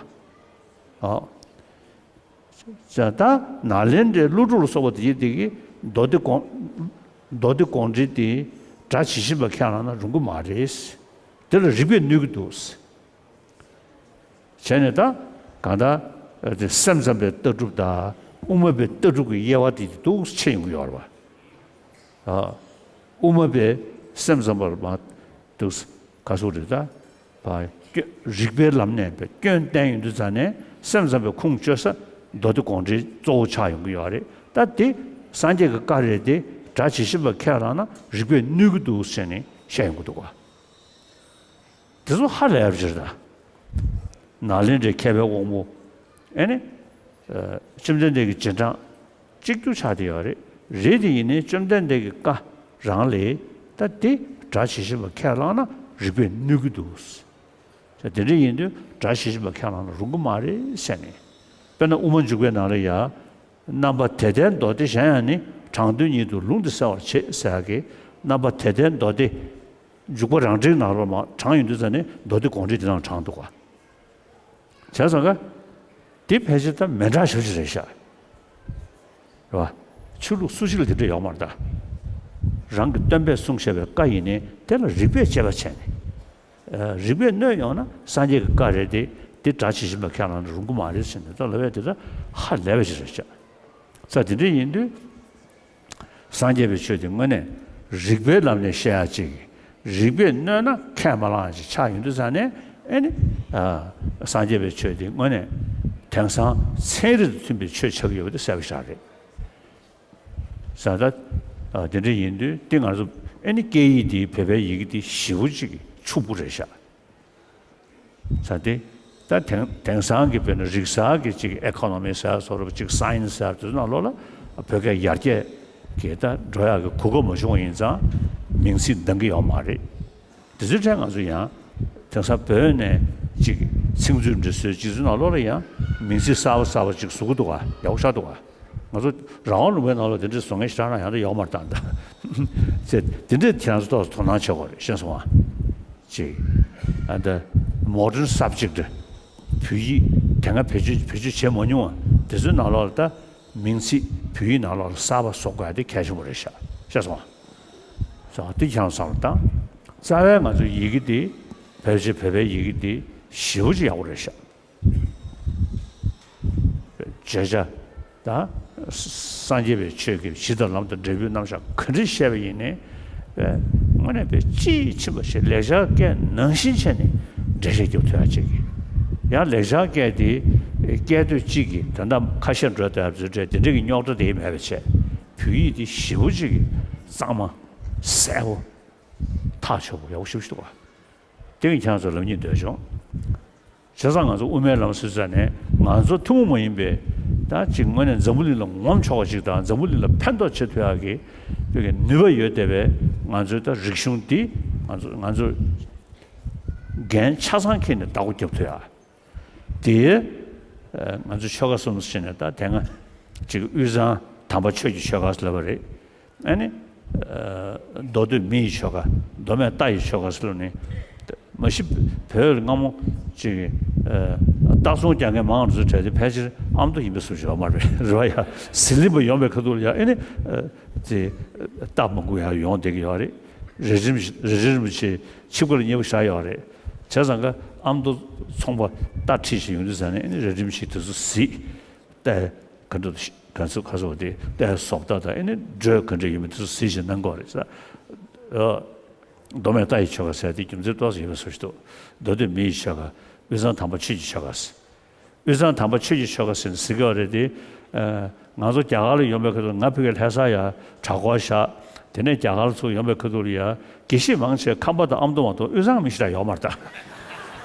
ཨ། ད་ནཱ་ལེནྡྲའི་ཀླུ་སྒྲུབ་ལ་སོགས་པ་དེ་ཡིན་དེ་གིས་མདོ་སྡེ་དགོངས་མདོ་སྡེ་དགོངས་འགྲེལ་དེ་སྒྲ་ཇི་བཞིན་པ་ཁས་བླངས་ན་རུང་གི་མ་རེད། དེ་ལ་རིགས་པས་གནོད་ཀྱི་འདུག། བྱས་ནས་ད་གང་ལྟར་དེ་སེམས་ཙམ་པའི་ལྟ་གྲུབ་དང་དབུ་མ་པའི་ལྟ་གྲུབ་ཀྱི་དབྱེ་བ་དེ་འདུག་ཕྱེ་ཡོང་གི་ཡོད་རེད་པ། ཨ། དབུ་མ་པའི་སེམས་ཙམ་པར་མ་འདུག་ག་སོགས་རེད་ད། བ། སྐྱོ་རིགས་པའི་ལམ་ནས་པའི་སྐྱོན་བསྟན་ཡོང་དུས་ཙ་ནས་སེམས་ཙམ་པའི་ཁུངས་བཅོལ་ས་མདོ་སྡེ་དགོངས་འགྲེལ་གཙོ་བོ་ཆགས་ཡོང་གི་ཡོད་རེད། ད་དེ་སངས་རྒྱས་ཀྱི་བཀའ་རེད་དེ། སྒྲ་ཇི་བཞིན་པ་ཁས་བླངས་ན་རིགས་པས་གནོད་ཀྱི་འདུག་ཟེར་ནས་བཤད་ཡོང་གི་འདུག་ག། དེ་ཚོ་ཧ་ལས་པ་ཅིག་རེད་ད། ནཱ་ལེནྡྲའི་མཁས་པའི་དབང་པོ་ཨེ་ནི་ཨ་བཅོམ་ལྡན་འདས་ཀྱི་རྗེས་འབྲང་གཅིག་གྱུར་ཆགས་བསྡད་ཡོད་རེད། རེད་དེ་ཡིན་ནའི་བཅོམ་ལྡན་འདས་ཀྱི་བཀའ་རང་ལས་ད་དེ་སྒྲ་ཇི་བཞིན་པ་ཁས་བླངས་ན་རིགས་པས་གནོད་ཀྱི་འདུག། ད་དེ་འདྲ་ཡིན་དུས་སྒྲ་ཇི་བཞིན་པ་ཁས་བླངས་ན་རུང་གི་མ་རེད་ཟེར་ནས། དཔེར་ན་དབུ་མ་འཇུག་པའི་ནང་ལ་ཡ། རྣམ་པ་དེ་ལྟའི་མདོ་སྡེ་གཞན་ཡང་ནི། དྲང་དོན་ཉིད་དུ་ལུང་འདི་གསལ་བར་བྱེད་ཟེར་ཡག་གི་རྣམ་པ་དེ་ལྟའི་མདོ་སྡེ། འཇུག་པ་རང་འགྲེལ་ནང་ལོགས་མ་དྲངས་ཡོང་དུས་ཙ་ནས་མདོ་སྡེ་དགོངས་འགྲེལ་འདི་ནང་དྲངས་འདུག་ག། བྱས་ཙང་ཀ། འདི་ཕལ་ཆེར་ད་མི་འདྲ་ཞེ་པོ་ཅིག་རེད་ཤག། རེད་བ། ཆོས་ལུགས་སུ་ཞིག་ལ་འདི་འདྲ་ཡོད་མ་རེད་ད། རང་གི་སྟོན་པས་གསུངས་བཞག་པའི་བཀའ་ཡིན་ནའི་དེ་ལ་རིགས་པས་དཔྱད་པ་བྱས་ནས། ཨ། རིགས་པས་གནོད་ཡོང་ན་སངས་རྒྱས་ཀྱི་བཀའ་རེད་དེ། འདི་སྒྲ་ཇི་བཞིན་པ་ཁས་བླངས་ན་རུང་གི་མ་རེད་ཟེར་ནས་ད་ལབ་ཡ་དེ་ད་ཧ་ལས་པ་ཞིག་རེད་ཤག། ས་དེ་འདྲ་ཡིན་དུས། སངས་རྒྱས་པའི་ཆོས་དེ་དངོས་གནས་རིགས་པའི་ལམ་ནས་བཤད་ཡ་ཅིག། རིགས་པས་གནོད་ན་ཁས་མ་བླངས་ཡ་ཅིག་ཆགས་ཡོང་དུས་ཙ་ནས་ཨེ་ནི། ཨ། སངས་རྒྱས་པའི་ཆོས་དེ་དངོས་གནས་དེང་སང་ཚན་རིག་དང་མཐུན་པའི་ཆོས་ཆགས་ཀྱི་ཡོད་པ་དེ་གསལ་པོ་ཞིག་རེད། ས་ད། ཨ། དེ་འདྲ་ཡིན་དུས་དེ་ང་ཚོ་ཨེ་ནི་སྐད་ཡིག་འདི་བོད་པའི་ཡི་གེ་འདི་ཞེ་པོ་ཅིག་ཕྱུག་པོ་རེད་ཤག། ས་དེ། ད་དེང་དེང་སང་གི་དཔེར་ན་རིག་གསར་གྱི་ཅིག་ཨེ་ཁོ་ནོ་མི་ཟེར་བཟོ་འདྲ་ཅིག་སའེན་སི་ཟེར་དེ་ཚོ་ནང་ལོགས་ལ་བོད་སྐད་ཡར་རྒྱས་ཀྱི་ད་འགྲོ་ཡག་གི་གོ་སྐབས་མ་བྱུང་བ་ཡིན་ཙང་མིང་ཚིག་འདང་གི་ཡོད་མ་རེད། དེ་ཚོའི་གྲས་ང་ཚོ་ཡང་དེང་སང་བོད་ནས་ཅིག་ཚིག་མཛོད་འབྲི་སྲོལ་ཅིག་ཚོའི་ནང་ལོགས་ལ་ཡང་མིང་ཚིག་གསར་པ་གསར་པ་ཅིག་བཟོ་གི་འདུག་ག། ཡག་པོ་ཆགས་འདུག་ག། ང་ཚོ་རང་དབང་ལུང་པའི་ནང་ལ་དེ་འདྲ་བཟོ་མཁན་ཞེ་དྲག་རང་ཡང་དུ་ཡོད་མ་རེད་ད། ཟེར་དེ་འདྲས་ཁྱེད་རང་ཚོ་ཏོག་ཙམ་དོ་སྣང་བྱེད་དགོས་རེད། ཤེས་སོང་ཨ། ཅིག། ཨ། ད་མོ་ཌརན་སབ་ཇེག་ཊི། བོད་ཡིག་དེ་སྔ་བེད་སྤྱོད་བེད་སྤྱོད་བྱས་མ་མྱོང་བ་དེ་ཚོའི་ནང་ལོགས་ལ་ད་མིང་ཚིག་བོད་ཡིག་ནང་ལོགས་ལ་གསར་པ་བཟོ་དགོས་ཡ་དེ་གལ་ཆེན་པོ་རེད་ཤག། ཤེས་སོང་ཨ། སོ་དེ་ཁྱེད་རང་བསམ་བློ་བཏང་། རྩ་བའི་ང་ཚོའི་ཡི་གེ་དེ་ཕལ་ཆེར་བོད་པའི་ཡི་གེ་དེ་ཞེ་པོ་ཅིག་ཡག་པོ་རེད་ཤག། བརྗོད་བྱ་དང་སངས་རྒྱས་པའི་ཆོས་ཀྱི་གཞི་དང་ལམ་དང་འབྲས་བུའི་རྣམ་གཞག་ག་འདྲ་བཤད་པ་ཡིན་ནའི། དངོས་གནས་པའི་དཔྱིས་ཕྱིན་པ་ཞིག་ལེགས་སྦྱར་སྐད་ནང་བཞིན་བྱས་ནས་འགྲེལ་བཤད་རྒྱབ་ཐུབ་ཡ་ཅིག་གི། ཡང་ལེགས་སྦྱར་སྐད་དེ་སྐད་དོད་གཅིག་གིས་ད་ལྟ་ཁ་ཤས་འགྲོ་བསྡད་པ་ཚོའི་གྲས་དེ་འདྲ་གི་རྙོག་དྲ་དེ་མེད་པ་བྱས། བོད་ཡིག་དེ་ཞེ་པོ་ཅིག་གི་གཙང་མ་གསལ་པོ་ཐག་ཆོད་པོ་ཡག་པོ་ཞེ་པོ་ཞིག་འདུག་ག། དེ་གི་ཁྱེད་རང་ཚོ་ལབ་སྙིང་འདོད་བྱུང་། བྱས་ཙང་ང་ཚོ་དབུ་མའི་ལམ་ཟེར་ཙ་ནས་ ང་ཚོ་ཐུན་མོང་མ་ཡིན་པའི་ད་ཅིག་དངོས་གནས་འཛམ་བུ་གླིང་ལ་ངོམ་ཆོག་པ་ཞིག་དང་འཛམ་བུ་གླིང་ལ་ཕན་ཐོགས་བྱེད་ཐུབ་ཡག་གི་བོད་ཀྱི་ནུས་པ་ཡོད་བསྡད་པའི་ང་ཚོའི་ད་རིག་གཞུང་འདི་ང་ཚོ་ང་ཚོ་འགན་ཆ་ཚང་འཁྱེར་ནས་བདག་པོ་རྒྱབ་ཐུབ་ཡག་དེ། ང་ཚོ་ཆོལ་ཁ་གསུམ་ཟེར་ནས་ད་དེ་སྔ་ཅིག་དབུས་གཙང་དམ་པ་ཆོས་ཀྱི་ཆོལ་ཁ་ཟེར་ལབ་པ་རེད། ཨ་ནི། མདོ་སྟོད་མི་ཡི་ཆོལ་ཁ། མདོ་སྨད་རྟ་ཡི་ཆོལ་ཁ་ཟེར་ལབ་ནི། མ་གཞི་བོད་ལ་སྔ་མོ་ཅིག་གི་རྟ་ཚོང་རྒྱག་མཁན་མང་རུ་ཚུར་གྲས་དེ་ཕལ་ཆེར་ཨ་མདོ་ཡིན་པའི་བཟོ་ཞིག་ཡོད་མ་རེད། རེད་བ་ཡ། ཟི་ལིང་པ་ཡོང་བའི་ཁ་ཐུག་ལ་ཡ་ཨེ་ནི། དེ། རྟ་མང་པོ་ཡ་ཡོང་བསྡད་ཀྱི་ཡོད་རེད། རེ་རིམ་རེ་རིམ་བྱས་ཆིབས་ཁ་ལ་མཉེས་པོ་བཞག་ཡོད་རེད། བྱས་ཙང་ཀ་ཨ་མདོ་ཚོང་པ་རྟ་ཁྲིད་བཞིན་ཡོང་དུས་ཙང་ནས་ཨེ་ནི་རེ་རིམ་བྱས་དེ་ཚོ་གཟིགས། རྟའི་ག་འདྲ་ག་ཚོད་ག་ཚོད་དེ་རྟའི་བཟོ་ལྟ་དང་ཨེ་ནི་འགྲོས་ག་འདྲ་ཡོད་མེད་དེ་ཚོ་གཟིགས་བཞིན་གནང་དགོས་རེད་ཟེར། མདོ་སྨད་རྟ་ཡི་ཆོལ་ཁ་ཟེར་དེ་རྒྱུ་མཚན་ཏོག་ཙམ་ཡོད་པའི་བཟོ་ཞིག་འདུག་མདོ་སྟོད་མི་ཡི་ཆོལ་ཁ། དབུས་གཙང་དམ་པ་ཆོས་ཀྱི་ཆོལ་ཁ་ཟེར། དབུས་གཙང་དམ་པ་ཆོས་ཀྱི་ཆོལ་ཁ་ཟེར་ནས་ཟེར་གྱི་ཡོད་རེད་དེ། ང་ཚོ་རྒྱ་གར་ལ་ཡོང་པའི་ཁ་ཐུག་ང་ཕ་གིར་ལྷ་ས་ཡ་གྲྭ་སྐོར་བཞག་དེ་ནས་རྒྱ་གར་ལ་ཚུར་ཡོང་པའི་ཁ་ཐུག་ལ་ཡ་དགེ་བཤེས་མང་ཆེ་ཁམས་པ་དང་ཨ་མདོ་མ་གཏོགས་དབུས་གཙང་མི་ཞེ་དྲག་ཡོད་མ་རེད་ད།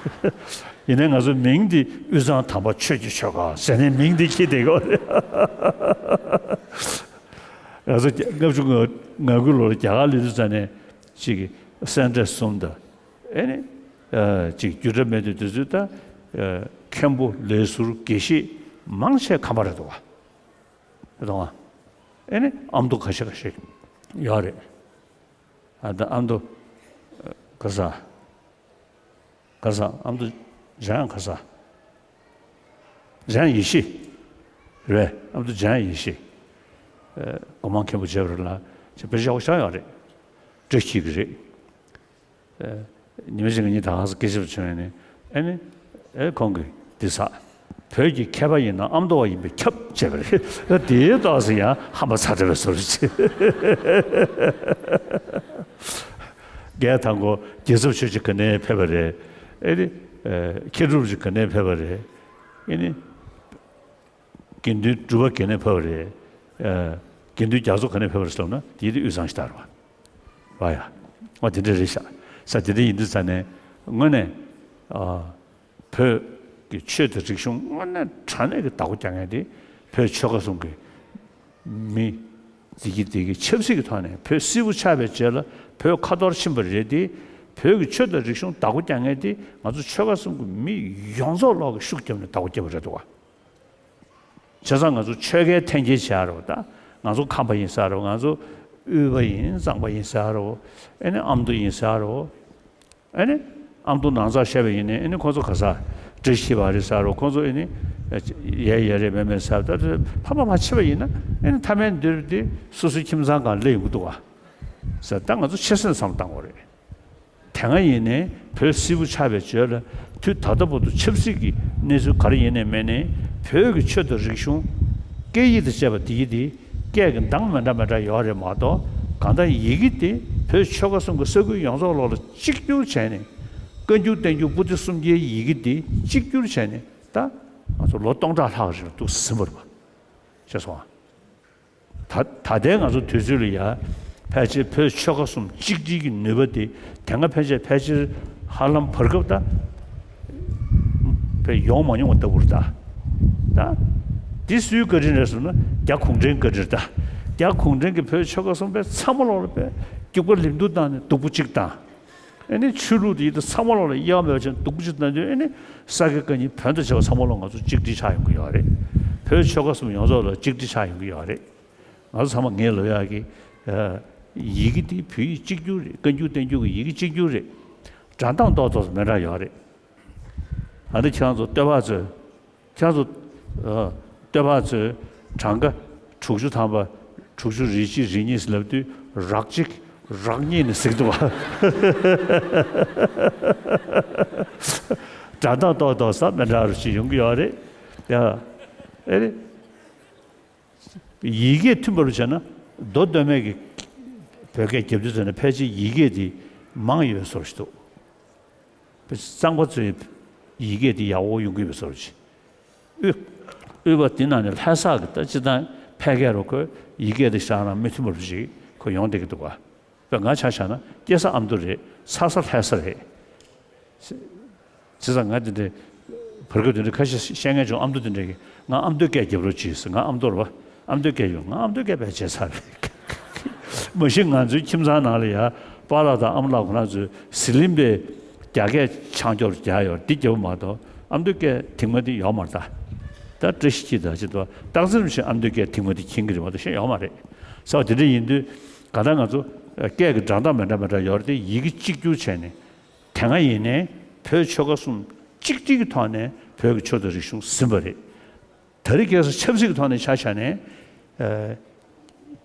ཡིན་ནའི་ང་ཚོའི་མིང་འདི་དབུས་གཙང་དམ་པ་ཆོས་ཀྱི་ཆོལ་ཁ་ཟེར་ནས་མིང་འདི་འཁྱེར་བསྡད་ཡོད་རེད། ང་ཚོ་ལྔ་བཅུ་ང་དགུ་ལོར་རྒྱ་གར་སླེབས་དུས་ཙ་ནས་ཅིག་སེ་འབྲས་གསུམ་དང་ཨེ་ནི་ཅིག་རྒྱུད་གྲྭ་མེད་དུས་དུས་ཚོད་ད་མཁན་པོ་ལས་ཟུར་དགེ་བཤེས་མང་ཆེ་ཁམས་པ་རེད་འདུག་བ། རེད་འདུག་བ། ཨེ་ནི་ཨ་མདོ་ཁ་ཤས་ཁ་ཤས་ཡོད་རེད། ཨ་ད་ཨ་མདོ་ག་ས། ག་ས་ཨ་མདོ་འཇམ་དབྱངས་ག་ས། འཇམ་དབྱངས་ཡེ་ཤེས། རེད་ཨ་མདོ་འཇམ་དབྱངས་ཡེ་ཤེས། སྒོ་མང་མཁན་པོ་བྱས་པ་རེད་ལ་ཅེས་དཔེ་ཆ་ཡག་པོ་ཆགས་ཡོད་རེད། བཀྲ་ཤིས་ཀྱི་རེད། ཉི་མ་གཅིག་གི་ཉིན་ད་ག་ས་སྐད་ཆ་བྱུང་ཡོད་ནི་ཨེ་ནི་ཨེ་ཁོང་གིས་འདི་ས་བོད་ཀྱི་མཁས་པ་ཡིན་ན་ཨ་མདོ་བ་ཡིན་པས་ཁྱབ་བྱས་པ་རེད། དེའི་ཏོག་ཙམ་ཡང་ཧམ་པ་ཚ་དྲགས་པའི་བཟོ་འདྲ་ཅིག་རྒན་དང་པོ་རྒྱལ་ཚབ་ཆོས་རྗེ་ག་ནས་ཕེབས་པ་རེད། ཨེ་ནི། མཁས་གྲུབ་རྗེ་ག་ནས་ཕེབས་པ་རེད། ཨེ་ནི། དགེ་འདུན་གྲུབ་པ་ག་ནས་ཕེབས་པ་རེད། དགེ་འདུན་རྒྱ་མཚོ་ག་ནས་ཕེབས་པ་རེད་ཟེར་ན་དེ་དེ་དབུས་གཙང་ཞིག་ལྟར་བ། བ་ཡ། ཨ་དེ་འདྲ་རེད་ཤག་ས་དེ་འདྲ་ཡིན་དུས་ཙ་ནས་དངོས་གནས། བོད་ཀྱི་ཆོས་དང་རིག་གཞུང་དངོས་གནས་དྲང་གནས་ཀྱི་བདག་པོ་རྒྱག་མཁན་དེ་བོད་ཆོལ་ཁ་གསུམ་གྱི་མི་འདི་གི་འདི་གི་ཆབ་སྲིད་ཀྱི་ཐོག་ནས་བོད་སིལ་བུ་ཆགས་པའི་རྗེས་ལ་བོད་ཁ་ཐོར་ཕྱིན་པ་རེད་དེ། བོད་ཀྱི་ཆོས་དང་རིག་གཞུང་བདག་པོ་རྒྱག་མཁན་དེ་ང་ཚོ་ཆོལ་ཁ་གསུམ་གྱི་མི་ཡོངས་རྫོགས་ལོག་གི་ཤུགས་བརྒྱབ་ནས་བདག་པོ་བརྒྱབ་པ་རེད་འདུག་བ། བྱས་ཙང་ང་ཚོ་ཆོལ་ཁའི་འཐེན་འཁྱེར་བྱེད་ཡ་རེད་བ་ད། ང་ཚོ་ཁམས་པ་ཡིན་ཟེར་ཡ་རེད་བ། ང་ཚོ་དབུས་པ་ཡིན་གཙང་པ་ཡིན་ཟེར་ཡ་རེད་བ། ཨེ་ནི་ཨ་མདོ་ཡིན་ཟེར་ཡ་རེད་བ། ཨེ་ནི། ཨ་མདོ་ནང་ཚགས་བཤད་པ་ཡིན་ནའི་ཨེ་ནི་ཁོང་ཚོ་ག་ས། བཀྲ་ཤིས་པ་རེད་ཟེར་རོ། ཁོང་ཚོ་ཨེ་ནི། ཡ་ཡ་རེད་མེད་མེད་ཟེར་ད་ཕ་མ་མ་ཕྱེ་བ་ཡིན་ན་ཨེ་ནི་མཐའ་མའི་འདིར་དེ་སོ་སོའི་ཁྱིམ་ཚང་སྒང་སླེབས་ཡོང་གི་འདུག་བ། ཟེར་ད་ང་ཚོ་ཆེ་སེམས་བསམ་བཏང་དགོས་རེད། དེ་སྔ་ཡིན་ནའི་བོད་སིལ་བུ་ཆགས་པའི་རྗེས་ལ་དུས་ད་ལྟ་བར་དུ་ཆབ་སྲིད་ཀྱི་གནས་ཚུལ་ག་རེ་ཡིན་ནའི་མེད་ནའི་བོད་ཀྱི་ཆོས་དང་རིག་གཞུང་། སྐད་ཡིག་དང་བཅས་པ་དེ་ཡི་དེ། སྐད་ཀྱི་གདངས་མི་འདྲ་མི་འདྲ་ཡོད་རེད་མ་གཏོགས་གང་ལྟར་ཡི་གེ་དེ་བོད་ཆོལ་ཁ་གསུམ་གྱི་ས་ཁུལ་ཡོངས་རྫོགས་ལོག་ལ་གཅིག་གྱུར་བྱས་ནས་བཀའ་འགྱུར་བསྟན་འགྱུར་པོ་ཏི་སུམ་བརྒྱའི་ཡི་གེ་དེ་གཅིག་གྱུར་བྱས་ནས་ད་ང་ཚོ་ལོ་སྟོང་ཕྲག་ལྷག་རིང་ལ་འདུག་ཟིན་པ་རེད་པ། ཤེས་སོང་ཨ། ད་ད་ལྟའི་ང་ཚོ་དུས་ཚོད་ལ་ཡ་ཕལ་ཆེར་བོད་ཆོལ་ཁ་གསུམ་གཅིག་སྒྲིལ་གྱི་ནུས་པ་དེ་དེ་སྔ་ཕལ་ཆེར་ཕལ་ཆེར་ཧ་ལམ་བར་སྐབས་ད་བས་ཡོང་མ་མྱོང་བ་ལྟ་བུར་ད། ད་འདི་སུའི་བཀའ་དྲིན་རེད་ཟེར་ན་རྒྱ་གུང་ཁྲན་བཀའ་དྲིན་ད། རྒྱ་གུང་ཁྲན་གྱིས་བོད་ཆོལ་ཁ་གསུམ་པའི་ཚང་མ་ལོག་ལ་བས་སྐྱུག་པ་ལིམ་དུ་བཏང་ནས་སྡུག་པོ་གཅིག་བཏང་། ཨེ་ནི་ཆོས་ལུགས་དེ་ཡིན་ད་ཚང་མ་ལོག་ལ་དབྱེ་བ་མེད་པ་བྱས་ནས་སྡུག་པོ་གཅིག་བཏང་དུས་ཨེ་ནི་ས་དགེ་བཀའ་རྙིང་བོན་དང་བཅས་པ་ཚང་མ་ལོག་ང་ཚོ་གཅིག་སྒྲིལ་ཆགས་ཡོང་གི་ཡོད་རེད། བོད་ཆོལ་ཁ་གསུམ་ཡོངས་རྫོགས་ལ་གཅིག་སྒྲིལ་ཆགས་ཡོང་གི་ཡོད་རེད། ང་ཚོ་ཚང་མ་ངས་ལབ་ཡག་གི་ཡི་གེ་དེ་བོད་ཡིག་གཅིག་གྱུར་རེད། བཀའ་འགྱུར་བསྟན་འགྱུར་གྱི་ཡི་གེ་གཅིག་གྱུར་རེད། སྒྲ་གདངས་ཏོག་ཏོག་མི་འདྲ་ཡོད་རེད། ཨ་ནི་ཁྱེད་རང་ཚོ་སྟོད་པ་ཚོས། ཁྱེད་ཚོ། ཨ། སྟོད་པ་ཚོས་གྲངས་ཀ་དྲུག་ཅུ་ཐམ་པ། དྲུག་ཅུ་རེ་གཅིག་རེ་གཉིས་ཟེར་ལབ་དུས་རག་གཅིག་རག་གཉིས་ནས་ཟེར་གི་འདུག་བ། སྒྲ་གདངས་ཏོག་ཏོག་ཙམ་མི་འདྲ་བ་ཞིག་ཡོང་གི་ཡོད་རེད། ཡ། ཨེ་རེད། ཡི་གེ་མཐུན་པར་བྱས་ན་མདོ་སྟོད་སྨད་ཀྱི་བོད་སྐད་རྒྱབ་དུས་ཙམ་ན་ཕལ་ཆེར་ཡི་གེ་དེ་མང་ཡོད་བཟོ་ཞིག་འདུག་གཙང་པ་ཚོའི་ཡི་གེ་དེ་ཡག་པོ་ཡོང་གི་ཡོད་བཟོ་ཞིག་དབུས། དབུས་པ་དེ་ནང་ནས་ལྷ་ས་གི་ད་སྤྱི་བཏང་ཕལ་སྐད་རུ་ཁོས་ཡི་གེ་དེ་བཞག་ན་མི་མཐུན་པ་རུ་ཞིག་ཁོ་ཡོང་བསྡད་ཀྱི་འདུག་ག་དཔེ་ང་ཆ་བཞག་ན་སྐྱེས་ས་ཨ་མདོ་རེད། ཚ་ས་ལྷ་ས་རེད། བྱས་ཙང་ང་དེ་འདྲའི་ བར་སྐབས་དེ་འདྲ་ཁ་ཤས་བཤད་མཁན་བྱུང་། ཨ་མདོ་དེ་འདྲ་གིས་ང་ཨ་མདོའི་སྐད་རྒྱབ་རོགས་གྱིས་ཟེར། ང་ཨ་མདོ་རེད་པ། ཨ་མདོའི་སྐད་རྒྱབ། ང་ཨ་མདོའི་སྐད་བས་བརྗེད་ཚར་རེད། མ་གཞི་ང་ཚོའི་ཁྱིམ་ཚང་ནང་ལ་ཡ་པཱ་ལགས་དང་ཨ་མ་ལགས་ཁོ་རང་ཚོས་ཟི་ལིང་པའི་རྒྱ་སྐད་ཆང་སྐྱོར་རྒྱག་ཡོད་འདི་རྒྱབ་མ་གཏོགས་ཨ་མདོའི་སྐད་ཐིག་མ་འདི་ཡོད་མ་རེད་ད། ད་བཀྲ་ཤིས་སྐྱིད་དང་ཅི་འདུག་སྟག་འཚེར་བཞིན་ཨ་མདོའི་སྐད་ཐིག་མ་འདི་མཁྱེན་གྱི་རེད་མ་གཏོགས་གཞན་ཡོད་མ་རེད། ས་བ་དེ་འདྲ་ཡིན་དུས་ག་ད་ང་ཚོ་སྐད་ཀྱི་སྒྲ་གདངས་མི་འདྲ་མི་འདྲ་ཡོད་རེད་དེ། ཡི་གེ་གཅིག་གྱུར་བྱས་ནས་དེ་སྔ་ཡིན་ནའི་བོད་ཆོལ་ཁ་གསུམ་གཅིག་སྒྲིལ་གྱི་ཐོག་ནས་བོད་ཀྱི་ཆོས་དང་རིག་གཞུང་ཟིན་པ་རེད། ད་རེས་ཁ་སང་ཆབ་སྲིད་ཀྱི་ཐོག་ནས་ཆ་བཞག་ནས། ཨ།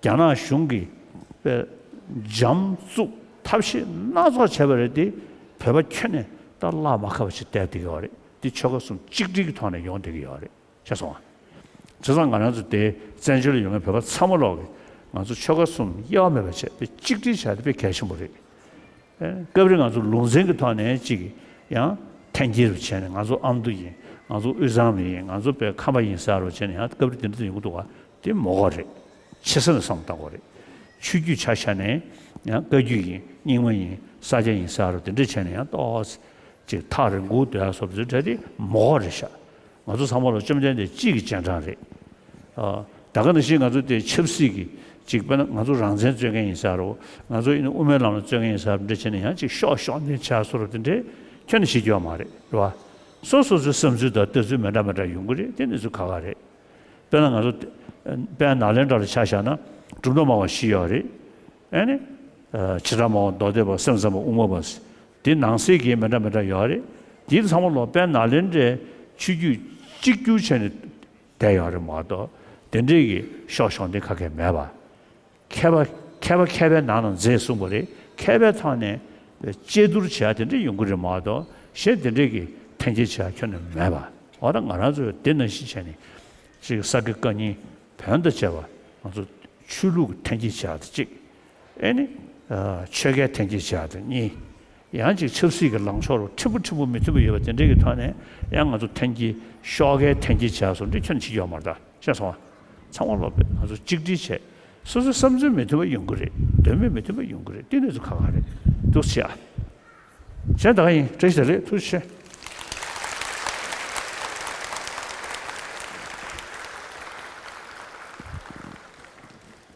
རྒྱ་ནག་གཞུང་གིས་དཔེ་འཇམ་བཙུགས་ཐབས་ཤེས་སྣ་ཚོགས་བྱས་པ་རེད་དེ། བོད་པ་ཁྱོན་ནས་ད་བརླག་མ་ཁ་བ་ཞིག་བསྡད་བསྡད་ཀྱི་ཡོད་རེད། འདི་ཆོལ་ཁ་གསུམ་གཅིག་སྒྲིལ་གྱི་ཐོག་ནས་ཡོང་བསྡད་ཀྱི་ཡོད་རེད། ཤེས་སོང་ང་། བྱས་ཙང་ང་རང་ཚོ་དེ་བཙན་བྱོལ་ལ་ཡོད་མཁན་བོད་པ་ཚང་མ་ལོག་གིས་ང་ཚོ་ཆོལ་ཁ་གསུམ་དབྱེ་བ་མེད་པ་བྱས་ཏེ་གཅིག་སྒྲིལ་བྱས་ཏེ་དཔེ་གལ་ཆེན་པོ་རེད། ཨེ། སྐབས་རེ་ང་ཚོ་ལུང་ཚན་གྱི་ཐོག་ནས་ཅིག་ཡང་འཐེན་འཁྱེར་བྱས་ནས་ང་ཚོ་ཨ་མདོ་ཡིན། ང་ཚོ་དབུས་གཙང་མི་ཡིན། ང་ཚོ་དཔེ་ཁམས་པ་ཡིན་ཟེར་བ་བྱས་ནས་ཡང་སྐབས་རེ་དེ་འདྲ་ཡོང་གི་འདུག་ག་དེ་མོ་ག་རེད། ཆེ་ས་ནས་བསམ་བཏང་དགོས་རེད། ཆོས་བརྒྱུད་ཆ་བཞག་ནས་ཡང་བཀའ་བརྒྱུད་ཡིན། རྙིང་མ་ཡིན། ས་སྐྱ་ཡིན་ཟེར་བ་དེ་འདྲ་བྱས་ནས་ཡང་ཏོག་ཙམ་ཅིག་ཐག་རིང་པོ་སྡོད་ཡ་སོགས་པ་ཚོའི་གྲས་དེ་མོ་ག་རེད་ཤག་ང་ཚོ་ཚང་མ་ལ་བཅོམ་ལྡན་འདས་གཅིག་གི་རྗེས་འབྲང་རེད། ཨ། ད་ག་ནང་བཞིན་ང་ཚོ་དེ་ཆབ་སྲིད་ཀྱི་ཅིག་དཔེར་ན་ང་ཚོ་རང་བཙན་རྩོད་མཁན་ཡིན་ཟེར་རོ། ང་ཚོ་ཡིན་ན་དབུ་མའི་ལམ་ལ་རྩོད་མཁན་ཡིན་ཟེར་བ་འདྲ་བྱས་ནས་ཡང་ཅིག་ཤོག་ཤོག་འདི་བྱ་སོ་རོ་དེ་འདྲས་ཁྱོན་ནས་བྱེད་རྒྱུ་ཡོད་མ་རེད། རེད་བ། སོ་སོ་ཚོའི་བསམ་ཚུལ་དང་ལྟ་ཚུལ་མི་འདྲ་མི་འདྲ་ཡོང་གི་རེད། དེ་གནས་ཚུལ་ཁག་ཁག་རེད། དཔེར་ན་ང་ཚོ་དཔལ་ནཱ་ལེནྡྲ་ལ་ཆ་བཞག་ན་གྲུབ་མཐའ་སྨྲ་བ་བཞི་ཡོད་རེད། ཨ་ནི། ཨ། བྱེ་བྲག་སྨྲ་བ་མདོ་སྡེ་པ། སེམས་ཙམ་པ། དབུ་མ་པ། དེ་ནང་གསེས་ཀྱི་མི་འདྲ་མི་འདྲ་ཡོད་རེད། དེ་ཚང་མ་ལོག་དཔལ་ནཱ་ལེནྡྲའི་ཆོས་བརྒྱུད་གཅིག་གྱུར་བྱས་ནས་བསྡད་ཡོད་རེད་མ་གཏོགས། དེ་འདྲའི་གི་ཤོག་ཤོག་འདི་ཁ་སྐད་མེད་པ། མཁས་པ་མཁས་པ་མཁས་པའི་ནང་ན་མཛེས་གསུངས་པ་རེད། མཁས་པའི་ཐོག་ནས་དཔྱད་བསྡུར་བྱེད་ཡ་དེ་འདྲ་ཡོང་གི་རེད་མ་གཏོགས། གཞན་དེ་འདྲའི་གི་འཐེན་འཁྱེར་བྱེད་ཡ་ཁྱོན་ནས་མེད་པ། འོ་ད་ང་རང་ཚོས་དེ་ནང་བཞིན་བྱས་ནས་ཅིག་ས་དགེ་བཀའ་རྙིང་བོན་དང་བཅས་པ་ང་ཚོ་ཆོས་ལུགས་ཀྱི་འཐེན་འཁྱེར་བྱེད་ཡ་དེ་གཅིག་ཨེ་ནི། ཨ། ཆོས་ཁའི་འཐེན་འཁྱེར་བྱེད་ཡ་དེ་གཉིས། ཡང་ཅིག་ཆབ་སྲིད་ཀྱི་ལངས་ཕྱོགས་རུ་འཁྲིལ་པོ་འཁྲིལ་པོ་མི་མཐུན་པ་ཡོད་པ་དེ་འདྲའི་གི་ཐོག་ནས་ཡང་ང་ཚོ་འཐེན་འཁྱེར་ཤོག་ཁའི་འཐེན་འཁྱེར་བྱེད་ཡ་སོགས་འདི་ཁྱོན་ནས་བྱེད་ཀྱི་ཡོད་མ་རེད་ད། ཤེས་སོང་ང་། ཚང་མ་ལོག་པས་ང་ཚོ་གཅིག་སྒྲིལ་བྱས། སོ་སོའི་བསམ་ཚུལ་མི་མཐུན་པ་ཡོང་གི་རེད། འདོད་མོས་མི་མཐུན་པ་ཡོང་གི་རེད། དེ་གནས་ཚུལ་ཁག་ཁག་རེད། ཐུགས་རྗེ་ཆེ་ཨ། གཞན་ད་ག་ཡིན། བཀྲ་ཤིས་བདེ་ལེགས། ཐུགས་རྗེ་ཆེ།